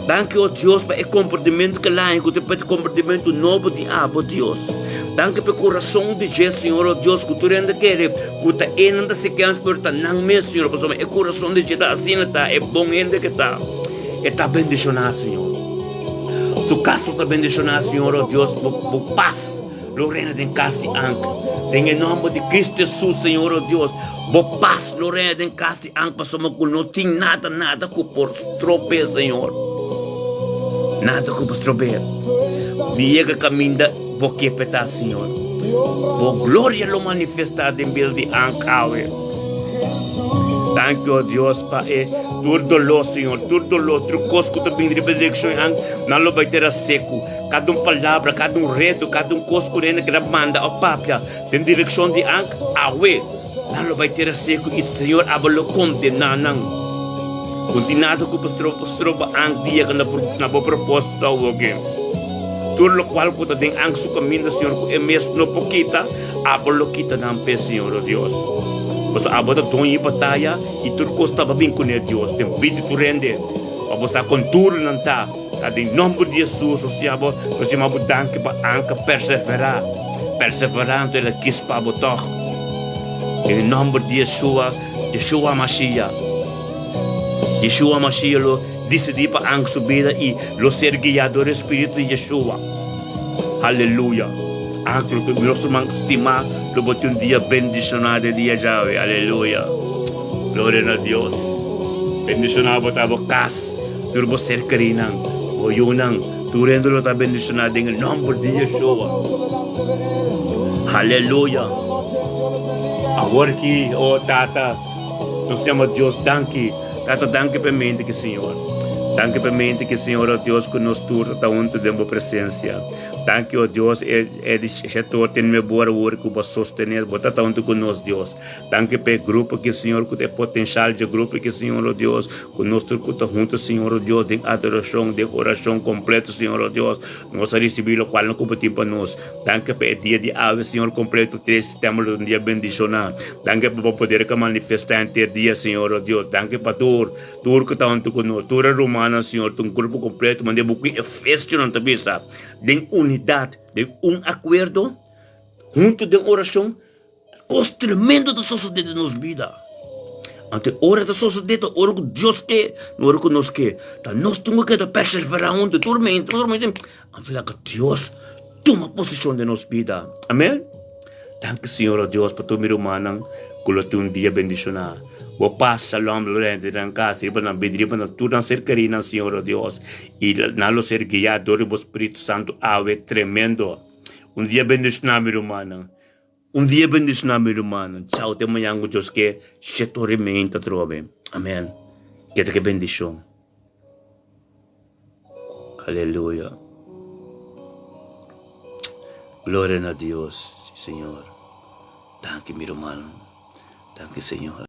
Danki, o Dios, pa e komportamentu ku el a haña, ku ta e komportamentu nobo di abo, Dios. Danki pa e kurason di dje, Señor, o Dios, ku tur hende kere ku ta e nan ta seken, pero ta nan mes, Señor, pasobra e kurason di dje ta asina ta, e bon hende ku e ta. E ta bendishoná, Señor. Su kas lo ta bendishoná, Señor, o Dios, bo, bo pas. Lo reina den kas di Ank. Den e nomber di Cristo Jesus, Señor o Dios, bo pas lo reina den kas di Ank, pasobra ku no tin nada, nada ku por strob'é, Señor. Nada ku por strob'é. Mi yega kaminda bo ke p'e ta, Señor. Bo gloria lo manifestá den bida di Ank awe. Danki, o Dios, pa e tur doló, Señor, tur doló, tur kos ku ta bini riba direkshon ei, nan lo bai tera seku. Kada un palabra, kada un reto, kada un kos ku hende keda manda òf papia den direkshon di Ank, awe, nan lo bai tera seku i Señor abo lo kondená nan. No tin nada ku por stroba Ank di yega na bo propósito awoke. Tur lokual ku ta den Ank su kaminda, Señor, ku e mes no por kita, Abo lo kita nan p'e, Señor, o Dios. Pasobra abo ta doño di bataya i tur kos ta bin kuné, Dios, den bida di tur hende. Pa bo sa kon duru nan ta, ta den nòmber di Hesus nos yama bo, nos yama bo danki pa anka perseverá, perseverando el a kis pa bo tòg. Den e nòmber di Yeshua, Yeshua Mashiach. Yeshua Mashiach lo disidí pa anka su bida i lo ser guiá dor e Spiritu di Yeshua. Aleluya! Anto ku nos ruman stimá lo bo tin un dia bendishoná den dia djawe. Aleluya! Gloria na Dios! Bendishoná bo ta bo kas, tur bo ser kerínan, bo yunan, tur hende lo ta bendishoná den e nòmber di Yeshua. Aleluya! Awor ki, o Tata, nos yama Dios danki. Tata, danki pa e mente ki Señor. Danki pa e mente ki Señor, o Dios, ku nos tur ta huntu den bo presensia. Danki, o Dios, e e di shetor tin mi bor awor ku bo sostené, bo ta huntu ku nos, Dios. Danki pa e grupo ki, Señor, ku ta e potenshal dje grupo ki, Señor, o Dios, ku nos tur ku ta huntu, Señor, o Dios, den adorashon, den orashon kompleto, Señor, o Dios, nos a risibí lokual no ku bo tin pa nos. Danki pa e dia di awe, Señor, kompleto 3 september lo ta un dia bendishoná. Danki pa bo poder ku a manifestá henter dia, Señor, o Dios. Danki pa tur, tur ku ta huntu ku nos, tur e rumannan, Señor, ta un grupo kompleto, manera bo ku Efesionan ta bisa, den unidat, den un akuerdo, huntu den orashon, Kos tremendo ta sosodé den nos bida. Anto e ora ta sosodé ta ora ku Dios ke, no ora ku nos ke. Ta nos tin ku keda perseverá huntu tur mente, tur mente. Anto laga Dios tuma posishon den nos bida. Amen. Danki Señor o Dios pa tur mi rumannan ku lo tin un dia bendishoná. Bo pas, shalom lo renta den nan kas, riba nan bida, riba nan tur nan ser kerínan, Señor o Dios. I nan lo ser guiá dor di bo Spiritu Santu awe tremendo. Un dia bendishoná mi rumannan. Un dia bendiciona mi rumannan. Chao te mañan cu Dios ke sheto rementa atrobe. Amen. Keda ke bendicion. Aleluya. Gloria na Dios, si Señor. Danki mi rumannan. Danki Señor.